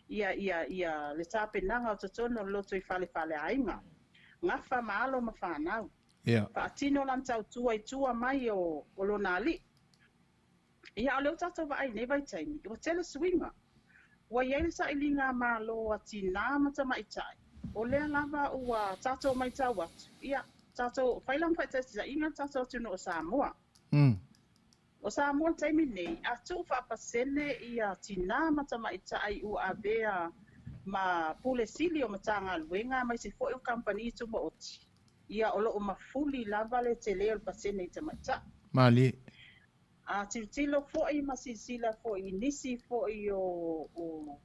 ia ia ia le tapenaga o totonu o le lotoifale faleaiga, gafa ma alo ma fanau. Faatino lana tautua i tua mai o o lona alii. Ia, a o lea ua tatou vaai i lenei vaitaimi, ua tele suiga. Ua i ai le sailiga malo a tinā ma tamaitai, o lea lava ua tatou matau atu, ia, tatou, fai la ma faataitaiga le tatou atunuu o Samoa. O Samoa i le taimi lenei, a tuu faapasene ia tinā ma tamaitai ua avea ma Pule Sili o Matagaluega aemaise foi o kamupani tumaoti, ia o lo o mafuli lava le tele o le pasene i tamaitai. Malie. A tilotilo foi ma silasila foi i nisi foi o o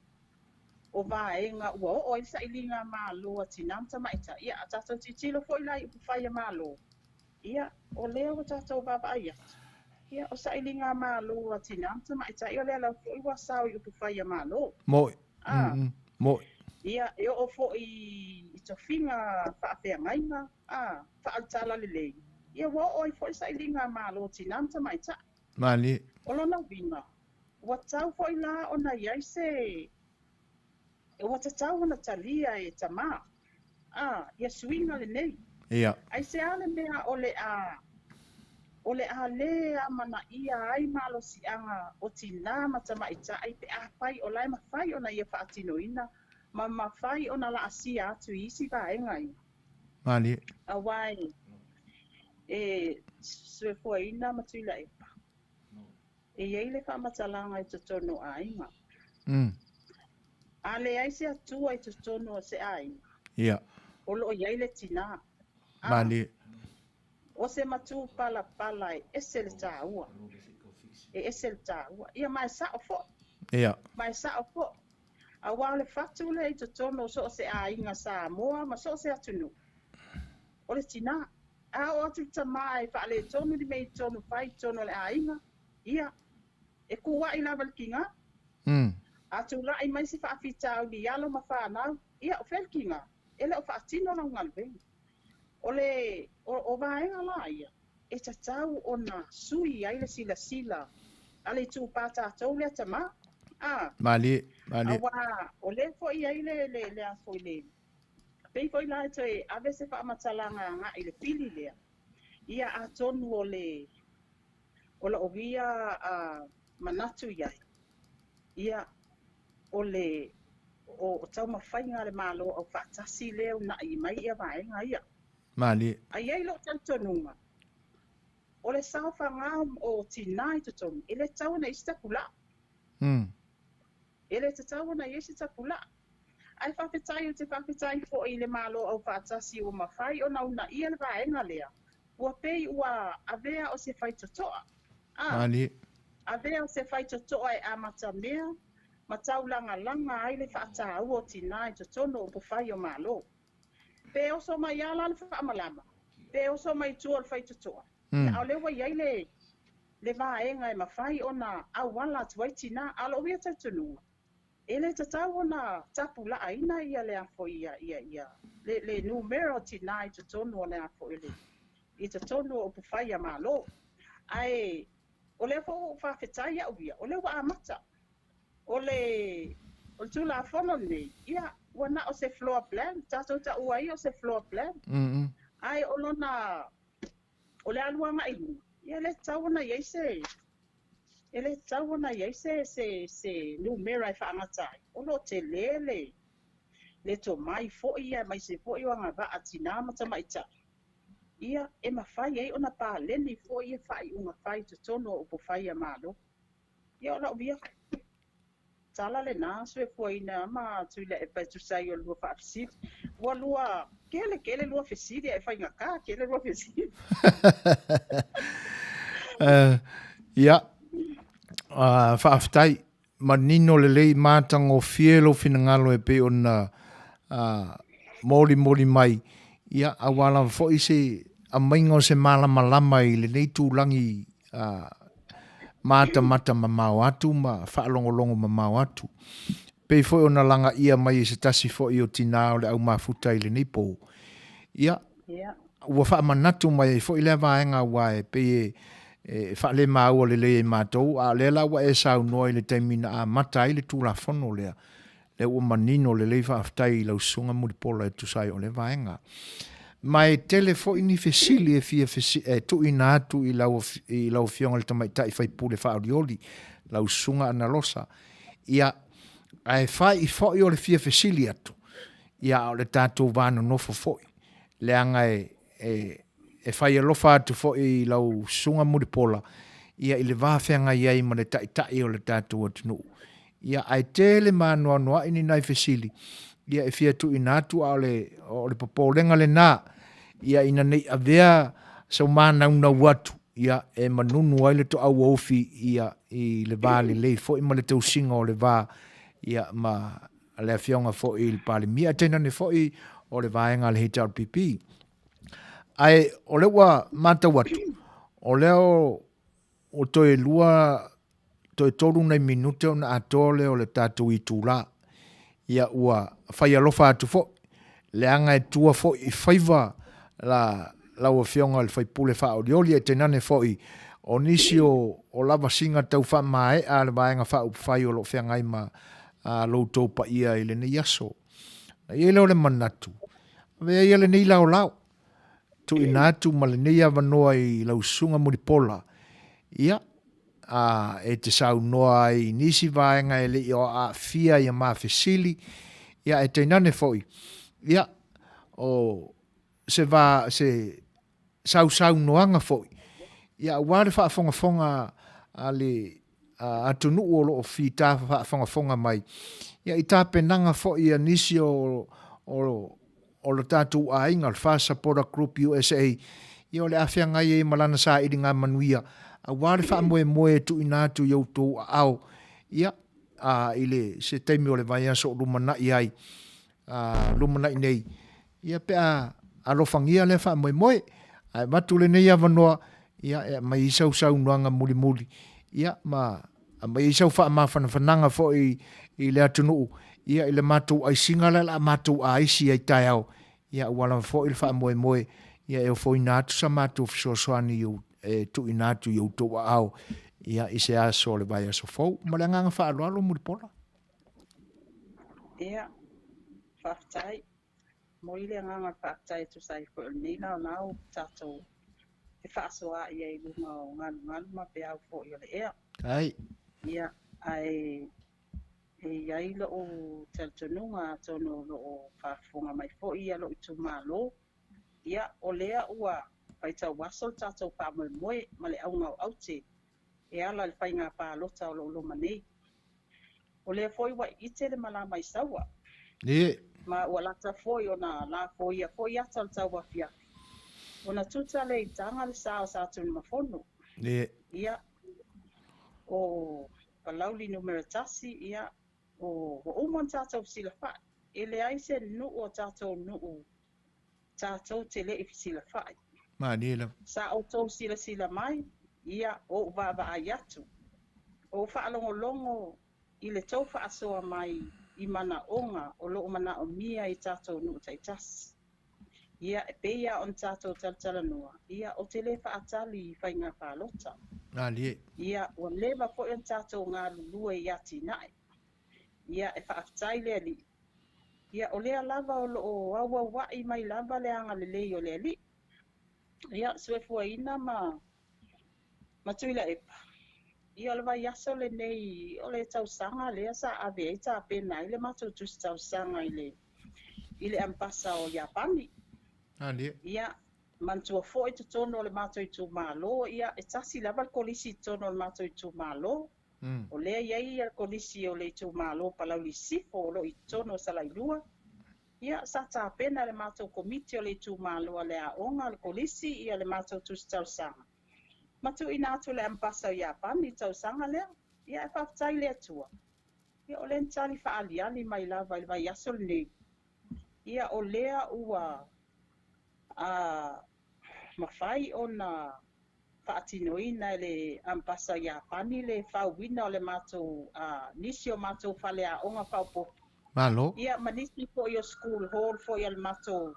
o vaega ua oo ai le sailiga malo a tinā ma tamaitai, ia a tatou tilotilo foi la i upufai a Malo, ia o lea ua tatou vaavaai atu, ia o sailiga malo a tinā ma tamaitai o lea lava foi ua sao i upufai a Malo. Mo'i. A. Mo'i. Ia, e oo foi i tofiga faafeagaiga, a, faale-talalelei, ia ua oo ai foi le sailiga a Malo tinā ma tamaitai. Malie. O lona uiga, ua tatau foi la ona i ai se, ua tatau ona talia e tamā, a, ia suiga lenei. Ia. Aisea le mea o le a, o le a lē amanaia ai malosiaga o tinā ma tamaitai pe afai o la e mafai ona ia faatinoina ma mafai ona laasia atu i isi vaega ia. Malie. Aua e, e soifuaina ma Tuilaepa, e i ai le faamatalaga i totonu o aiga. A leai se Atua i totonu o se aiga, Ia. o lo o i ai le tinā. A, Malie. O se matupalapala e ese le taua. E ese le taua. Ia, ma e sao foi. Ia. Ma e sao foi. Aua o le fatu lea i totonu o so o se aiga Samoa ma so o se atunuu, o le tinā. A oo atu le tamā e faaletonu le mea i totonu fai i totonu o le aiga, ia, e kūaʻi lava le kigā. A tulai mai se faafitauli i alo ma fanau, ia, o fea le kigā? E le o faatino lau galuega. O le, o, o vaega la ia, e tatau ona sui ai le silasila. a le itupa tatou le atamā. A. Malie, malie. Aua o lea foi e i ai le, le, le a foi le, pei foi la e toe ave se faamatalaga agai i le pili lea, ia atonu o le, o lou ia a, manatu i ai, ia, o le, o, o taumafaiga a le Malo Aufaatasi lea e uunai mai ia vaega ia. Malie. Ae i ai lou talitonuga, O le saofaga o tinā i totonu, e le tatau ona i ai se tapulaa. E le tatau ona i ai se tapulaa. Ae faafetai, ou te faafetai foi i le Malo Aufaatasi ua mafai ona uunaia le vaega lea, ua pei ua avea o se faitotoa. A, avea o se faitotoa e amatamea ma taulagalaga ai le faataua o tinā i totonu o upufai o Malo. Pe oso mai lava la le faamalama, pe oso mai tua o le faitotoa, a o lea ua i ai le le vaega e mafai ona auala atu ai tinā. A o lou ia talitonuga, e le tatau ona tapulaaina ia le a foi ia ia ia le le numera o tinā i totonu o le a foi le i totonu o upufai a Malo. Ae o lea foi ua ou faafetai au ia, o lea ua amata. O le o le Tulafono lenei, ia, ua na o se floor plan, tatou taua ia o se floor plan. Ae o lona, o le alu agai i luga, ia e le tatau ona i ai se, e le tatau ona i ai se, se, se numera e faagata ai. O lo o tele le, le tomai foi ia aemaise foi o agavaa a tina ma tamaitai, ia, e mafai ai ona paleni foi ia faaiuga fai i totonu o upufai a Malo. Ia o lau ia tala lena soifuaina ma Tuilaepa e tusa ai o le lua faafesili. Ua lua tele tele lua fesili ae faigata tele lua fesili. Ia, faafetai. Manino lelei matagofie lou finagalo e pei ona molimoli mai, ia, aua lava foi se aumaiga o se malamalama i lenei tulagi matamata mamao atu ma faalogologo mamao atu. Pei foi ona lagaia mai e se tasi foi o tinā o le au mafuta i lenei pō. Ia, ua faamanatu mai ai foi lea vaega aua e pei e faalemaua lelei e matou, a o lea la ua e saunoa i le taimi na amata ai le Tulafono lea, Lea ua manino lelei faafetai i lau Susuga Mulipola e tusa ai o lea vaega. Ma e tele foi ni fesili e fia e tuuina atu i lau i lau Afioga i le Tamaitai Faipule Faaolioli, lau Susuga Analosa. Ia, ae fai foi o le fia fesili atu, ia a o le tatou va nonofo foi, leaga e e e fai alofa atu foi i lau Susuga Mulipola, ia i le va feagai ai ma le Taitai o le tatou atunuu. Ia, ae tele ma anoanoai ni nai fesili, ia e fia tuuina atu, a o le, o le popolega lena, ia ina ne i avea sau mānaunau atu, ia, e manunu ai le toauoufi, ia, i le va lelei foi ma le tausiga o le va, ia, ma le Afioga foi i le Palemia, ae tainane foi o le vaega a le HRPP. Ae o lea ua matau atu, o lea o, Ua toe lua, toe tolu nai minute ona atoa lea o le tatou itula. Ia ua fai alofa atu foi, leaga e tua foi i faiva la lau Afioga i le sui usufono faaolioli ae tainane foi o nisi o o lavasiga tau faamaea a le Vaega Faaupufai o lo o feagai ma lo outou paia i lenei aso. Ona i ai lea o le manatu, avea ia lenei laolao tuuina atu ma lenei avanoa i lau Susuga Mulipola, ia, a, e te saunoa ai i nisi vaega e le i aafia ia ma fesili, ia, ae tainane foi, ia, o se va, se sausaunoaga foi, ia, aua le faafogafoga a le atunuu o lo o fita faafogafoga mai, ia, i tapenaga foi a nisi o, o, o lo tatou aiga, o le FAST Supporter Group USA, ia o le a feagai ai ma lana sailiga manuia, aua le faamoemoe e tuuina atu i outou aao, ia, a, i le, se taimi o le vaiaso o lumanai ai, a, lumanai nei, ia pe a alofagia lea faamoemoe. Ae avatu lenei avanoa, ia, e aumai ai sau saunoaga mulimuli, ia, ma Aumai ai sau faamafanafanaga foi i le atunuu, ia, i le matou aisiga lea o le a matou aisi ai taeao, ia, aua lava foi le faamoemoe, ia, e ofoina atu sa matou fesoasoani i ou, e tuuina atu i outou aao. ia, i se aso o le vaiaso fou. Ma le agaga faaaloalo Mulipola. Ia, faafetai. Momoli le agaga o le faafetai e tusa ai foi o lenei laolao ua tatou fefaasoaai ai i luga o galugalu ma peau foi o le ea. Ai. Ia, ae e i ai lou talitonuga atonu o lo o faafofoga mai foi ia lou itumalo, ia, o lea ua faitau aso le tatou faamoemoe ma le auga o aute e ala i le faiga palota o lo o loma nei. O lea foi ua ite le malama i Saua. Ie. Ma ua lata foi ona lafoia foi ata o le tauafiafi, ona tuta lea i taga le sa o Satunumafono. Ie. Ia, o Palauli numera tasi, ia, o, ua uma ona tatou fesilafai. E leai se nuu o tatou nuu tatou te le i fesilafai. Malie lava. Sa outou silasila mai, ia, o ou vaavaai atu, o ou faalogologo i le tou faasoa mai i manaoga o lo o manaomia i tatou nuu taitasi. Ia, e pei lava ona tatou talatalanoa, ia, ou te le faatali i faiga palota. Malie. Ia, ua leva foi ona tatou galulue i atinae. Ia, e faafetai le Alii. Ia, o lea lava o lo o auauai mai lava le agalelei o le Alii. Ia, soifuaina ma ma Tuilaepa. Ia, o le vaiaso lenei o le tausaga lea sa ave ai tapena ai le matou tusi talosaga i le i le Ambasa o Iapani. Ia, manatua foi totonu o le matou itumalo, ia, e tasi lava le kolisi i totonu o le matou itumalo. O lea e i ai le Kolisi o le Itumalo Palauli Sisifo o lo o i totonu o Salailua. Ia, sa tapena e le matou Komiti o le Itumalo a le Aoga o le Kolisi ia le matou tusi talosaga ma tuuina atu i le Ambasa o Iapani i le tausaga lea. Ia, ae faafetai i le Atua, ia o lea na tali faaaliali mai lava i le vaiaso lenei. Ia, o lea ua a mafai ona faatinoina e le Ambasa o Iapani le fauina o le matou nisi o matou faleaoga faaopoopo. Malo. Ia ma nisi foi o school hall foi a le matou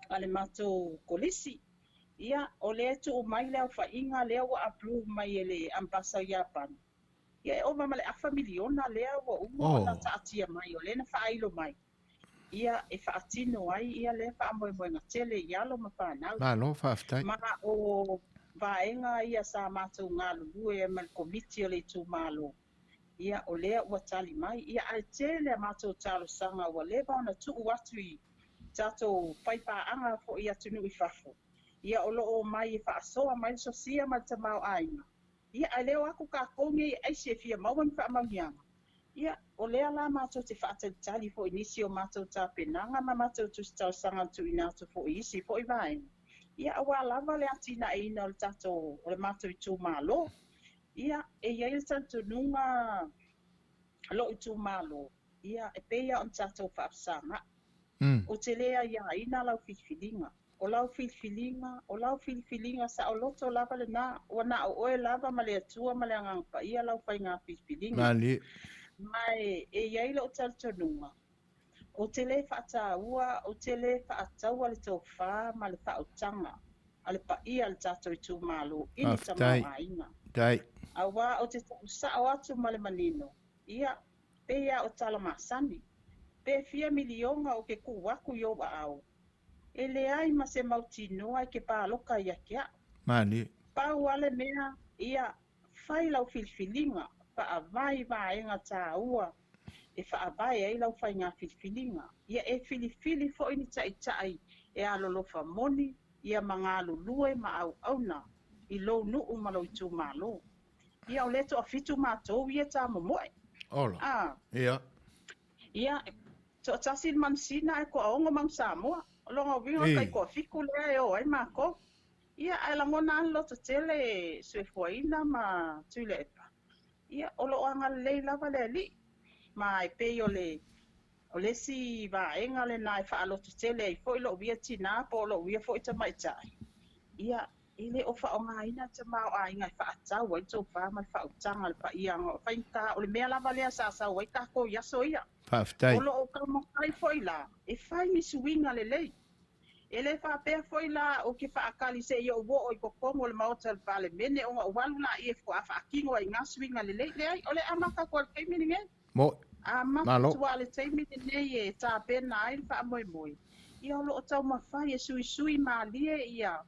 a le matou kolisi. Ia, o lea e tuu mai le aofaiga lea ua approve mai e le Ambasa o Iapani. Ia e ova ma le afa miliona lea ua uma ona taatia mai, o lea na faailo mai. ia e faatino ai ia lea faamoemoega tele i alo ma fanau. Malo faafetai. Ma o vaega ia sa matou galulue ai ma le Komiti o le Itumalo, ia o lea ua tali mai, ia ae tele a matou talosaga ua leva ona tuu atu i tatou faipaaga foi i atunuu i fafo, ia o lo o omai e faasoa mai le sosia ma le tamaoaiga, ia ae le o atu tatou nei e aisi e fia maua ni faamanuiaga. Ia, o lea la matou te faatalitali foi i nisi o matou tapenaga ma matou tusi talosaga na tuuina atu foi i isi foi vaega, ia, aua lava le atinaeina o le tatou, o le matou itumalo. Ia, e i ai le talitonuga lou itumalo, ia, e pei lava ona tatou faafesaga'i. Ou te le aiaina lau filifiliga. O lau filifiliga, o lau filifiliga saoloto lava lena, ua na o oe lava ma le Atua ma le Agaga Paia lau faiga filifiliga. Malie. Ma e i ai lou talitonuga, ou te le faataua, ou te le faataua le tofa ma le faautaga a le paia o le tatou itumalo i le tamaoaiga. Faafetai. Aua ou te tau sao atu ma le manino, ia, pei lava o tala masani, pe fia miliona ou te tuu atu i ou aao, E leai ma se mautinoa e te paloka ia te a'u. Malie. Pau a le mea, ia, fai lau filifiliga, faavae i vaega tāua e faavae ai lau faiga filifiliga. Ia e filifili foi ni ta'ita'i e alolofa moni, ia ma galulue ma auauna i lou nuu ma lou itumalo. Ia o lea toafitu matou ia e tamomoe. Ola. A. Ia. Ia, toatasi le manusina ae toaono manu Samoa. O lona uiga o le taitoafitu lea e o ai matou. Ia, ae lagona lava le lototele e soifuaina ma Tuilaepa. Ia, o lo o agalelei lava le Alii. Ma e pei o le, o le isi vaega lena e faalototele ai foi lou ia tinā po o lou ia foi tamaitai. Ia, E le o faaaogaina le tamaoaiga e faatau ai le tofa ma le faautaga a le paia o faigata o le mea lava lea sa sau ai tatou i aso ia. Faafetai. O lo o taumafai foi la e fai ni suiga lelei. E le faapea foi la ou te faatali seia ou oo i totonu o le Maota o le Palemene ona ou alu laia faatoa faatino ai i ina suiga lelei. Leai, o le amata atu lava i le taimi lenei. Amata atu lava i le taimi lenei e tapena ai le faamoemoe, ia o lo o taumafai e suisui malie ia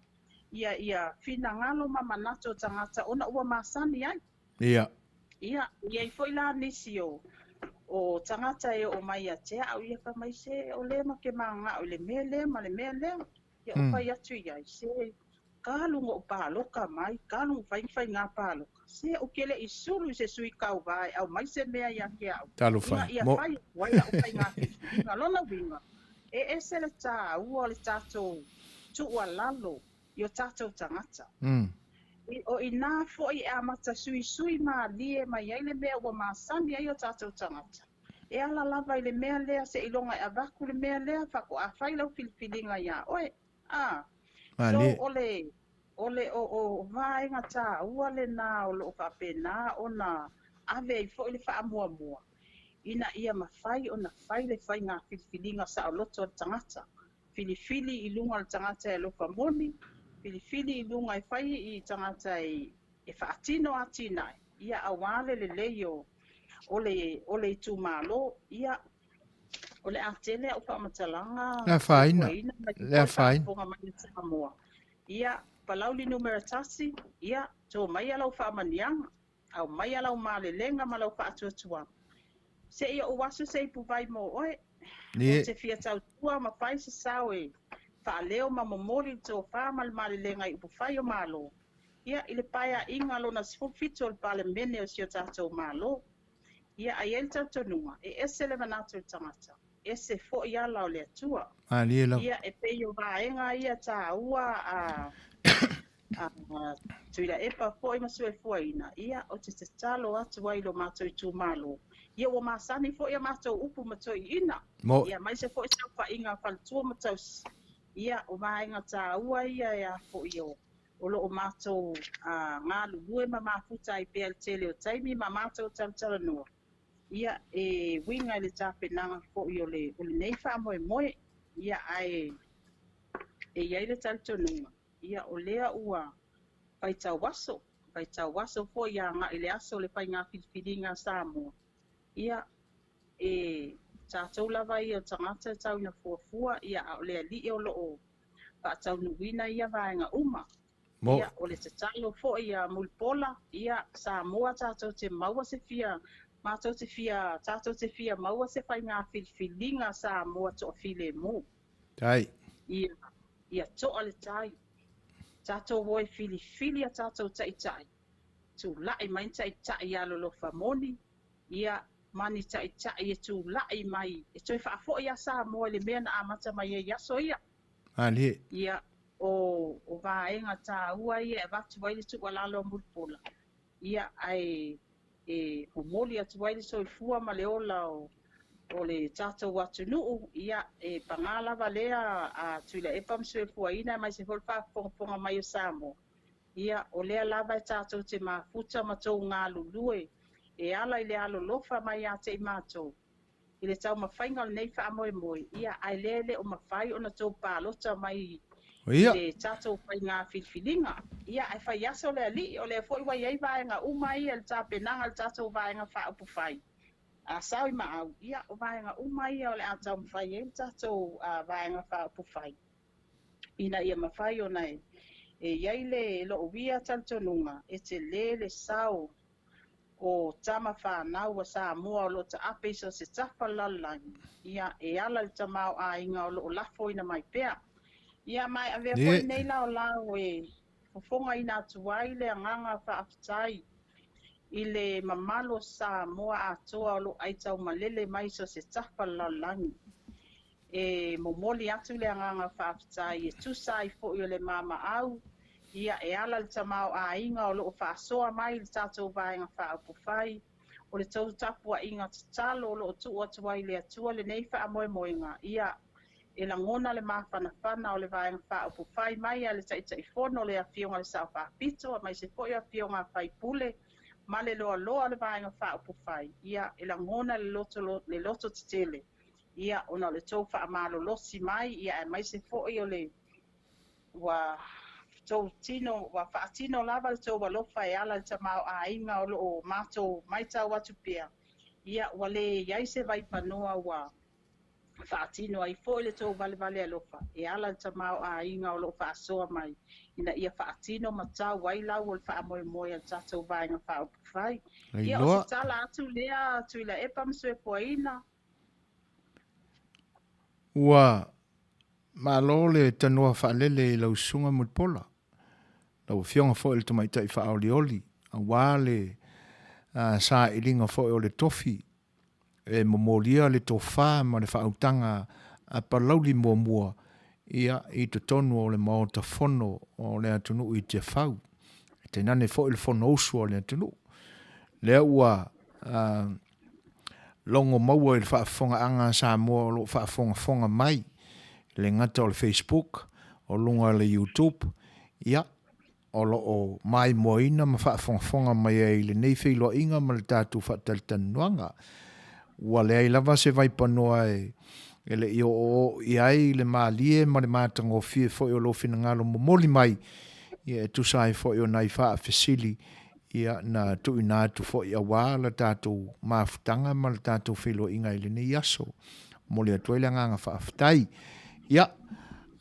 ia ia finagalo ma manatu o tagata ona ua masani ai. Ia. Ia, e i ai foi la nisi o o tagata e oo mai ia te au, ia fai mai, se o lea ma te mananao i le mea lea ma le mea lea. Ia ou fai atu i ai, se talu ona ou paloka mai, talu ona fai ni faiga paloka, se ou te le i sulu i se sui tauva e aumai se mea ia te au, ina ia fai atu ai lau faiga filifiliga. Lona uiga, e ese le taua o le tatou tuualalo i o tatou tagata. O i ina foi e amata suisui malie mai ai le mea ua masani ai o tatou tagata. E ala lava i le mea lea seiloga e avatu le mea lea faatoa fai lau filifiliga iā oe. A. So o le, o le, o, o vaega taua lena o lo o faapena ona ave ai foi le faamuamua ina ia mafai ona fai le faiga filifiliga saoloto a le tagata. Filifili i luga o le tagata e alofa moni, filifili i luga e fai i tagata e faatino atinae, ia aua le lelei o o le o le itumalo. Ia, o le a tele au faamatalaga Le afaina, le afaina. Faafofoga mai a Samoa. Ia, Palauli numera 1, ia, to maia lau faamaniaga. Aumaia lau malelega ma lau faatuatuaga. Seia ou asu se ipuvai mo oe. Ou te fia tautua ma fai se sao e faaleo ma momoli le tofa ma le malelega i upufai o Malo, ia, i le paeaiga lona 17 o le Palemene o si o tatou Malo. Ia, a i ai le talitonuga, e ese le manatu o le tagata, ese foi ala o le Atua. Malie lava. Ia, e pei o vaega ia taua a a Tuilaepa foi ma Suefuaina, ia, ou te tatalo atu ai i lo matou itumalo, ia ua masani foi a matou upu ma toeaiina, ia, aemaise foi saofaiga a faletua ma tausi, ia, o vaega taua ia e a foi o o lo o matou galulue ma mafuta ai pea i le tele o taimi ma matou talatalanoa, ia, e uiga i le tapenaga foi o le o lenei faamoemoe, ia, ae e i ai le talitonuga, ia, o lea ua faitau aso, faitau aso foi agai i le aso o le faiga filifiliga a Samoa, ia, e tatou lava ia o tagata e tau ina fuafua, ia, a o le Alii o lo o faataunuuina ia vaega uma. Ia, o le tatalo foi a Mulipola, ia, Samoa tatou te maua se fia, matou te fia, tatou te fia maua se faiga filifiliga Samoa toafilemu. Tai. Ia, ia toa le tai. Tatou o e filifili a tatou taitai. Tulai mai ni taitai alolofa moni, ia, ma ni taitai e tulai mai e toe faafoi ia Samoa i le mea na amata mai ai i aso ia. Malie. Ia, o, o vaega taua ia e avatu ai le tuualalo a Mulipola, ia, ae e momoli atu ai le soifua ma le ola o, o le tatou atunuu, ia, e paga lava lea a Tuilaepa ma Suefuaina aemaise foi le faafofogafoga mai o Samoa, Ia, o lea lava e tatou te mafuta ma tou galulue e ala i le alolofa mai ia te i matou, i le taumafaiga o lenei faamoemoe, ia, ae lea e le o mafai ona tou palota mai i le tatou faiga filifiliga. Ia, ae fai aso le Alii, o lea foi ua i ai vaega uma ia i le tapenaga a le tatou Vaega Faaupufai, a sao i maau, ia, o vaega uma ia o le a taumafai ai le tatou Vaega Faaupufai. ina ia mafai ona e i ai le lou ia talitonuga e tele le sao o tama fanau a Samoa o lo o taape i so o se tafa o le lalolagi, ia, e ala i le tamaoaiga o lo o lafoina mai pea. Ia, ma e avea foi lenei laolao e fofogaina atu ai le agaga faafetai i le mamalu o Samoa atoa o lo o aitaumalele mai i so o se tafa o le lalolagi. E momoli atu le agaga faafetai e tusa ai foi o le mamaau, ia, e ala i le tamaoaiga o lo o faasoa mai i le tatou Vaega Faaupufai, o le tou tapuaiga tatalo o lo o tuu atu ai i le Atua lenei faamoemoega, ia, e lagona le mafanafana o le Vaega Faaupufai mai a le Taitaifono le Afioga i le Sao Faapito aemaise foi o Afioga a Faipule ma le loaloa o le Vaega Faaupufai, ia, e lagona le loto, le loto tetele. Ia, ona o le tou faamalolosi mai, ia, aemaise foi o le Ua tou tino, ua faatino lava le tou alofa e ala i le tamaoaiga o lo o matou matau atu pea, ia ua le i ai se vaipanoa ua faatino ai foi le tou valevale alofa e ala i le tamaoaiga o lo o faasoa mai ina ia faatino ma tau ai lau o le faamoemoe a le tatou Vaega Faaupufai. Ia, o se tala atu lea Tuilaepa ma Soefuaina. Ua malo le tanoa faalele i lau Susuga Mulipola, lau Afioga foi i le Tamaitai Faaolioli, aua le sailiga foi o le tofi e momolia le tofa ma le faautaga a Palauli muamua ia i totonu o le Maota Fono o le atunuu i Tiafau, e tainane foi le Fonousu a le atunuu. Lea ua logo maua i le faafofogaaga a Samoa o lo o faafogafoga mai, e le gata o le Facebook, o luga o le YouTube, ia, o lo o maimoaina ma faafogafoga mai ai i lenei feiloaiga ma le tatou faatalitanoaga. Ua leai lava se vaipanoa e le i oooo i ai le malie ma le matagofie foi o lou finagalo momoli mai, ia e tusa ai foi o nai faafesili ia na tuuina atu foi aua la tatou mafutaga ma le tatou feiloaiga i lenei aso. Momoli atu ai le agaga faafetai. Ia,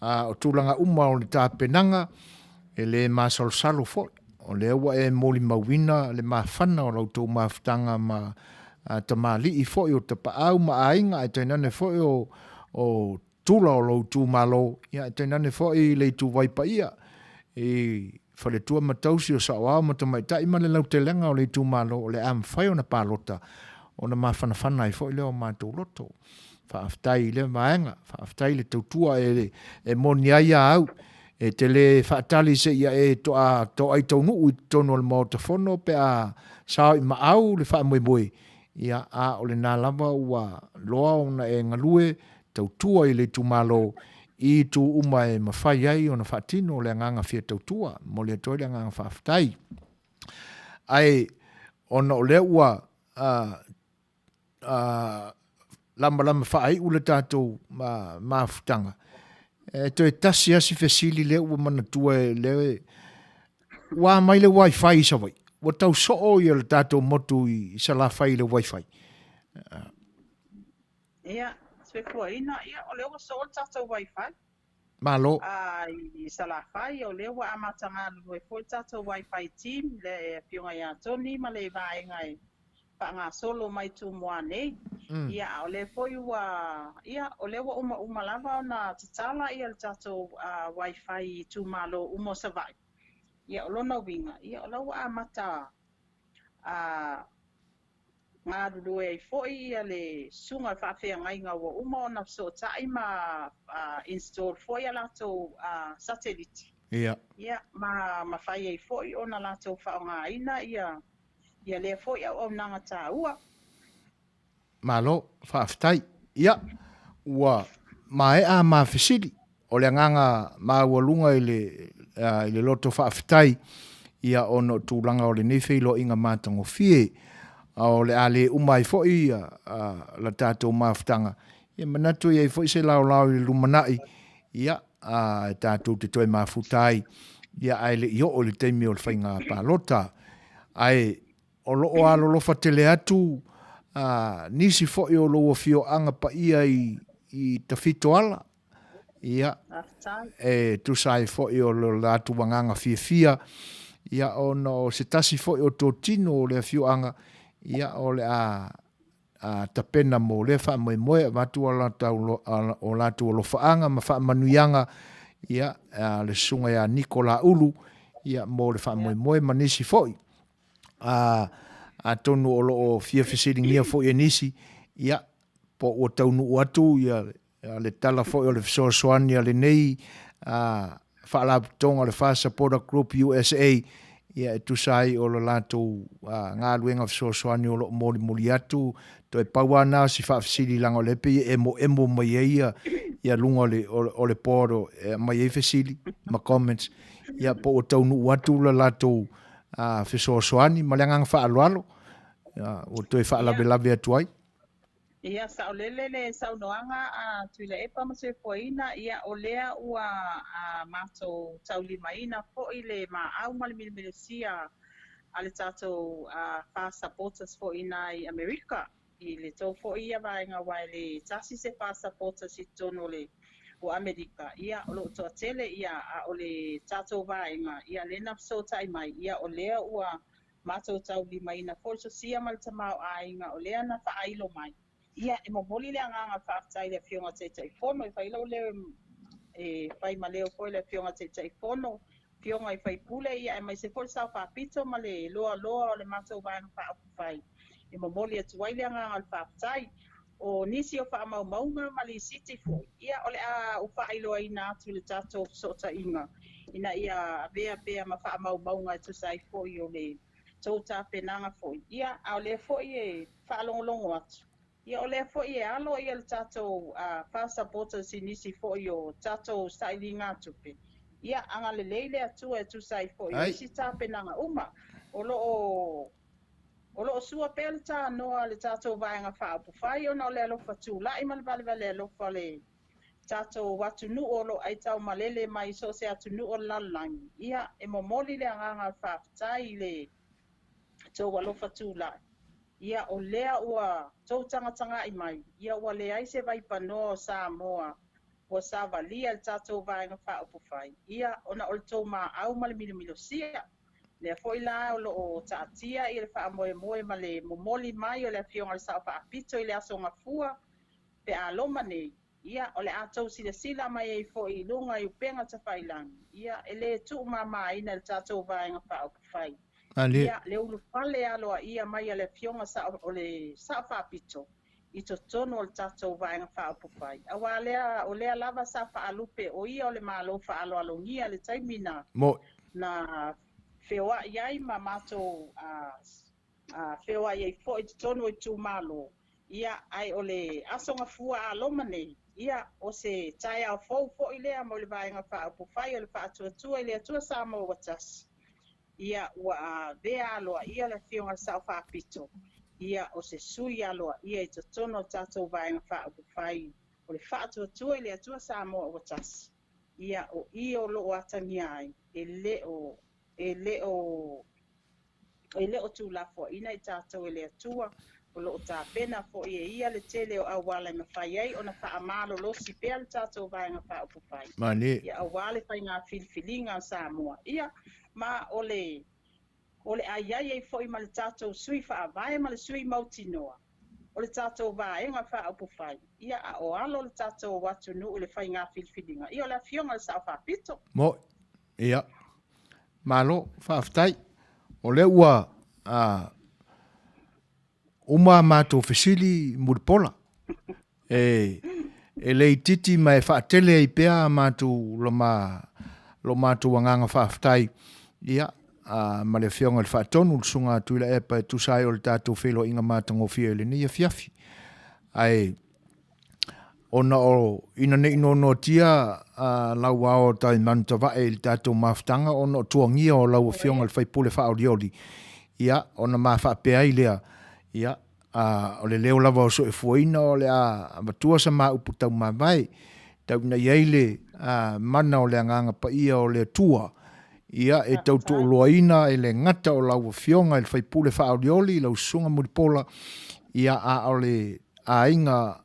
a o tulaga uma o le tapenaga, e le masalosalo foi, o lea ua e molimauina le mafana o la outou mafutaga ma tamalii foi o tapaau ma aiga, ae tainane foi o tula o lou itumalo, ia ae tainane foi le ituvai paia i faletua ma tausi o saoao ma tamaitai ma le lautelega o le itumalo o le a mafai ona palota ona mafanafana ai foi lea o matou loto. Faafetai i lea vaega, faafetai le tautua e, e moni ai a au, e te le faatali se ia e toa toai taunuu i totonu o le Maota Fono pe a sao i maau le faamoemoe, ia a o lena lava ua loa ona e galue tautua i le itumalo i itu uma e mafai ai ona faatino le agaga fia tautua. Momoli atu ai le agaga faafetai. Ae ona o lea ua lamalama faaiu le tatou mafutaga, e toe tasi lava si fesili lea ua manatua e lea ua mai le wifi i Savaii. Ua tau soo ia le tatou motu i Salafai i le wifi. Ia, soifuaina, ia o lea ua soo le tatou wifi. Malo. A i Salafai, o lea ua amata galulue foi le tatou wifi team, le afioga ia Tony ma le vaega e faagasolo mai Tumua nei. Mm. Ia, a o lea foi ua, ia, o lea ua umauma lava ona tatala ia le tatou uh, wifi i itumalo uma o Savaii. Ia, o lona uiga, ia, o la ua amata uh, Galulue ai foi le susuga i le faafeagaiga ua uma ona fesootai ma install foi a latou satelite. Ia. Ia, ma mafai ai foi ona latou faaaogaina ia ia lea foi auaunaga taua. Malo, faafetai. Ia, ua maea ma fesili. O le agaga maualuga i le, i le loto faafetai, ia ona o tulaga o lenei feiloaiga matagofie, a o le a le uma ai foi ia, a, la tatou mafutaga, ia manatu e i ai foi se laolao i le lumanai, ia, a, e tatou te toe mafuta ai, ia, ae le i oo i le taimi o le faiga palota. Ae o lo o alolofa tele atu a, nisi foi o lou afioaga paia i, i Tafitoala, Ia, e tusa ai foi o lo latou agaga fiafia, ia, ona o se tasi foi o totino o le afioaga, ia, o le a, a tapena mo lea faamoemoe, avatu o latou alofaaga ma faamanuiaga, ia, a le susuga ia Niko Laulu, ia, mo le faamoemoe ma nisi foi. A, atonu o lo o fia fesiligia foi e nisi, ia, po ua taunuu atu ia le tala foi o le fesoasoani a lenei Faalapotopotoga o le FAST Supporter Group USA ia e tusa ai o le latou galuega fesoasoani o lo o molimoli atu. Toe pau lava na o si faafesili leaga o lea e pei e emoemo mai ai ia luga o le board e aumai ai fesili ma comments ia po ua taunuu atu le latou fesoasoani ma le agaga faaaloalo ua toe faalavelave atu ai. Ia, saolele le saunoaga a Tuilaepa ma Soifuaina, ia o lea ua matou taulimaina foi le maau ma le milomilosia a le tatou FAST Supporters foi i ina i Amerika, i le tou foi ia vaega aua e le tasi se FAST Supporters i totonu o le o Amerika, ia o lo o toatele, ia a o le tatou vaega, ia lea na fesootai mai, ia o lea ua matou taulimaina foi le sosia ma le tamaoaiga o lea na faailo mai. Ia, e momoli le agaga faafetai i le Afioga Taitaifono, e fai lou leo e fai ma leo foi le Afioga Taitaifono, Afioga i sui usufono, ia aemaise foi le Sao Faapito ma le loaloa o le matou Vaega Faaupufai. E momoli atu ai le agaga o le faafetai. O nisi o faamaumauga ma lisiti foi, ia o le a ou faailoaina atu i le tatou fesootaiga ina ia avea pea ma faamaumauga e tusa ai foi o le tou tapenaga foi. Ia, a o lea foi e faalogologo atu, ia o lea foi e alo ia le tatou FAST Supporters i nisi foi o tatou sailigatupe. Ia, agalelei le Atua e tusa ai foi o isi tapenaga uma o lo o O lo o sua pea le tanoa a le tatou Vaega Faaupufai ona o le alofa tulai ma le valevale alofa o le tatou atunuu o lo o aitaumalele mai so o se atunuu o le lalolagi. Ia, e momoli le agaga o le faafetai i le tou alofa tulai. Ia, o lea ua tou tagatagai mai, ia ua leai se vaipanoa o Samoa ua savalia e le tatou Vaega Faaupufai, ia, ona o le tou maau ma le milomilosia. Lea foi la o lo o taatia le faamoemoe ma le momoli mai o le Afioga i le Sao Faapito i le Aso Gafua pe a loma nei, ia, o le a tou silasila mai ai foi i luga i upega tafailagi, ia, e le tuumamaina e le tatou Vaega Faaupufai, ia, le ulufale aloaia mai a le Afioga Sao, o le Sao Faapito i totonu o le tatou Vaega Faaupufai, aua lea, o lea lava sa faalupe o ia o le Malo faaaloalogia i le taimi na, na feoai ai ma matou feoai ai foi i totonu o itumalo, ia, ae o le Aso Gafua a Roma nei, ia, o se taeao fou foi lea mo le Vaega Faaupufai o le Faatuatua i le Atua Samoa ua Tasi. Ia, ua avea aloaia le Afioga i le Sao Faapito, ia, o se sui aloaia i totonu o le tatou Vaega Faaupufai o le Faatuatua i le Atua Samoa ua Tasi. Ia, o i o lo o atagia ai, e le o, e le o, e le o tuulafoaiina i tatou e le Atua, o lo o tapena foi e Ia le tele o auala e mafai ai ona faamalolosi pea le tatou Vaega Faaupufai, ia, aua le faiga filifiliga a Samoa. Ia, ma o le, o le a i ai ai foi ma le tatou sui faavae ma le sui mautinoa o le tatou Vaega Faaupufai, ia, a o alo le tatou atunuu i le faiga filifiliga, ia, o le Afioga i le Sao Faapito. Moe. Ia. Malo, faafetai. O lea ua uma a matou fesili Mulipola. E, e le itiiti ma e faatele ai pea a matou, lo, ma, lo matou agaga faafetai, ia, a, ma le Afioga i le Faatonu, le Susuga a Tuilaepa e tusa ai o le tatou feiloaiga matagofie i lenei afiafi. Ae, ona o ina ne i noanoatia lau ao tai manutavae i le tatou mafutaga ona o tuagia o lau Afioga i le sui usufono faaolioli, ia, ona ma faapea ai lea, ia, o le leo lava o soifuaina o le a avatua sa ma upu taumavae, tau ina i ai le mana o le Agaga Paia o le Atua, ia, e tautuoloaina e le gata o lau Afioga i le sui usufono faaolioli, lau Susuga Mulipola, ia, a o le aiga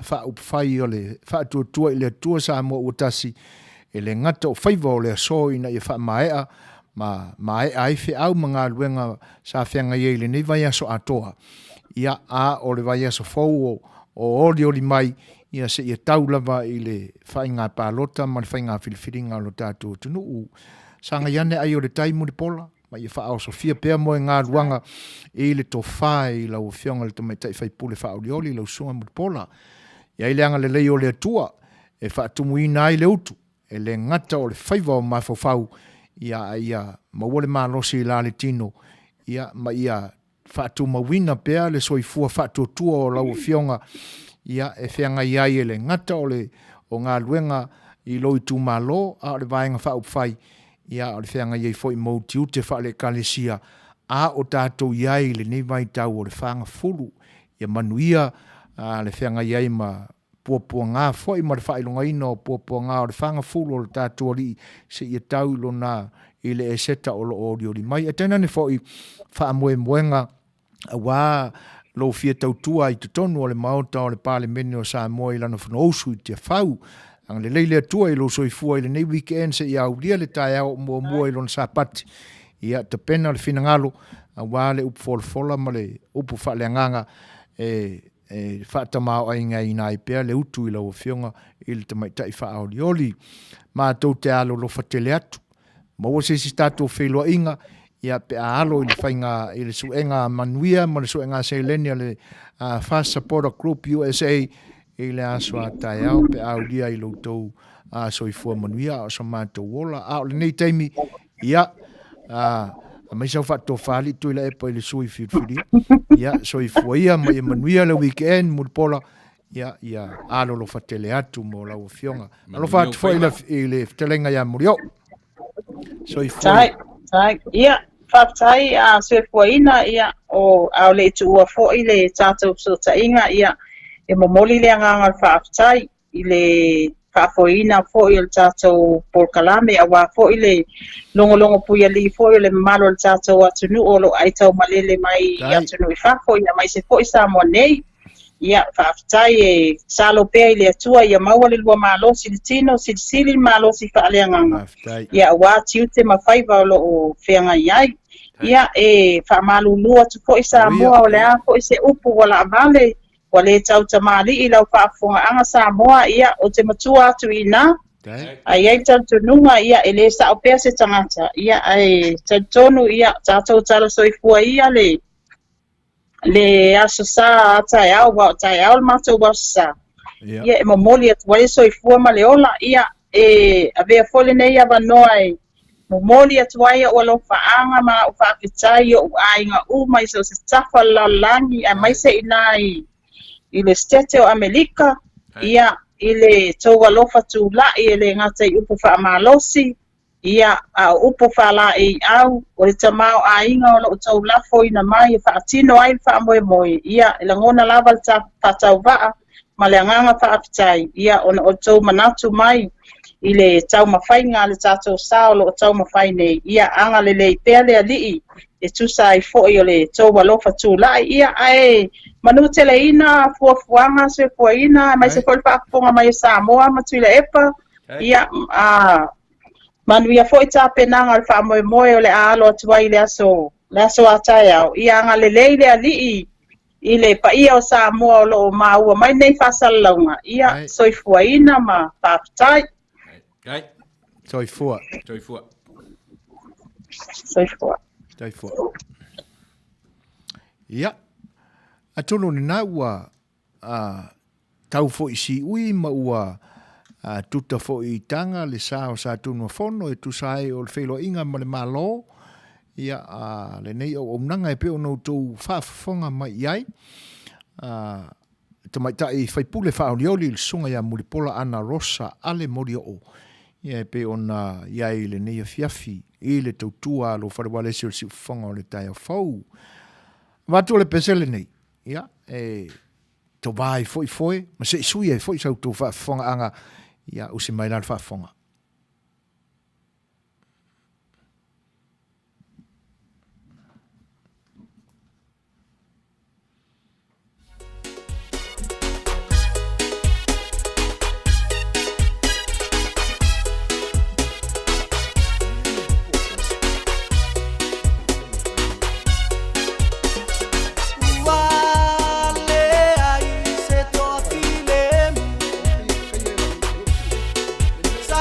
faaupufai o le Faatuatua i le Atua Samoa ua Tasi, e le gata o faiva o le aso ina ia faamaea ma maea ai feau ma galuega sa feagai ai i lenei vaiaso atoa, ia, a o le vaiaso fou o olioli mai, ia seia tau lava i le faiga palota ma le faiga filifiliga o lo tatou atunuu. Sagai ane ai o le tai Mulipola. ma ia faaosofia pea moegaluaga i le tofa i lau Afioga i le Tamaitai Faipule Faaolioli, lau Susuga Mulipola. I ai le agalelei o le Atua e faatumuina ai le utu, e le gata o le faiva o mafaufau, ia a ia maua le malosi i la le tino, ia ma ia faatumauina pea le soifua faatuatua o lau Afioga, ia, e feagai ai e le gata o le o galuega i lou itumalo, a o le Vaega Faaupufai, ia, a o le feagai ai foi ma ou tiute faale-Ekalesia, a o tatou i ai i lenei vaitau o le fagafulu. Ia manuia le feagai ai ma puapuaga foi ma le faailogaina o puapuaga o le fagafulu o le tatou Alii seia tau i lona i le Eseta o lo o olioli mai. Ae tainane foi faamoemoega aua lou fia tautua i totonu o le Maota o le Palemene o Samoa i lana Fonousu i Tiafau. Agalelei le Atua i lou soifua i lenei weekend seia aulia le taeao muamua i lona Sapati. Ia tapena le finagalo aua le upu folafola ma le upu faaleagaga e e faatamaoaigaina ai pea le utu i lau Afioga i le Tamaitai Faaolioli. Matou te alolofa tele atu. Maua se isi tatou feiloaiga, ia, pe a alo i le faiga, i le suega manuia ma le suega seleni a le Fast Supporter Group USA i le aso a taeao pe a aulia i lo outou soifua manuia a o so matou ola. A o lenei taimi, ia, aumai sau faatofalii Tuilaepa i le sui filifilia. Ia, soifua ia ma ia manuia le weekend, Mulipola. Ia, ia alolofa tele atu mo lau afioga. Alofa atu foi i le fetalaiga ia Murioo. Soifua. Tai, tai. Ia, faafetai a soifuaina, ia, o, a o le i tuua foi le tatou fesootaiga, ia, e momoli le agaga o le faafetai i le faafoeina foi o le tatou polokalame, aua foi le logologo puialii foi o le mamalu o le tatou atunuu o lo o aitaumalele mai i atunuu i fafo, ia, aemaise foi Samoa nei. Ia, faafetai e tatalo pea i le Atua ia maua le lua malosi i le tino, silisili le malosi faaleagaga, ia, aua tiute ma faiva o lo o feagai ai. Ia, e faamalulu atu foi Samoa, o le a foi se upu ua laavale, ua le tautamalii i lau faafofogaaga Samoa, ia, ou te matua atu i ina, ae i ai le talitonuga, ia, e le sao pea se tagata, ia, ae talitonu, ia, tatou tala soifua ia le le Aso Sa a taeao, aua o taeao le matou Aso Sa. Ia, e momoli atu ai le soifua ma le ola. Ia, e avea foi lenei avanoa e momoli atu ai ou alofaaga ma au faafetai i ou aiga uma i so o se tafa o le lalolagi, aemaise i ina i le Setete o Amelika, ia, i le tou alofa tulai e le gata i upu faamalosi, Ia, a o upu faalaeiau, o le tamaoaiga o lo o tou lafoina mai e faatino ai le faamoemoe, ia, e lagona lava le faatauvaa ma le agaga faafetai, ia, ona o le tou manatu mai i le taumafaiga a le tatou sa o lo o taumafai nei, ia, agalelei pea le Alii e tusa ai foi o le tou alofa tulai, ia, ae manuteleina fuafuaga soifuaina, aemaise foi le faafofoga mai a Samoa ma Tuilaepa, ia, a Manuia foi tapenaga o le faamoemoe o le a alo atu ai i le aso, le aso a taeao. Ia agalelei le Alii i le paia o Samoa o lo o maua mai nei faasalalauga. Ia soifuaina ma faafetai. Soifua. Soifua. Soifua. Soifua. Ia, atonu lena ua a tau foi i siui ma ua tuta foi i taga le sa o Satunumafono e tusa ai o le feiloaiga ma le Malo, ia, a lenei auaunaga e pei ona outou faafofoga mai i ai, a, tamaitai faipule faaolioli le Susuga ia Mulipola Ana Rosa Ale Molioo, ia e pei ona i ai i lenei afiafi i le tautua a lou falewalesi o le siufofoga o le taeao fou. Avatu o le pese lenei, Ia, e tova ai foi foe, ma se i sui ai foi sa outou faafofogaaga, ia usi mai la le faafofoga. Ua leai se toafilemu. Sa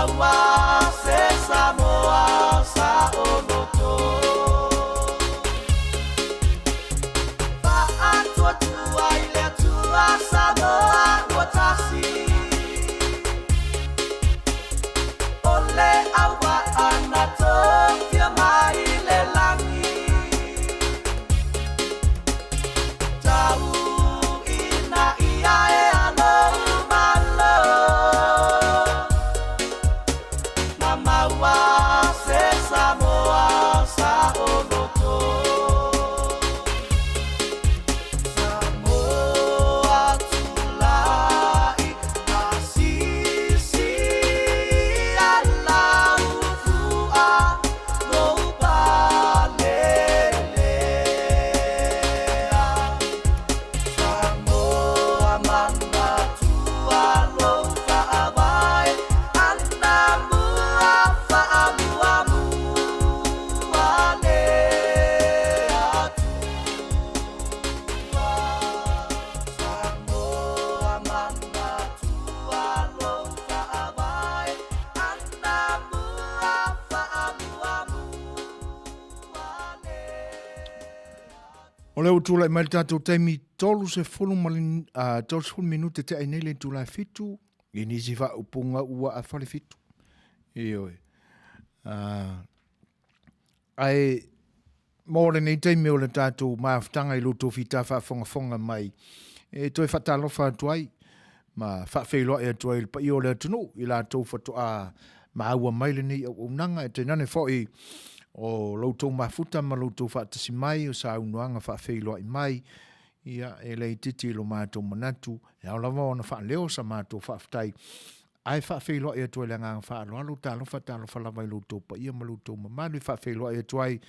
maua se Samoa saoloto. Faatuatua i le Atua Samoa ua tasi. O le auvaa na tofia mai le lagi. Tau ina ia e alo malo. Ma maua se Samoa saoloto. Samoa tulai asisi ala ufua lou palelea. Samoa manatua lou faavae ana mua faamuamua le Atua. Samoa manatua lou faavae ana mua faamuamua le O lea ua tulai mai le tatou taimi 30 ma le 30 minute tea ai nei le itula e fitu i nisi faaupuga ua a Falefitu. Ioe. Ae mo lenei taimi o le tatou mafutaga i lo outou fita faafogafoga mai e toe faatalofa atu ai ma faafeiloai atu ai i le paia o le atunuu i latou faatoa maua mai lenei auaunaga, e tainane foi o lo outou mafuta ma lo outou faatasi mai, o saunoaga faafeiloai mai, ia, e le itiiti i lo matou manatu, e ao lava ona faaleo sa matou faafetai, ae faafeiloai atu ai i le agaga faaaloalo, talofa, talofa lava i lo outou paia ma lo outou mamalu, e faafeiloai atu ai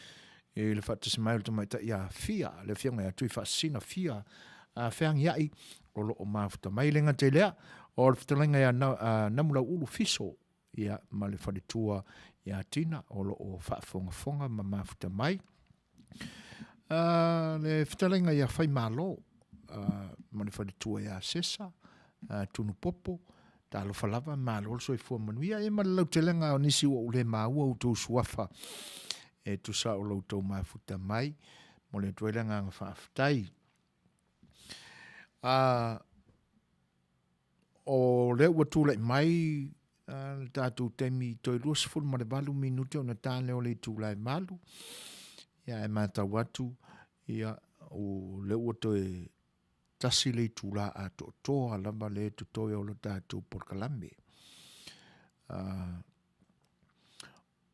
i le faatasi mai o le tamaitai ia Fia, le afioga ia Tuifaasisina Fia Feagiai, o lo o mafuta mai. E le gata i lea, o le fetalaiga ia Namulauulu Fiso, ia, ma le faletua ia Tina, o lo o faafogafoga ma mafuta mai. Le fetalaiga ia Faimalo, ma le faletua ia Sesa, Tunupopo, talofa lava, malo le soifua manuia, ia ma le lautelega o nisi ua ou le maua outou suafa e tusa o lo outou mafuta mai. Momoli atu ai le agaga faafetai. O lea ua tulai mai le tatou taimi toe 28 minute ona ta lea o le itula e 8. Ia ae matau atu, ia, o lea ua toe tasi le itula atoatoa lava lea e totoe o le tatou polokalame.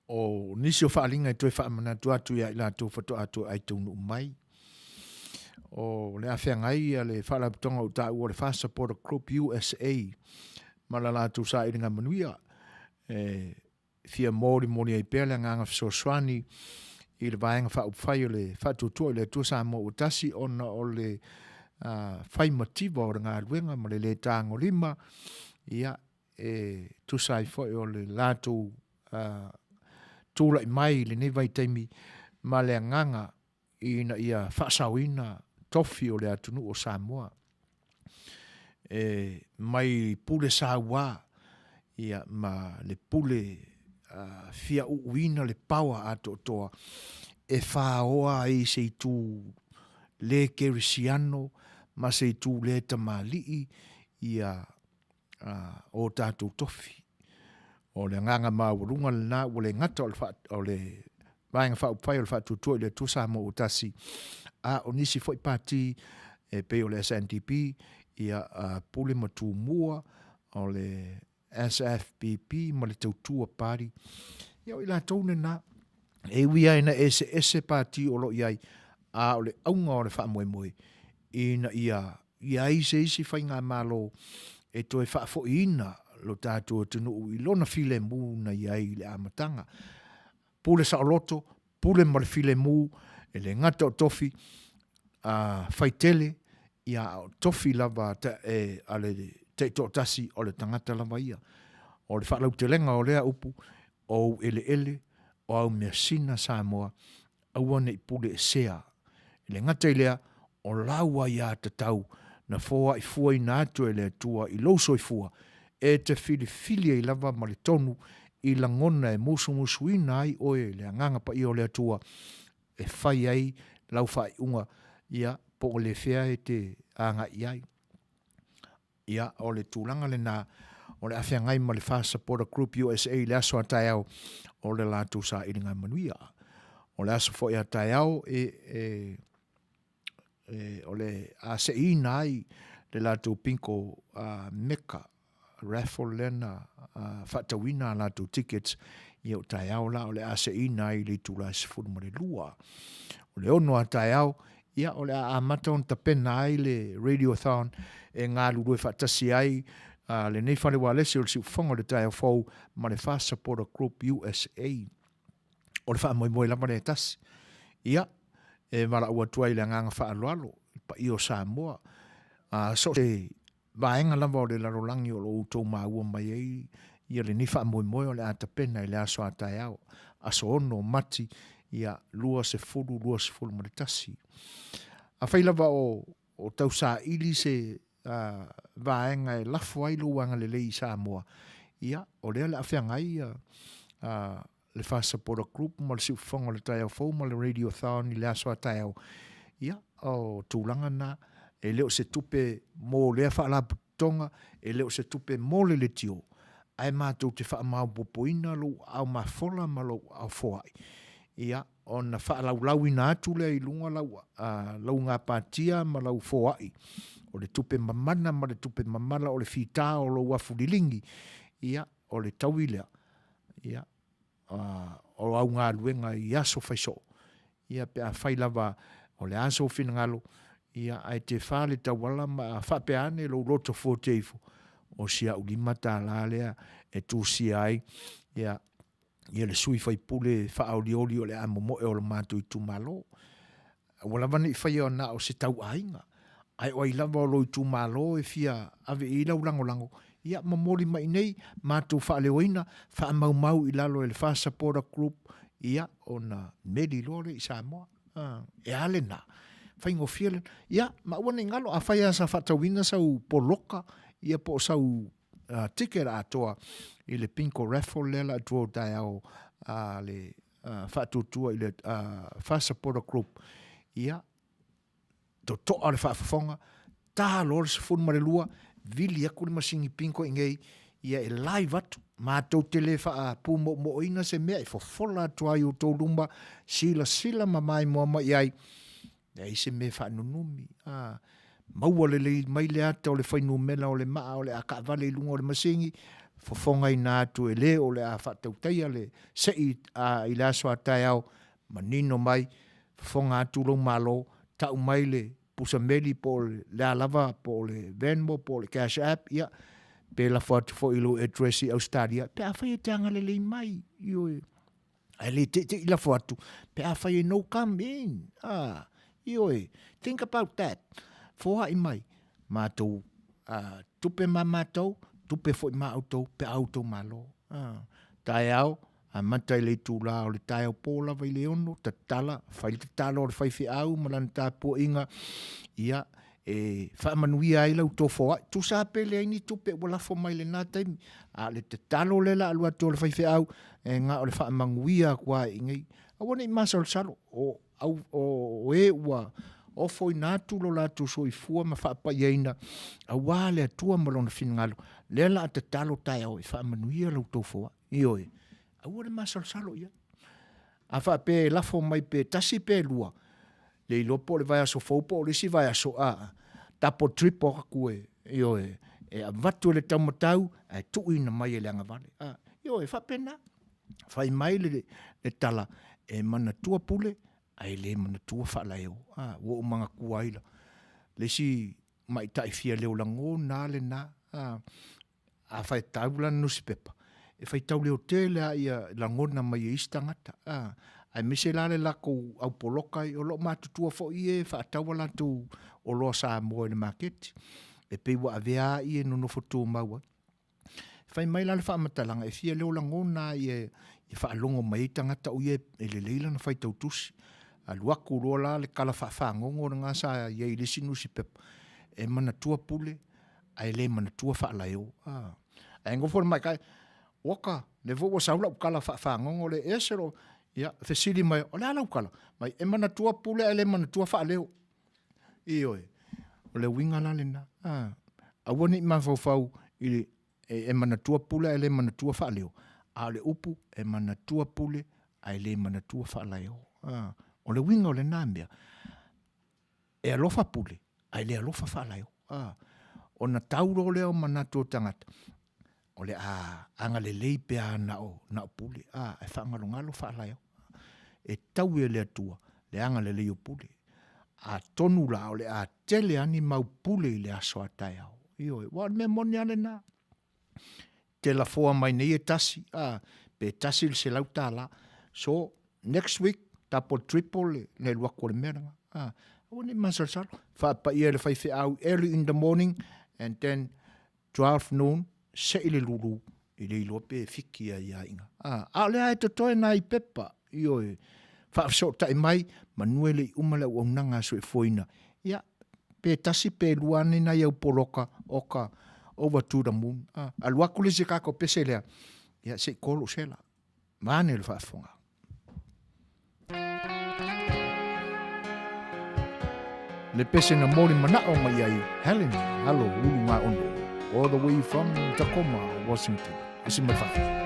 O nisi o faaaliga e toe faamanatu atu ia i latou faatoa toe ai taunuu mai, o le a feagai ia le faalapotopotoga ua taua o le Fast Supporter Group USA ma la latou sailiga manuia e fia molimoli ai pea le agaga fesoasoani i le Vaega Faaupufai o le Faatuatua i le Atua Samoa ua Tasi ona o le fai mativa o le galuega ma le le tagolima ia e tusa ai foi o le latou tulai mai i lenei vaitaimi ma le agaga ina ia faasaoina tofi o le atunuu o Samoa e mai pule saua ia ma le pule fia uuina le paoa atoatoa e faoa ai se itu le kerisiano ma se itu le tamalii ia o tatou tofi. O le agaga maualuga lena ua le gata o le Vaega Faaupufai o le Faatuatua i le Atua Samoa ua Tasi, a o nisi foi pati e pei o le SNDP, ia, Pule ma Tumua, o le SFPP ma le Tautua Party. Ia o i latou lena. E ui lava ina eseese pati o lo o i ai, a o le auga o le faamoemoe, ina ia i ai se isi faigamalo e toe faafoiina lo tatou atunuu i lona filemu na i ai i le amataga. Pule saoloto, pule ma le filemu, e le gata o tofi a faitele, ia a o tofi lava a le taitoatasi o le tagata lava ia. O le faalautelega o lea upu, o ou eleele, o au measina Samoa, aua ne i pule esea. E le gata i lea, o lau aiatatau na foai fuaina atu e le Atua i lou soifua, E te filifili ai lava ma le tonu i lagona e musumusuina ai oe i le Agaga Paia o le Atua e fai ai lau faaiuga, ia, po o le fea e te agai i ai. Ia, o le tulaga lena o le a feagai ma le Fast Supporter Group USA i le aso a taeao o le latou sailiga manuia. O le aso foi a taeao e, e, e, o le a seiina ai le latou bingo meka raffle lea na faatauina a latou tickets ia o taeao la o le a seiina ai i le itula e 12. O le 6 a taeao ia o le a amata ona tapena ai le Radiothon e galulue faatasi ai lenei fale ualesi o le Siufofoga o le Taeao Fou ma le Fast Supporter Group USA. O le faamoemoe lava lea e tasi. Ia, e valaau atu ai i le agaga faaaloalo i le paia o Samoa, so o se vaega lava o le lalolagi o lo o outou maua mai ai ia lenei faamoemoe o le a tapena i le aso a taeao, aso 6 o Mati, ia, 2021. Afai lava o o tausaili se vaega e lafo ai lou agalelei i Samoa, ia, o lea o le a feagai ia le Fast Supporter Group ma le Siufofoga o le Taeao Fou ma le Radiothon i le aso a taeao. Ia, o tulaga na, e le o se tupe mo lea faalapotopotoga, e le o se tupe mo le leitio, ae matou te faamaopoopoina lou aao mafola ma lou aao foai. Ia, ona faalaulauina atu lea i luga lau, lau gapatia ma lau foai, o le tupe mamana ma le tupe mamala o le fita o lou afu liligi, ia, o le taui lea, ia, o au galuega i aso fai soo, ia, pe afai lava o le a sou finagalo, ia, ae te fa le tauala ma faapea ane lou loto fuatia ifo, o si au $5 lea e tusia ai, ia, ia le sui faipule faaolioli o le a momoe o le matou itumalo. Aua lava ne i faia na o se tauaiga, ae o ai lava o lou itumalo e fia ave i ai lau lagolago, ia momoli mai i inei, matou faaleoina, faamaumau i lalo e le Fast Supporter Group, ia ona meli loa lea i Samoa. E a lena? Faigofie lena. Ia, ma aua ne i galo, afai lava sa faatauina sau poloka, ia po o sau ticket atoa i le bingo raffle lea la draw taeao a le faatuatua i le Fast Supporter Group, ia, totoa le faafofoga, ta loa le 12, vili atu le masini bingo i nei, ia e live atu, matou te le faapumoomoina se mea, e fofola atu ai outou luma, silasila ma maimoa mai i ai, Leai se mea e faanunumi, a maua lelei mai le ata o le fuainumera o le maa o le a taavale i luga o le masini, fofogaina atu e le o le a faatautaia le sei a i le aso a taeao, manino mai, fofoga atu lou malo, tau mai le pusa meli po o le a lava, po o le Venmo, po o le Cash App, ia, pe lafo atu foi i lou address i Ausetalia, pe afai e te agalelei mai, ioe. Ae le teitei lafo atu, pe afai e no come in. Ah, ioe, think about that. Foai mai, matou tupe ma matou, tupe foi ma outou, pe a outou malo. Ah, taeao, amata i le itula o le taeao pō lava i le 6, tatala, fai le tatalo a le faifeau ma lana tapuaiga, ia, e faamanuia ai lau tofoai. Tusa pe leai ni tupe ua lafo mai lena taimi, a o le tatalo lea la alu atu o le faifeau, e na o le faamanuia atu lava i nei. Aua ne i masalosalo, o, au, o, e ua ofoina atu lo latou soifua ma faapaiaina aua le Atua ma lona finagalo, lea la a tatalo taeao e faamanuia lau tofoai. Ioe, aua le masalosalo i ai. A faapea e lafo mai pe tasi pe lua, le iloa po o le vaiaso fou po o le isi vaiaso, a, double triple atu e, ioe, e avatu e le taumatau ae tuuina mai e le agavale. A, ioe, e faapena. Fai mai le, le tala, e manatua pule, ae le manatua faalaeo. A, ua ou manatua ai la, le isi ma'itai fia leo lagona a lena, a, a faitau lana nusipepa, e faitau leotele lava ia lagona mai e isi tagata, a, aemaise la le latou au poloka o lo o matutua foi e faatau a latou oloa Samoa i le maketi, e pei ua avea a ia e nonofo tumau ai. Fai mai la le faamatalaga, e fia leo lagona lava ia e faalogo mai ai tagata o ia e lelei lana faitau tusi. Alu atu loa la le tala faafagogo lena sa i ai i le isi nusipepa, e manatua pule ae le manatua faalaeo. Ae nofo le matai, oka, lea foi ua sau lau tala faafagogo lea, e ese lou, ia, fesili mai, o le a lau tala? Mai, e manatua pule ae le manatua faaleo. Ioe, o le uiga la lena. A, aua ne i mafaufau i le, e, e manatua pule ae le manatua faaleo, a o le upu, e manatua pule ae le manatua faalaeo. A, o le uiga o lena mea, e alofa pule ae le alofa faalaeo. A, ona tau loa lea o manatu o tagata, o le a agalelei pea na o, na o pule, a, e faagalogalo faalaeo. E tau e le Atua le agalelei o pule. Atonu la o le a tele lava ni mau pule i le aso a taeao. Ioe, aua o le mea moni lava lena. Te lafoa mai nei e tasi, a, pe $100. So, next week, double, triple le, le alu atu o le mea lena. A, aua ne i masalosalo. Faapaia e le faifeau early in the morning and then 12 noon, sei le lulu, i le iloa pe fiki ai ia iga. A, a o lea e totoe nai pepa, ioe, faafesootai mai, manu e le i uma le auaunaga a soifuaina. Ia, pe tasi pe lua ane nai au poloka, oka, over to the moon. A, alu atu le isi tatou pese lea, ia, se i ko lou sela. Vaeane le faafofoga. Le pese na moli manao mai ai Helen Alo Ulugaono, all the way from Tacoma, Washington. Isi mai fafo.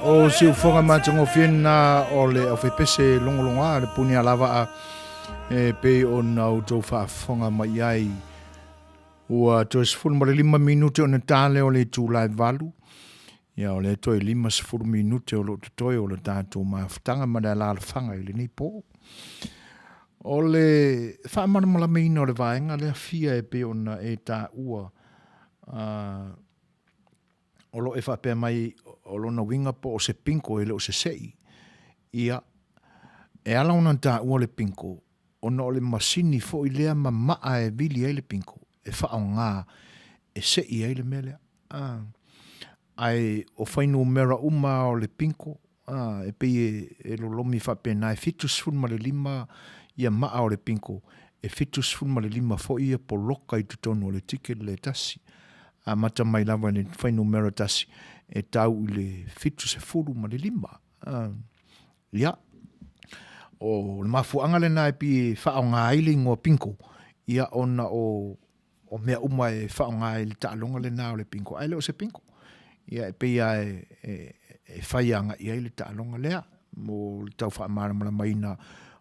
O siufoga matagofie lena o le aufaipese logologa a le Punialavaa e pei ona outou faafofoga mai ai. Ua toe 15 minute ona ta lea o le itula e 8. Ia o lea toe 50 minute o lo o totoe o le tatou mafutaga ma le alaalafaga i lenei po. O le faamalamalamaina o le vaega lea fia e pei ona e taua o lo o e faapea mai o lona uiga po o se bingo e le o se se'i. Ia, e ala ona taua le bingo ona o le masini foi lea mamaa e vili ai le bingo e faaaoga e se'i ai le mea lea. Ae o fuainumera uma lava o le bingo, e pei e lolomi faapena e 75 ia maa o le bingo, e 75 foi ia poloka i totonu o le ticket lea e tasi. Amata mai lava i le fuainumera tasi e tau i le 75. Ia, o le mafuaaga lena e pei e faaaoga ai le igoa bingo, ia ona o o mea uma e faaaoga i le taaloga lena o le bingo, ae le o se bingo. Ia e pei lava e, e, e fai agai i ai le taaloga lea mo le tau faamalamalamaina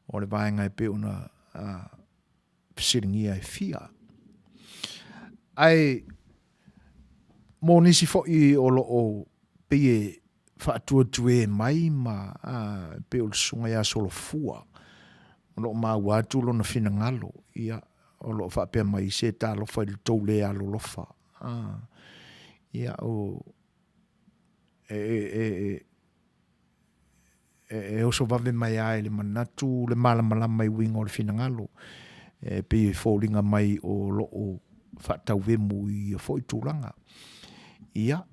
o le vaega e pei ona fesiligia e fia. Ae mo nisi foi o lo o pei e faatuetue mai ma e pei o le susuga ia Solofua, o lo o maua atu lona finagalo, ia, o lo o faapea mai, se talofa i le tou le alolofa. Ia, o, e, e, e, e oso vave mai lava i le manatu le malamalama i uiga o le finagalo, e pei e foliga mai o lo o faatauemu i ia foi tulaga. Ia,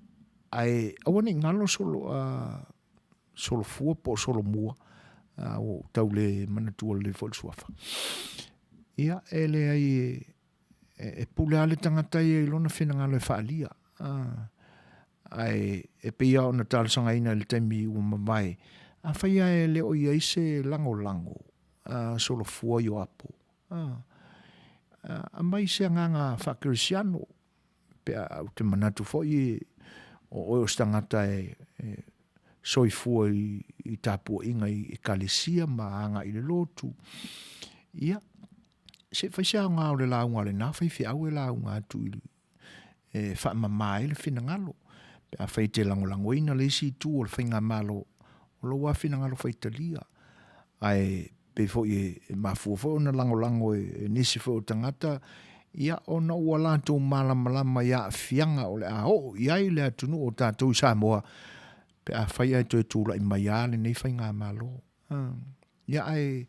ae aua ne i galo solo, solofua po o solomua, ua ou tau le manatua lelei foi le suafa. Ia, e leai e, e pule lava le tagata ia i lona finagalo e faaalia. Ae e pei lava ona talosagaina i le taimi ua mavae, afai lava e le o i ai se lagolago a solofua Ioapo, aumai se agaga faakerisiano, pe a ou te manatu foi o oe o se tagata e soifua i tapuaiga i ekalesia ma agai i le lotu, ia, se i fai se aoga o le lauga a lena faifeau e lauga atu i e faamama ai le finagalo. Pe afai e te lagolagoina le isi itu o le faigamalo, o lou lava finagalo faitalia. Ae pei foi e mafua foi ona lagolago e nisi foi o tagata, ia ona ua latou malamalama i aafiaga o le a oo i ai le atunuu o tatou i Samoa pe afai ae toe tulai mai lava lenei faigamalo. Ia ae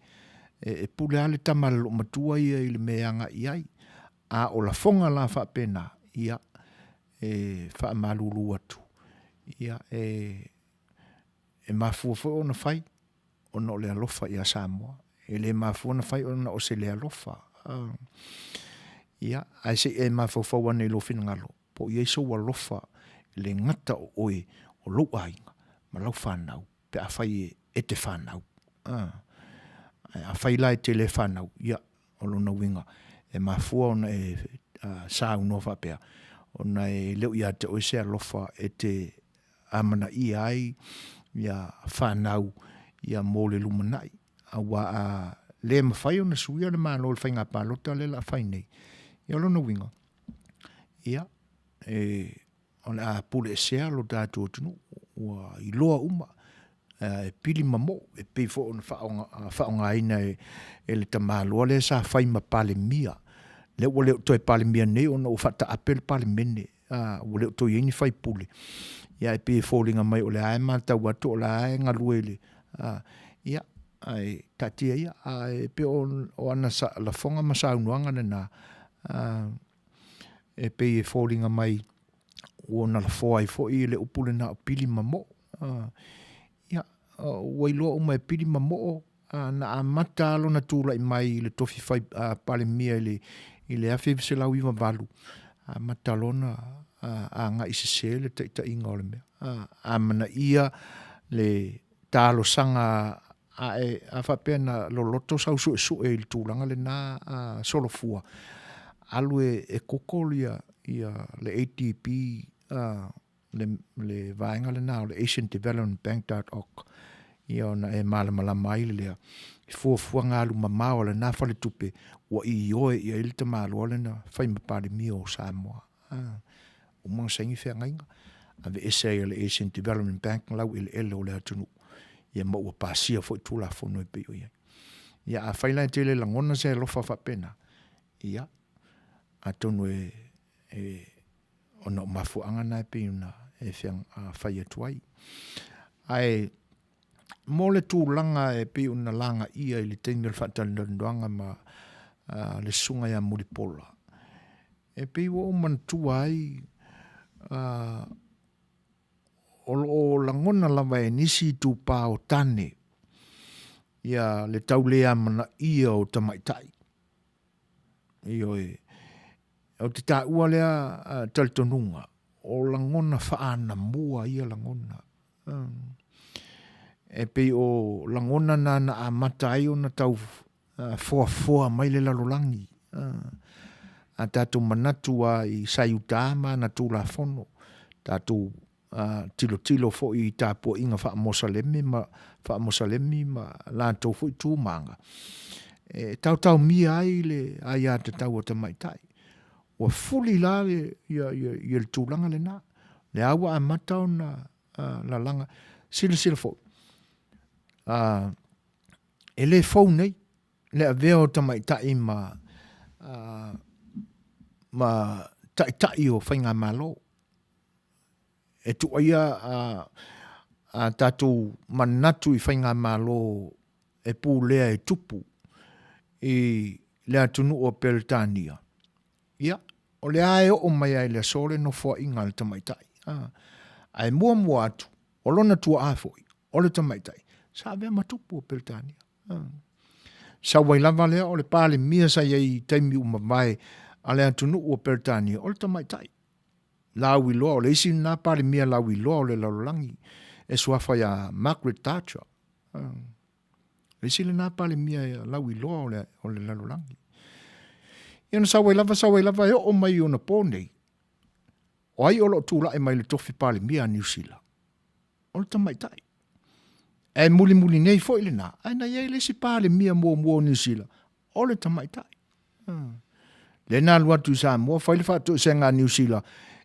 e pule lava le tama a le loomatua ia i le mea e agai i ai. A o lafoga la faapena, ia, e faamalulu atu, ia, e, e mafua foi ona fai ona o le alofa ia Samoa. E le mafua ona fai ona o se le alofa. Ia, ae se i e mafaufau ane i lou finagalo, po o i ai sou alofa e le gata o oe, o lou aiga ma lau fanau, pe afai e te fanau. Ae afai la e te le fanau, ia, O lona uiga, e mafua ona e saunoa faapea, ona e le o ia te oe se alofa e te amanaia ai ia fanau ia mo le lumanai. Aua a le mafai ona suia le Malo i le faiga palota lea o le a fai nei, ia o lona uiga, ia, e o le a puleesea lo tatou atunuu, ua iloa uma e pili ma moo, e pei foi ona faaaogaina e le tamaloa lea sa fai ma Palemia, lea ua le o toe Palemia nei ona ua faataape le Palemene, ua le o toe i ai ni faipule, ia e pei e foliga mai o lea lava e matau atu o la e galue i le, ia, ae taatia ia, ae pei o ana lafoga ma saunoaga lena, e pei e foliga mai ua ona lafoa ai foi le upu lena o pili ma moo. Ia, ua iloa uma e pili ma moo na amata lava lona tulai mai i le tofi fai Palemia i le 1998, amata loa ona agai sese le taitaiga o le mea. Amanaia le talosaga Ae a faapea na loloto sau suesue i le tulaga lena a solofua, alu e google ia le ADB. le, le vaega lena o le Asian Development Bank dot org, ia ona e malamalama ai lea i fuafuaga alumamao a lena faletupe ua ioe i ai le tamaloa lena fai ma Palemia o Samoa. Ah, uma ona saini feagaiga, aveese ai e le Asian Development Bank laueleele o le atunuu, ia ma ua pasia foi Tulafono e pei o i ai. Ia afai la e tele lagona se alofa faapena, ia, atonu e, e ona o mafuaaga na e pei ona e fai atu ai. Ae mo le tulaga e pei ona lagaia i le taimi o le faatalatalanoaga ma uh, le susuga ia Mulipola, e pei ua ou manatua ai uh, o lo o lagona lava e nisi itupa o tane ia le tauleamanaia o tamaitai. Ioe. O te taua lea talitonuga, o lagona faaanamua ia lagona. E pei o lagona na na amata ai ona tau foafoa mai le lalolagi. A tatou manatu lava i Saiutā ma ana Tulafono, tatou tilotilo foi i tapuaiga faa-Mosaleme ma faa-Mosalemi ma latou foi tu ma aga, e taotaomia ai le aiatatau a tamaitai. Ua fuli la le, ia, ia, ia le tulaga lena. Lea ua amata ona lalaga. Silasila foi, e le fou nei le avea o tamaitai ma, ma taitai o faigamalo. E tuuaia a tatou manatu i faigamalo e pulea e tupu i le atunuu o Peretania, ia, o lea e oo mai lava i le aso le nofoaiga a le tamaitai. Ae muamua atu, o lona tuaa foi, o le tamaitai, sa avea ma tupu o Peretania. Sau ai lava lea o le Palemia sa i ai i taimi ua mavae a le atunuu o Peretania, o le tamaitai. Lauiloa, o le isi lena Palemia lauiloa o le lalolagi, e suafa ia Margaret Thatcher. O le isi lena Palemia lauiloa o le, o le lalolagi. Ia na sau ai lava, sau ai lava e oo mai i ona po nei, o ai o lo o tulai mai le tofi Palemia a Niu Sila? O le tamaitai. Ae mulimuli nei foi lena, ae na i ai le isi Palemia muamua o Niu Sila, o le tamaitai. Lea na alu atu i Samoa, fai le faatoesega a Niu Sila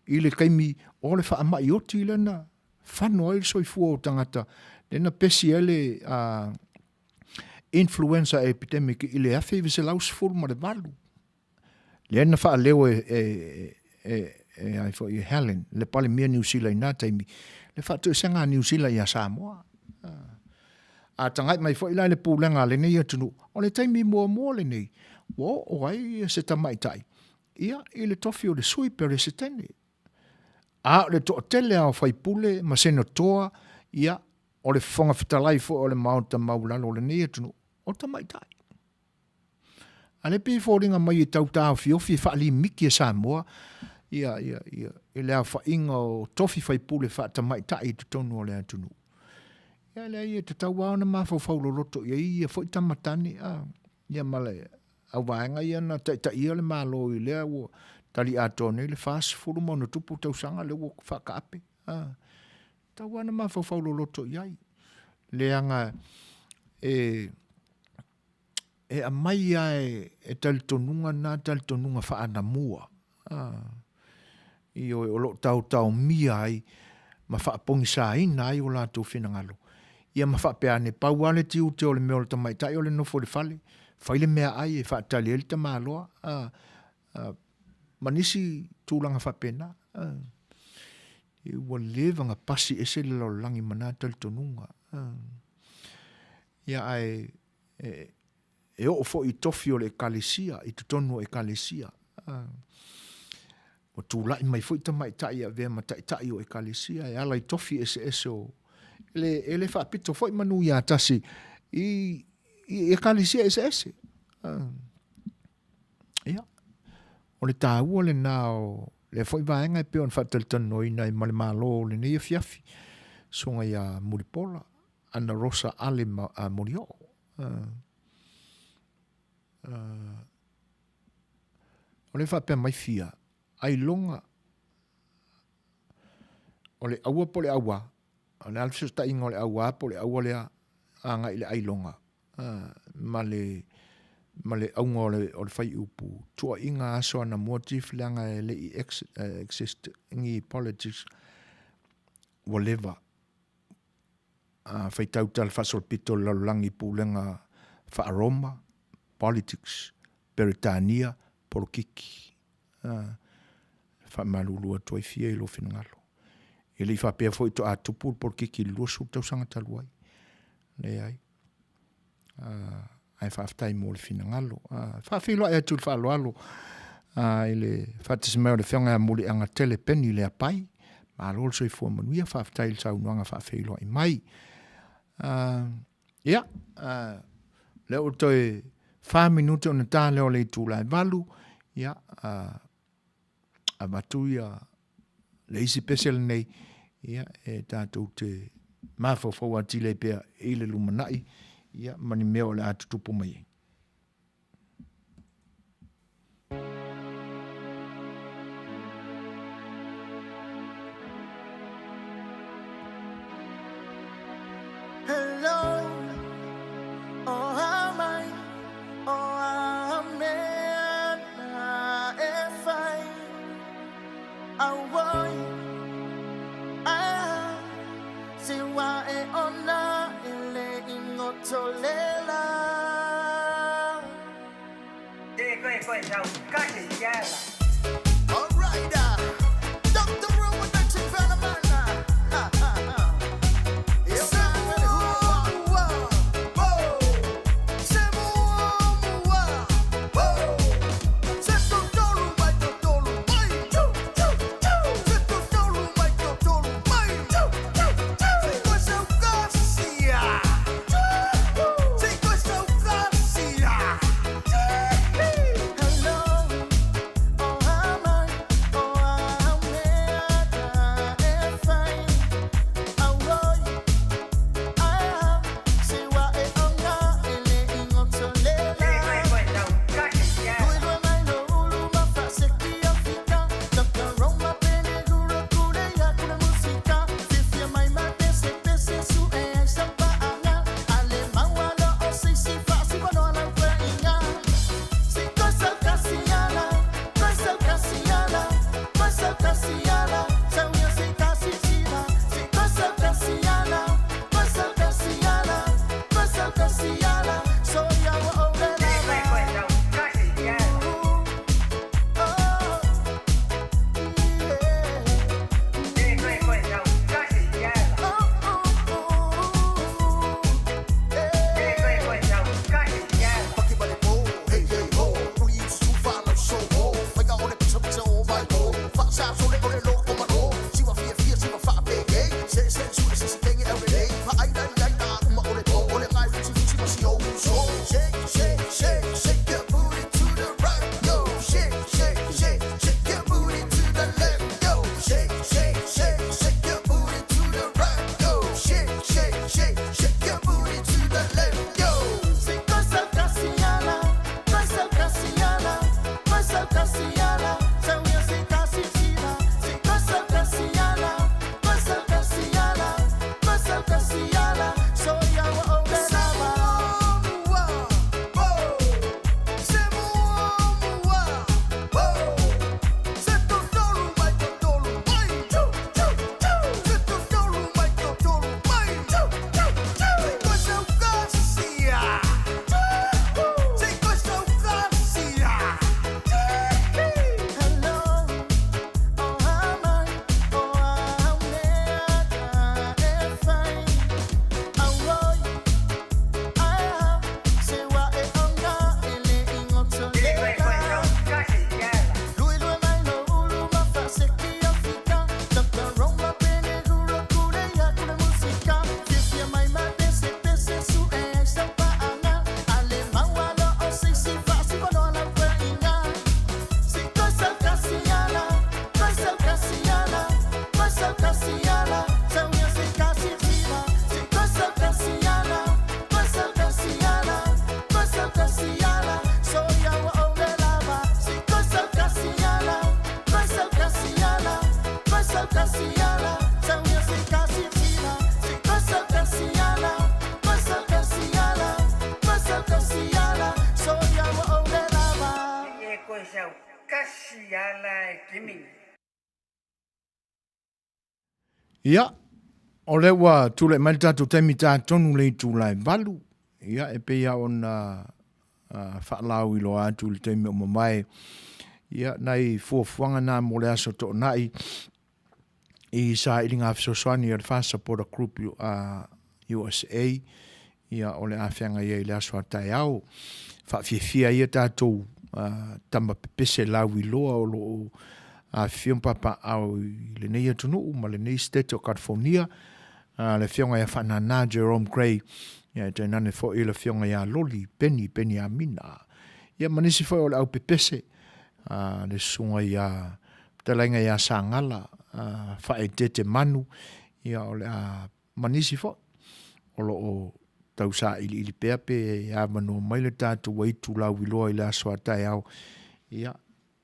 i le taimi o le faamai oti lea na fano ai le soifua o tagata, lea na pesi ai le uh, influenza epidemic i le 1918. Lea na faaleo e, e, e, e ai foi e Helen, le Palemia Niu Sila i nā taimi, le faatoesega a Niu Sila iā Samoa. A tagai mai foi la i le pulega a lenei atunuu, o le taimi muamua lenei ua oo ai se tamaitai ia i le tofi o le sui peresetene. A o le toatele lava o faipule ma senatoa, ia, o le fofoga fetalai foi o le Maota maualalo o lenei atunuu, o tamaitai. A lea pei e foliga mai e tau taofiofi e faalimiti e Samoa ia, ia, ia, i le aofaiga o tofi faipule faatamaitai i totonu o le atunuu. Ia leai e tatau lava ona mafaufau loloto i ai ia foi tama tane, a, ia ma le auvaega ia na taitaia le Malo i lea ua tali atoa nei le 40 ma ona tupu tausaga lea ua faakaape, a, tatau lava ona mafaufau loloto i ai. Leaga e e aumai lava e talitonuga na talitonuga faaanamua, ioe, o lo o taotaomia ai ma faapogisaina ai o latou finagalo. Ia ma faapea ane, pau lava le tiute o le mea o le tamaitai o le nofo i le fale, fai le meaai e faatali ai le tamaloa, a, a, ma nisi tulaga faapena. A, ua leva ona pasi ese le lalolagi ma na talitonuga. A, ia ae e, e oo foi i tofi o le Ekalesia, i totonu o Ekalesia. Ua tulai mai foi tamaitai e avea ma taitai o Ekalesia e ala i tofi eseese o e le, e le faapito foi manu ia tasi i, i Ekalesia eseese. Ia, o le taua lena o lea foi vaega e pei ona faatalatalanoaina ai ma le Malo o lenei afiafi, susuga ia Mulipola. Ana Rosa Ale ma a Molioo. O le faapea mai fia, ailoga o le aua po o le auā? O le a le fesootaiga o le auā po o le aua lea agai i le ailoga ma le ma le auga o le o le fuaiupu tuuaiga aso anamua Chief leaga e le i exist ni politics ua leva a faitau tala faasolopito o le lalolagi i pulega faa-Roma, politics, Peretania, polokiki. A, e faamalulu atu ai fia i lou finagalo. E le i faapea foi toa tupu le polokiki i le 20 tausaga talu ai. Leai. A, ae faafetai mo le finagalo. A, faafeiloai atu i le faaaloalo a, i le faatasi mai o le Afioga ia Muliagatele Penny Leapai. Malo le soifua manuia, faafetai i le saunoaga faafeiloai mai. A, ia, a, lea ua toe 4 minute ona ta lea o le itula e 8, ia, a, avatu ia le isi pese lenei, ia, e tatou te mafaufau atili ai pea i le lumanai, ia, ma ni mea o le a tutupu mai ai. Hello, oh a mai, oh a mea na e fai Auoi, ah, se wa e ona e le ingotolela. Alright, Dr. Roman Ha, ha, ha. Ia, o lea ua tulai mai le tatou taimi ta tonu le itula e 8. Ia, e pei lava ona faalauiloa atu i le taimi o mamae, ia, nai fuafuaga na mo le aso Toonai i sailiga fesoasoani a le FAST Supporter Group USA, ia, o le a feagai ai i le aso a taeao. Faafiafia ai a tatou tama pepese lauiloa o lo o afifio ma papaaao i lenei atunuu ma lenei state o California, le afioga ia Faanana Jerome Gray, ia e tainane foi le afioga ia Loli Peni Peniamina, ia ma nisi foi o le au pepese, le susuga ia Fetalaiga ia Sagala Faaeteete Manu, ia o le a ma nisi foi o lo o tau sailiili pea pe avanoa mai le tatou aitu lauiloa i le aso a taeao, ia,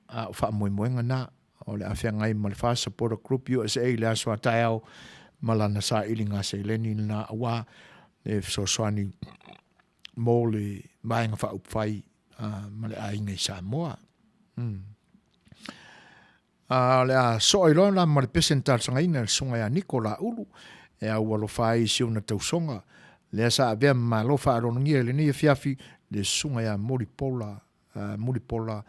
a o faamoemoega na o le a feagai ma le FAST Supporter Group USA i le aso a taeao ma lana sailiga seleni lena aua le fesoasoani mo le Vaega Faaupufai ma le aiga i Samoa. A o le a soa iloa la ma le pese na talosagaina e le Susuga ia Niko Laulu e aualofa ai i si ona tausoga lea sa avea ma malo faaaloalogia i lenei afiafi le Susuga ia Mulipola Mulipola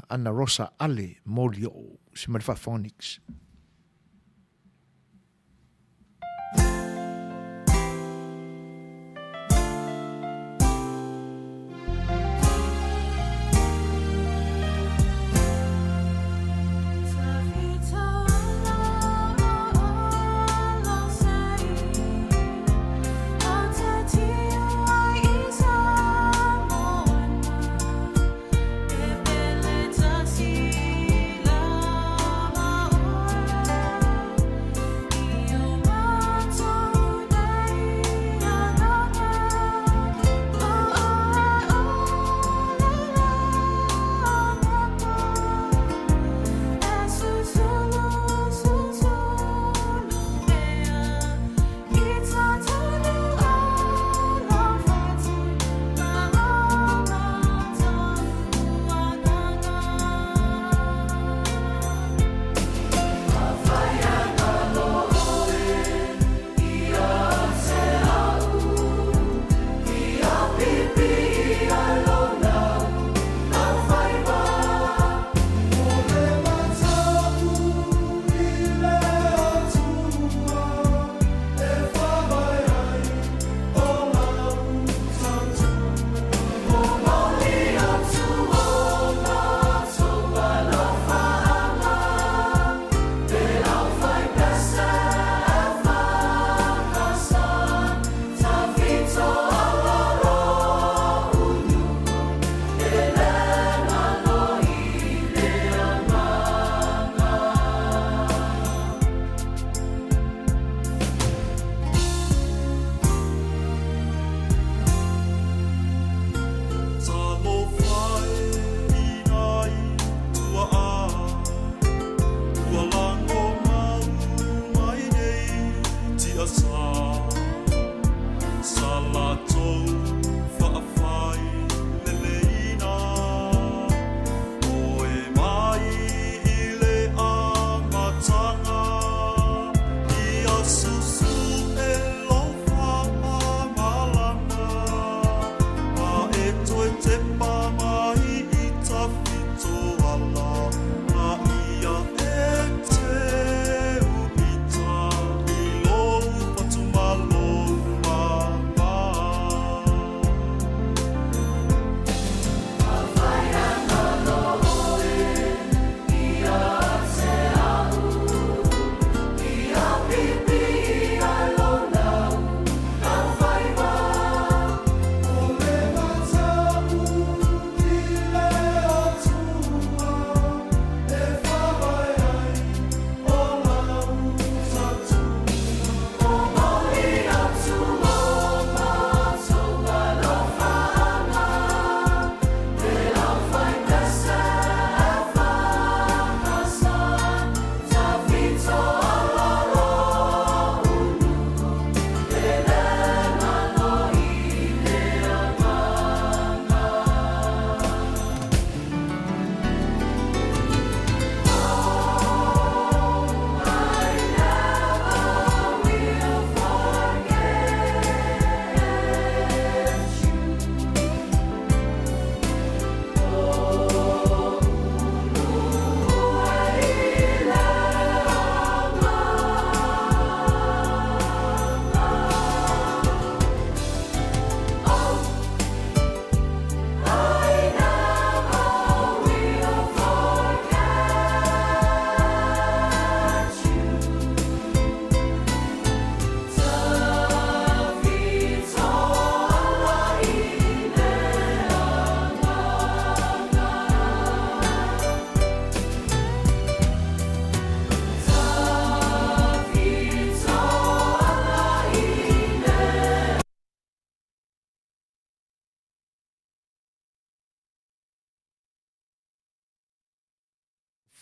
Ana Rosa Ale Molioo. Si mai le faafofoga Nix.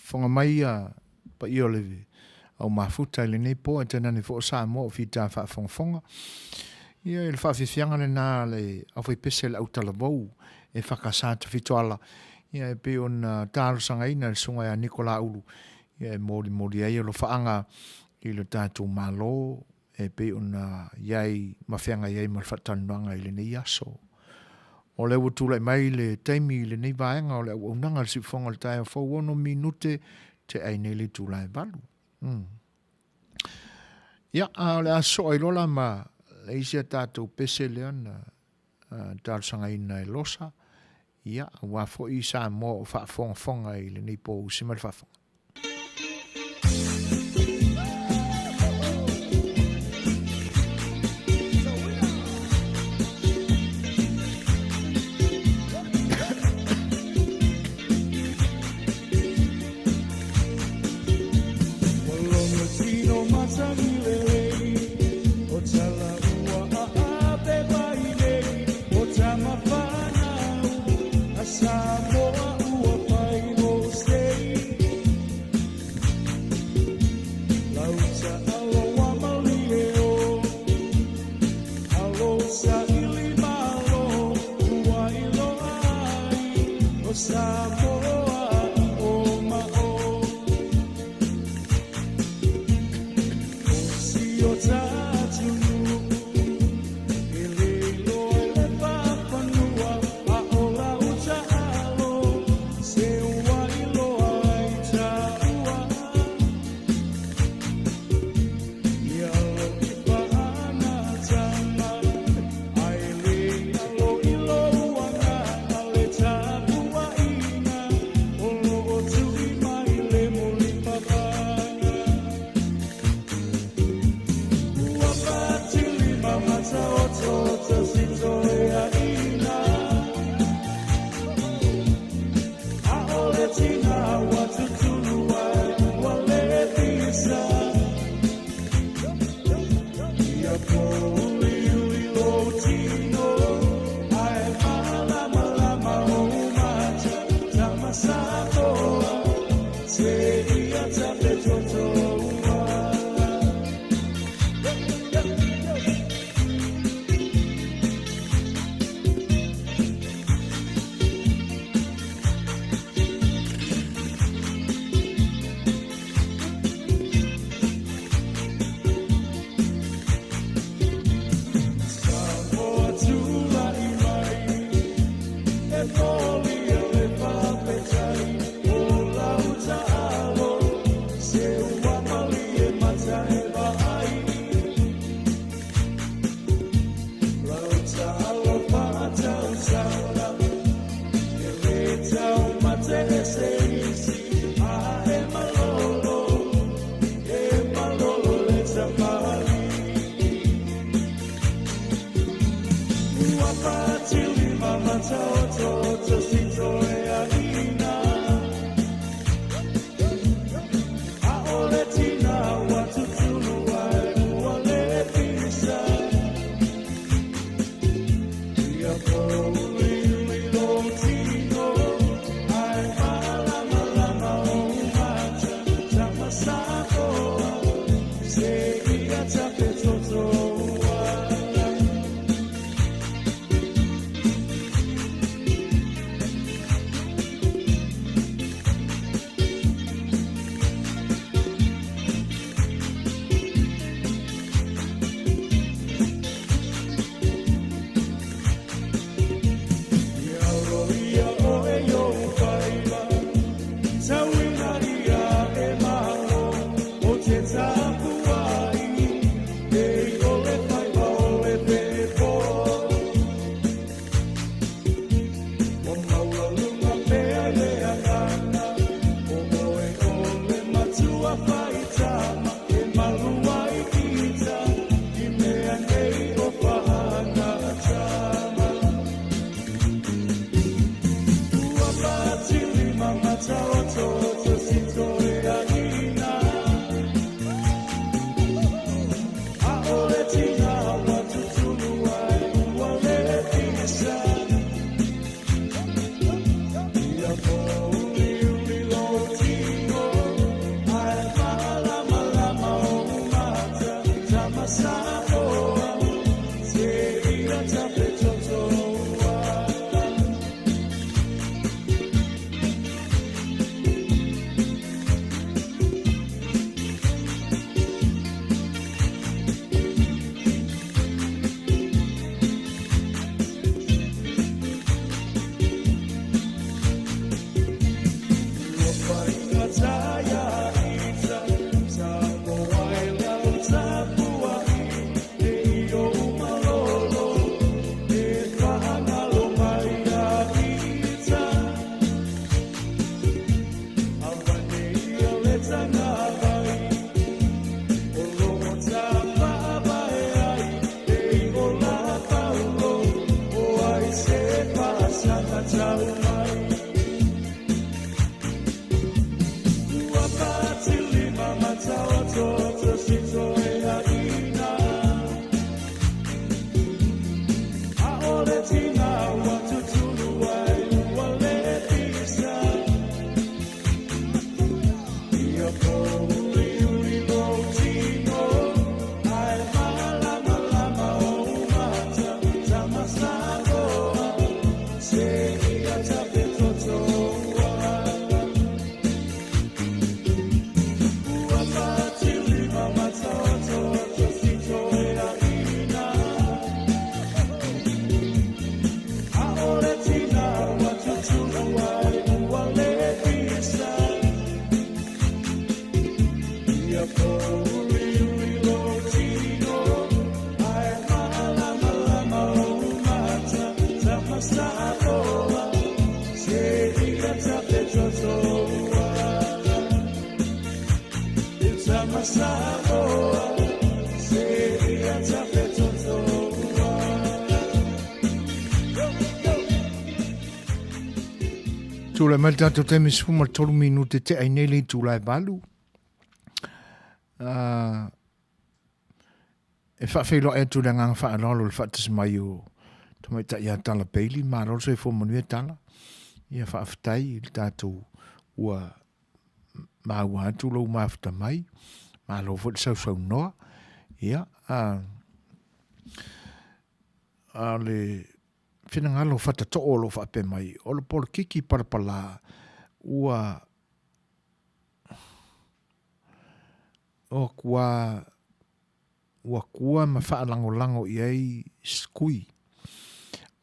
Fofoga mai ia paia o le au mafuta i lenei po, ae tainane foi o Samoa o fita faafogafoga. Ia, i le faafiafiaga lena a le aufaipese a le autalavou e FKS Tafitoala, ia e pei ona talosagaina e le Susuga ia Niko Laulu, ia e molimoli ai alofaaga i lo tatou Malo e pei ona i ai ma feagai ai ma le faatalanoaga i lenei aso. O lea ua tulai mai le taimi i lenei vaega o le auaunaga a le siufofoga o le taeao fou 6 minute te ai nei le itula e 8. Ia, a o le a soa ai loa la ma le isi a tatou pese lea na talosagaina e Losa, ia, aua foi Samoa o faafogafoga i lenei po usi mai le faafofoga. Tulai mai le tatou taimi 13 minute te ai nei le itula e valu. E faafeiloai atu le agaga faaaloalo i le faatasi mai o Tamaitai ia Tala Bailey. Malo le soifua manuia Tala. Ia faafetai i le tatou ua maua atu lou mafuta mai. Malo foi le sausaunoa. Ia, a, a le finagalo fatatoo o lo o faapea mai, o le polokiki palapala ua o kua ua kua ma faalagolago i ai Skui,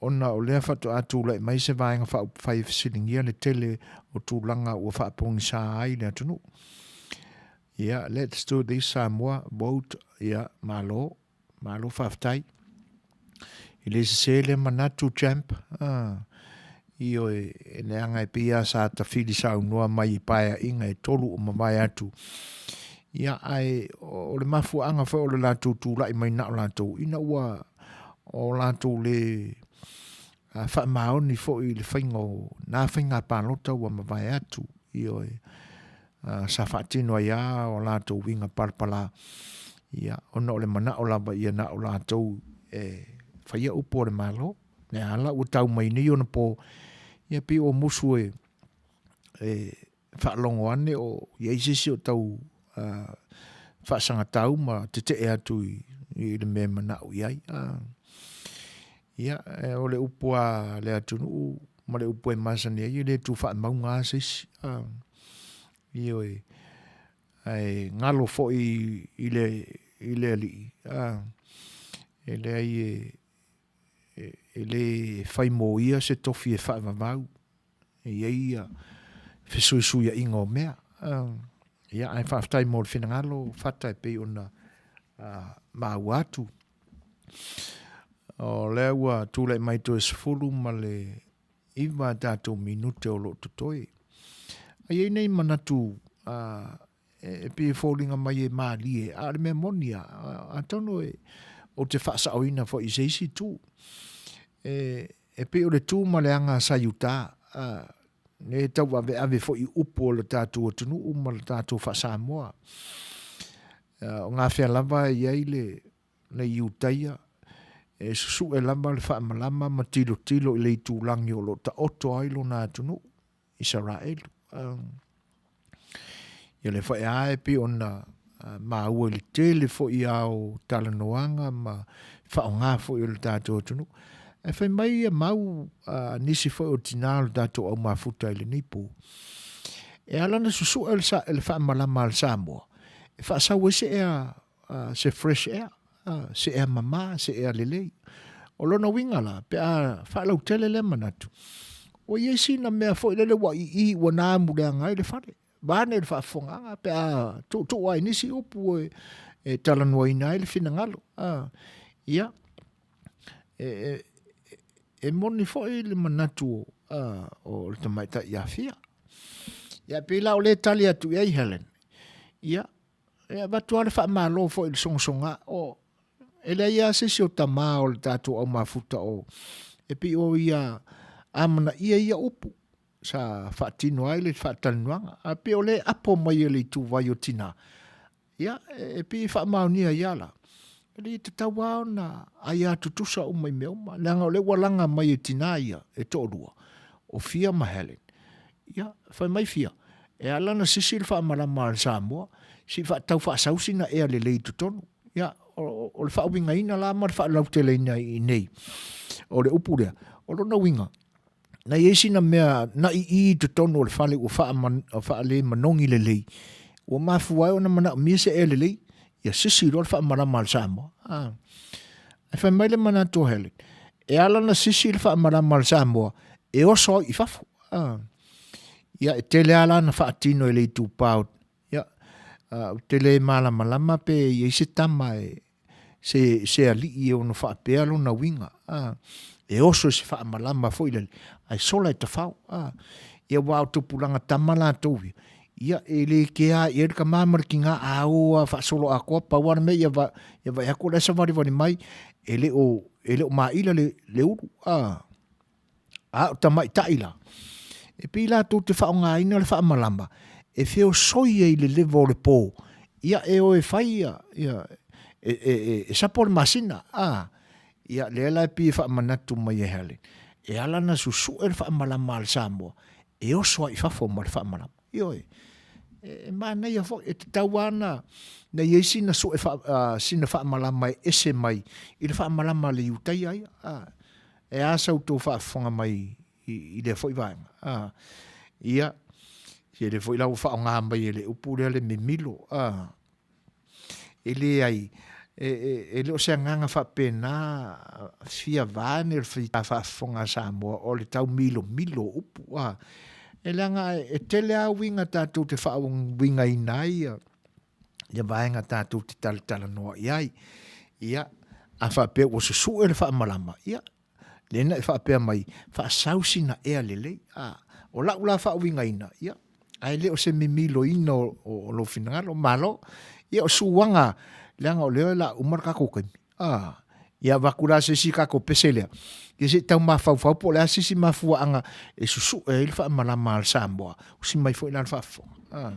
ona o lea faatoa tulai mai se Vaega Faaupufai e fesiligia le tele o tulaga ua faapogisā ai le atunuu. Ia, let's do this Samoa, vote, ia, malo, malo faafetai. E le sese lea manatu, champ, ah, ioe, leaga e pei lava sa tafili saunoa mai i paeaiga e tolu o mavae atu. Ia, ae o le mafuaaga foi o le latou tulai mai na o latou, ina ua o latou le faamaoni foi i le faiga o na faiga palota ua mavae atu, ioe, sa faatino ai lava o latou uiga palapala, ia, ona o le manao lava ia na o latou e faia upu o le Malo. Lea ala ua tau mai nei ona po, ia pei o musu e, e faalogo ane o i ai se isi o tau uh, faasagatau ma tete'e atu i, i le mea e mana'o i ai. Uh, ia, e, o le upu a le atunuu ma le upu e masani ai, e le tu faamauga a se isi. Uh, ioe, ae galo foi i le, i le alii, uh, e leai e, e le fai mo ia se tofi e faavavau, e i ai ia fesuisuiaiga o mea. Ia, ae faafetai mo le finagalo, Fata, e pei ona maua atu. O lea ua tulai mai toe 19 a tatou minute o lo o totoe. A i ai nei manatu e pei e foliga mai e mālie, a o le mea moni lava, atonu e, ou te faasaoina foi i se isi itu. E, e pei o le tu ma le aga sa i uta, a, ne tauaveave foi i upu o le tatou atunuu ma le tatou faa-Samoa. O gafea lava e i ai le, le Iutaia, e susue lava le faamalama ma tilotilo i le itulagi o lo o taoto ai lona atunuu. Isaraelu. Ia le foi a e pei ona maua i le tele foi a o talanoaga ma faaaoga foi o le tatou atunuu. Ae fai mai ia mau a nisi foi o tinā o le tatou au mafuta i lenei pō, e ala ona susue le faamalama a le Samoa, e faasau ai se ea se fresh air, se ea mama, se ea lelei. O lona uiga la, pe a faalautele lea manatu, ua i ai sina mea foi lele ua ii ua na amuleaga ai le fale. Vaeane le faafofogaaga pe a tuutuu ai nisi upu e, e talanoaina ai le finagalo. Ia, e, e, e moni foi le manatu o, o le tamaitai ia Fia. Ia, pei la o lea tali atu i ai Helen. Ia, E avatu lava le faamalo foi i le sogasoga, o, e leai lava se isi o tama o le tatou au mafuta o, e pei o ia amanaia ia upu sa faatino ai le faatalanoaga. Ae pei o lea e apo mai e le ituvai o tina, ia, e pei e faamaonia ai lava la, e le tatau lava ona aia tutusa uma i mea uma, leaga o lea ua laga mai e tina ia e toalua, o Fia ma Helen. Ia, fai mai Fia, e ala ona sisi le faamalama a le Samoa, se i tau faasau sina ea lelei i totonu. Ia, o, o le faauigaina la ma le faalauteleina i inei o le upu lea, o lona uiga, na i ai sina mea na ii i totonu o le fale ua faalemanogi lelei, ua mafua ai ona manaomia se ea lelei, ia sisi loa le faamalama a le Samoa. Ah. Ae fai mai le manatu o Helen, e ala ona sisi le faamalama a le Samoa, e oso au i fafo. Ah. Ia, e tele lava la na faatino e le itupa o, ia, ou te le malamalama pe i ai se tama e, se, se alii e ono faapea lona uiga, a, e oso i se faamalama foi lele, ae sola e tafao, a. Ia, aua o tupulaga tama latou ia, Ia, e le kea i ai le tama ma le tina, a o lava faasoloatoa, pau lava le mea ia ia vaai atu o la e savalivali mai, e le o, e le o maila le, le ulu, a. A o tamaitai la, e pei latou te faaaogaina le faamalama e feosoi ai i le leva o le po, ia e o e fai ia, ia e, e, e, e sapo le masina, a. Ia, lea la e pei e faamanatu mai e Helen, e ala ona susue le faamalama a le Samoa, e oso ai i fafo ma le faamalama. Ioe, e, e manaia foi, e tatau lava ona na i ai sina sue faa, uh, sina faamalama e ese mai i le faamalama a le Iutaia ia. A, e a sa outou faafofoga mai i, i lea foi vaega. A, ia, se lea foi la ua faaaoga mai e le upu lea le mimilo. A, E leai, e, e, e le o se agaga faapena fia vaeane o le fita faafofoga a Samoa o le taumilomilo o upu, a. E leaga e tele lava uiga tatou te faauigaina ai ia, ia vaega tatou te talatalanoa i ai. Ia, a faapea ua susue le faamalama, ia, lea na e faapea mai, faasau sina ea lelei. A, o lau la faauigaina, ia, ae le o se mimiloina o, o, o lou finagalo, malo. Ia, o suaga, leaga o lea o le a uma le tatou taimi. A, ia avatu la se isi tatou pese lea, ia se i tau mafaufau po o le a se isi mafuaaga e susue ai le faamalama a le Samoa, usi mai foi la le faafofoga. A.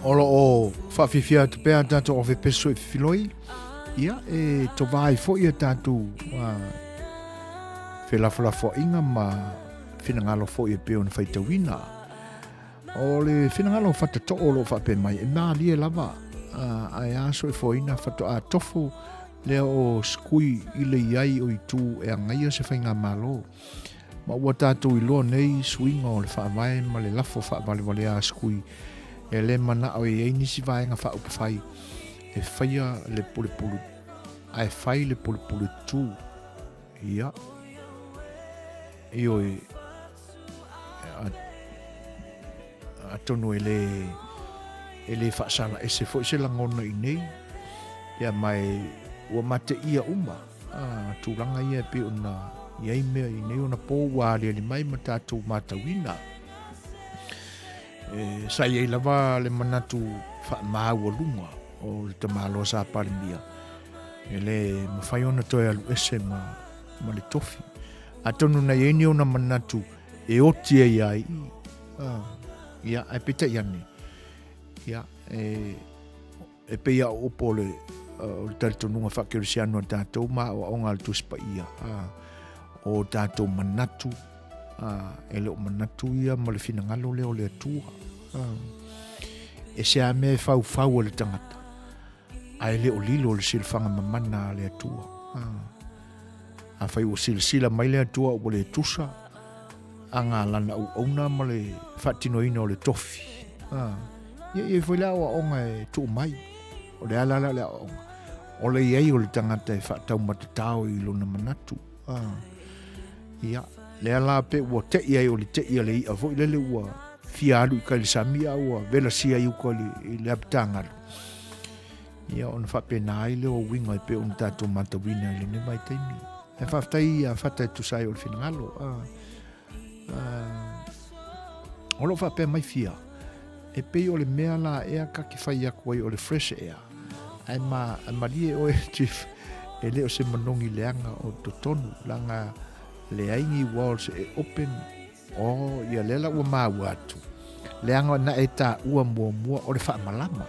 O lo o faafiafia atu pea a tatou ove peso i Fifiloi, ia e tovā ai foi a tatou felafolafoaiga ma finagalo foi e pei ona faitauina. O le finagalo o Fatatoo o lo o faapea mai, e malie lava ae a soifuaina faatoa tofu lea o Sukui i le i ai o Itu e agaia se faigamalo. Ma ua tatou iloa nei suiga o le faavae ma le lafo faavalevalea a Sukui e le manao e i ai nisi vaega faaupufai e faia le pulepulu ae fai le pulepulu tu. Ia. Ioe. Atonu e le e le faasala ese foi se lagona i nei, ia ma e ua mateia uma a tulaga ia e pei ona i ai mea i nei ona po ua aliali mai ma tatou matauina. E, sa i ai lava le manatu faamaualuga o le tamaloa sa Palemia, e le mafai ona toe alu ese ma, ma le tofi. Atonu na i ai ni ona manatu e oti ai ai, ah, ia, ae peitai ane, ia, e, E pei a o upu o le, o le talitonuga faakerisiano a tatou ma aoaoga a le Tusi Paia, a, o tatou manatu, a, e le o manatu ia ma le finagalo lea o le Atua. A, e se a mea e faufau e le tagata, ae le o lilo le silafaga mamana a le Atua. A, afai ua silasila mai le Atua ua le tusa, aga lana auauna ma le faatinoina o le tofi. A, ia i ai foi le aoaoga e tuu mai. O le ala la le aoaoga. O le i ai o le tagata e faataumatatao i lona manatu. A, ia, lea la pe ua tei ai o le tei a le i'a foi lele ua fia alu i kai le sami a ua velasia i uka i le apitagalu. Ia, ona faapena ai lea o uiga e pei ona tatou matauina i lenei vaitaimi. Ae faafetai ia Fata e tusa ai o le finagalo. A, a, o lo o faapea mai fia, e pei o le mea la ea ka ke fai aku ai o le fresh air. Ae ma, malie oe, Chief, e le o se manogi leaga o totonu, leaga leai ni walls e open. Oh, ia lea la ua maua atu. Leaga na e taua muamua o le faamalama.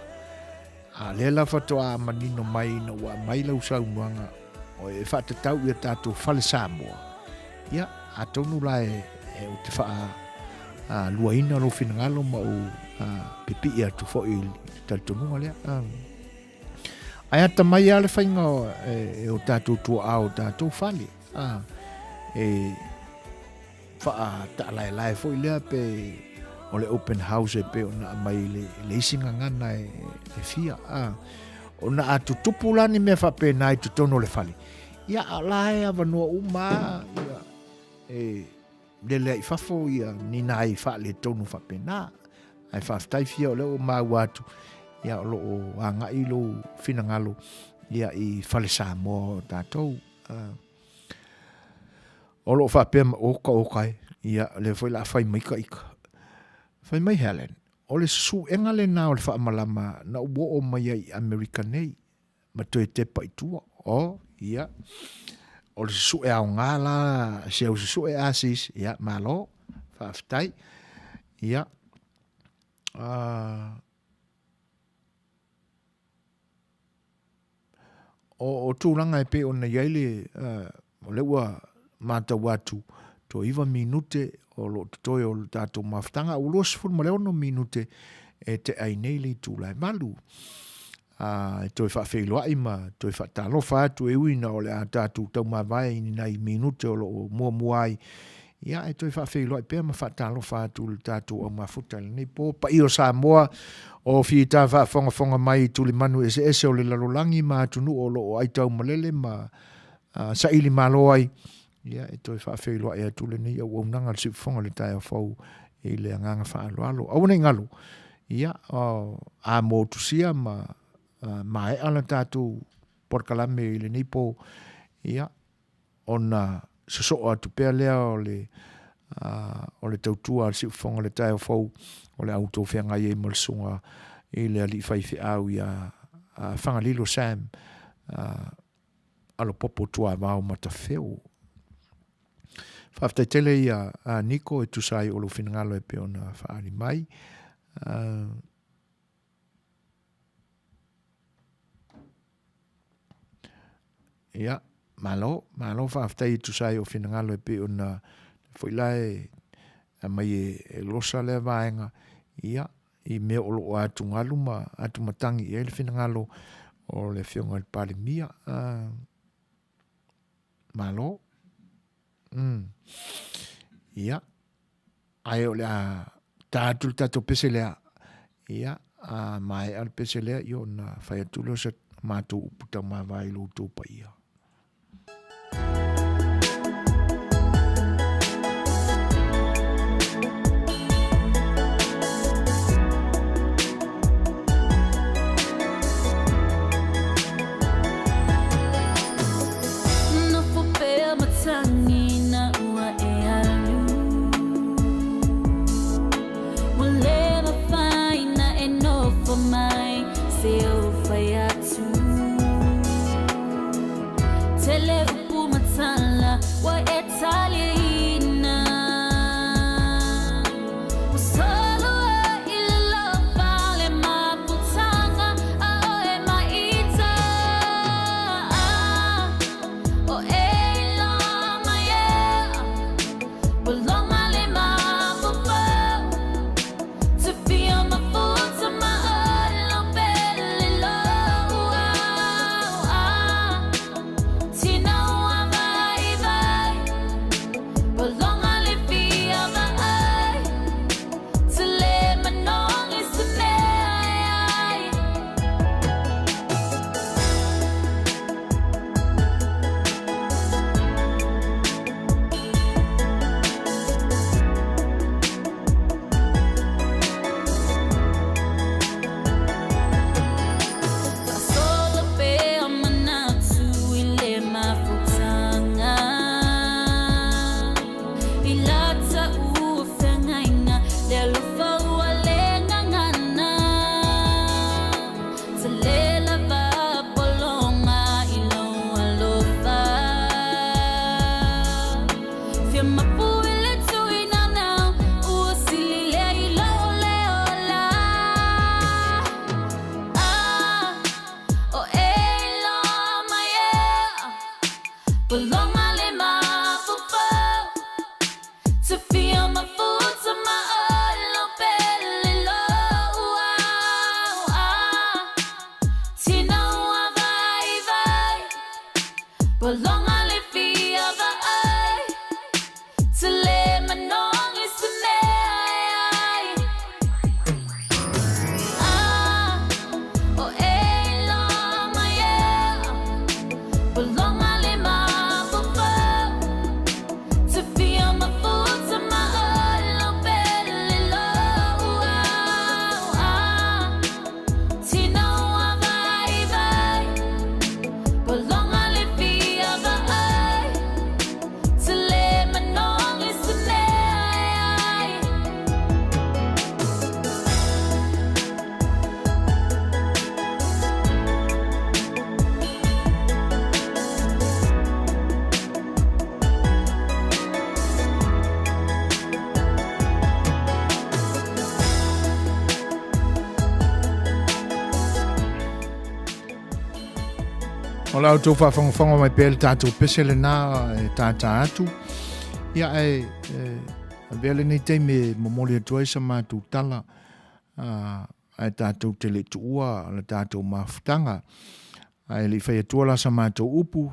A lea la faatoa manino mai ina ua aumai lau saunoaga o e faatatau i a tatou fale Samoa. Ia, atonu la e, e ou te faa a, luaina lou finagalo ma ou a, pipii atu foi i le talitonuga lea. A, ae atamai lava le faiga o, e, e o tatou tuaa o tatou fale. A, e, faataalaelae foi lea pe o le open house e pei ona aumai i le, le isi gagana e, e fia. A, ona a tutupu la ni mea faapena i totonu o le fale, ia a la e avanoa uma a, ia, e lele ai i fafo ia ni nai faaletonu faapena. Ae faafetai fia o lea ua maua atu, ia o lo o agai lou finagalo ia i fale Samoa o tatou. A, O lo o faapea mai, oka oka e, ia, o lea foi o le a fai mai ka ika. Fai mai Helen, o le susuega lena o le faamalama na ou oo mai ai i Amerika nei, ma toe tepa i tua. Oh, ia, o le susue aoga la, si au susue a sis, ia, malo, faafetai. Ia, O, o tulaga e pei ona i ai le, o lea ua matau atu, toe 9 minute o lo o totoe o le tatou mafutaga, a ua 26 minute e tea ai nei le itula e 8. A, e toe faafeiloai ma toe faatalofa atu e ui ina o le a tatou taumavae i ni nai minute o lo o muamua ai, ia e toe faafeiloai pea ma faatalofa atu i le tatou aumafuta i lenei po. Paia o Samoa, o fita faafogafoga mai i tulimanu eseese o le lalolagi ma atunuu o lo o aitaumalele ma saili malo ai, ia e toe faafeiloai atu lenei auaunaga a le Siufofoga i le taeao fou i le agaga faaaloalo. Aua ne i galo, ia, a motusia ma maea la tatou polokalame i lenei po, ia, ona sosoo atu pea lea o le o le tautua a le Siufofoga i le taeao fou o le a outou feagai ai ma le susuga i le alii faifeau ia Fagalilo Sam Alopopo Tuavao Matafeo. Faafetai tele ia Niko e tusa ai o lou finagalo e pei ona faaali mai. Ia, malo, malo faafetai e tusa ai o finagalo e pei ona foi la e aumai e Losa lea vaega, ia, i mea o lo o atugalu ma atumatagi i ai le finagalo o le Afioga i le Palemia. Malo. Ia. Ae o le a ta atu le tatou pese lea, ia, a maea le pese lea, ia ona fai atu lea o se matou upu taumavae i lo outou paia. Nofo pea matagi na ua e alu. Ua leva. se ou fai atu. Tele upu ma tala ua e taliaina. Ua solo ai i le alofa le mafutaga a oe maita. O e iloa mai ea, pologa le mafaufau. To feel my futa ma olo pele loa. Tina ua vai vai, pologa le fia vaai. To le manogi se mea e ai. Faasolo pea manatu i le mafutaga I lata ua feagaiga le alofa ua le gagana Tele lava pologa i lou alofa Fia mapu i le tuinanau ua sili lea i lou le ola. Ah, o e iloa mai ea, pologa le mafaufau. To feel my futa ma olo pele lou au. Ah, tina ua vai vai, pologa le fia vaai. To le manogi se mea e ai. Ah, o e iloa mai ea, pologa le mafaufau. To feel my futa ma olo pele lou au. Ah, tina ua vai vai, pologa le fia vaai. To le manogi se mea e ai. O la outou faafogafoga mai pea le tatou pese lena e tātā atu. Ia e, e avea lenei taimi e momoli atu ai sa matou tala ae tatou te le i tuua le tatou mafutaga. Ae le i fai atua la sa matou upu,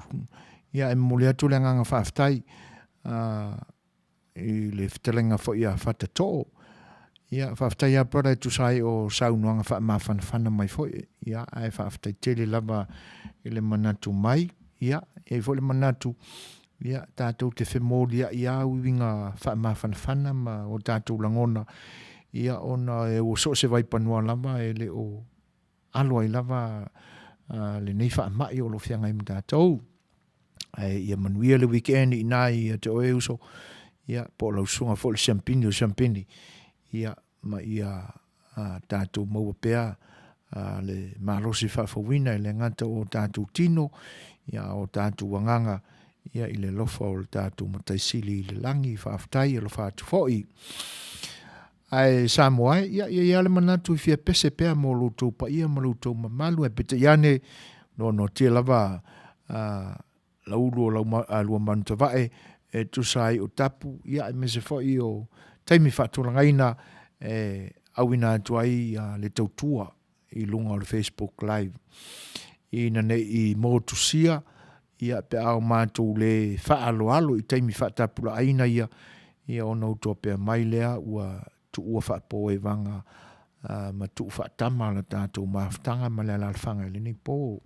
ia e momoli atu le agaga faafetai i le fetalaiga foi a Fatatoo. Ia, faafetai lava brother e tusa ai o saunoaga faamafanafana mai foi. Ia, ae faafetai tele lava i le manatu mai. Ia, e i ai foi le manatu, ia, tatou te femoliai lava uiga faamafanafana ma o tatou lagona, ia, ona e ua so o se vaipanua lava e le o alo ai lava lenei faamai o lo o feagai ma tatou. Ae ia manuia le weekend i ina ia te oe uso, ia, po o lau susuga foi le siampini o siampini, ia, ma ia tatou maua pea le malosi faafouina e le gata o tatou tino, ia, a o tatou agaga, ia, i le alofa o le tatou Matai Sili i le lagi. Faafetai, alofa atu foi. Ae Samoa e, ia, e i ai lava le manatu e fia pese pea mo lo outou paia ma lo outou mamalu, ae peitai ane, noanoatia lava lau ulu o lau lua manutavae e tusa ai o tapu, ia, aemaise foi o taimi faatulagaina e auina atu ai le tautua i luga o le Facebook Live ina ne i motusia, ia, pe a o matou le faaaloalo i taimi faatapulaaina ia, ia ona ou toapea mai lea ua tuua faapoevaga ma tuu faatama la tatou mafutaga ma le alaalafaga i lenei po.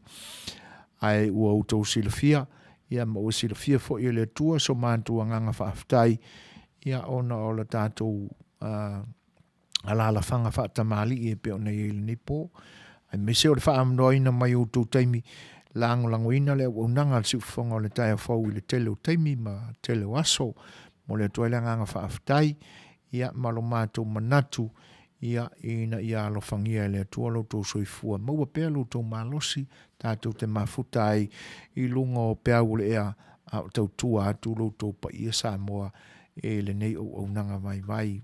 Ae ua outou silafia, ia ma ua silafia foi e le Atua so matou agaga faafetai, ia ona o la tatou alaalafaga faatamalii e pei ona i ai i lenei po. Aemaise o le faaamanoaina mai o outou taimi lagolagoina le auaunaga a le Siufofoga o le Taeao Fou i le tele o taimi ma tele o aso. Momoli atu ai le agaga faafetai, ia, ma lo matou manatu, Ia, ina ia alofagia e le Atua lo outou soifua, maua pea lo outou malosi, tatou te mafuta ai i luga o peau o le ea, a o tautua atu lo outou paia Samoa i lenei auaunaga vaivai.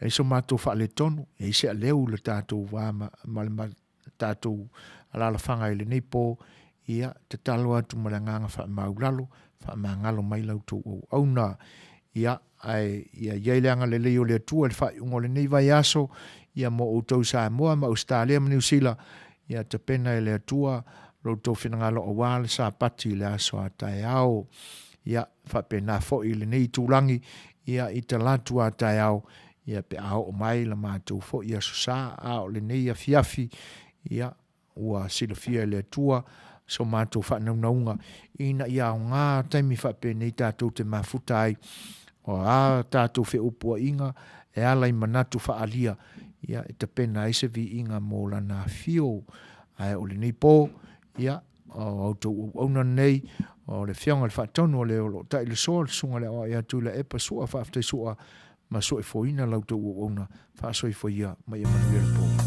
E i so matou faaletonu, e i se aleu i le tatou va ma, ma le tatou alalafaga i lenei po, ia, tatalo atu ma le agaga faamaulalo, faamagalo mai la outou auauna. Ia, ae ia i ai le agalelei o le Atua i le faaiuga o lenei vaiaso, ia mo outou i Samoa ma Ausetalia ma Niu Sila, ia tapena e le Atua lo outou finagalo aua le Sapati i le aso a taeao. Ia, faapena foi i lenei itulagi, ia, i Talatu a taeao, ia pe a oo mai la matou foi Aso Sa, a o lenei afiafi, ia, ua silafia e le Atua so matou faanaunauga ina ia aoga taimi faapenei tatou te mafuta ai, o a tatou feupuaiga e ala i manatu faaalia, ia, e tapena ai se viiga mo Lana afio. Ae o lenei po, ia, o a outou auauna lenei, o le Afioga i le Faatonu o le o lo o tailesoa le Susuga i le Aoao ia Tuilaepa Sua, faafetai Sua ma soifuaina la outou auauna, faasoifua ia ma ia manuia le po.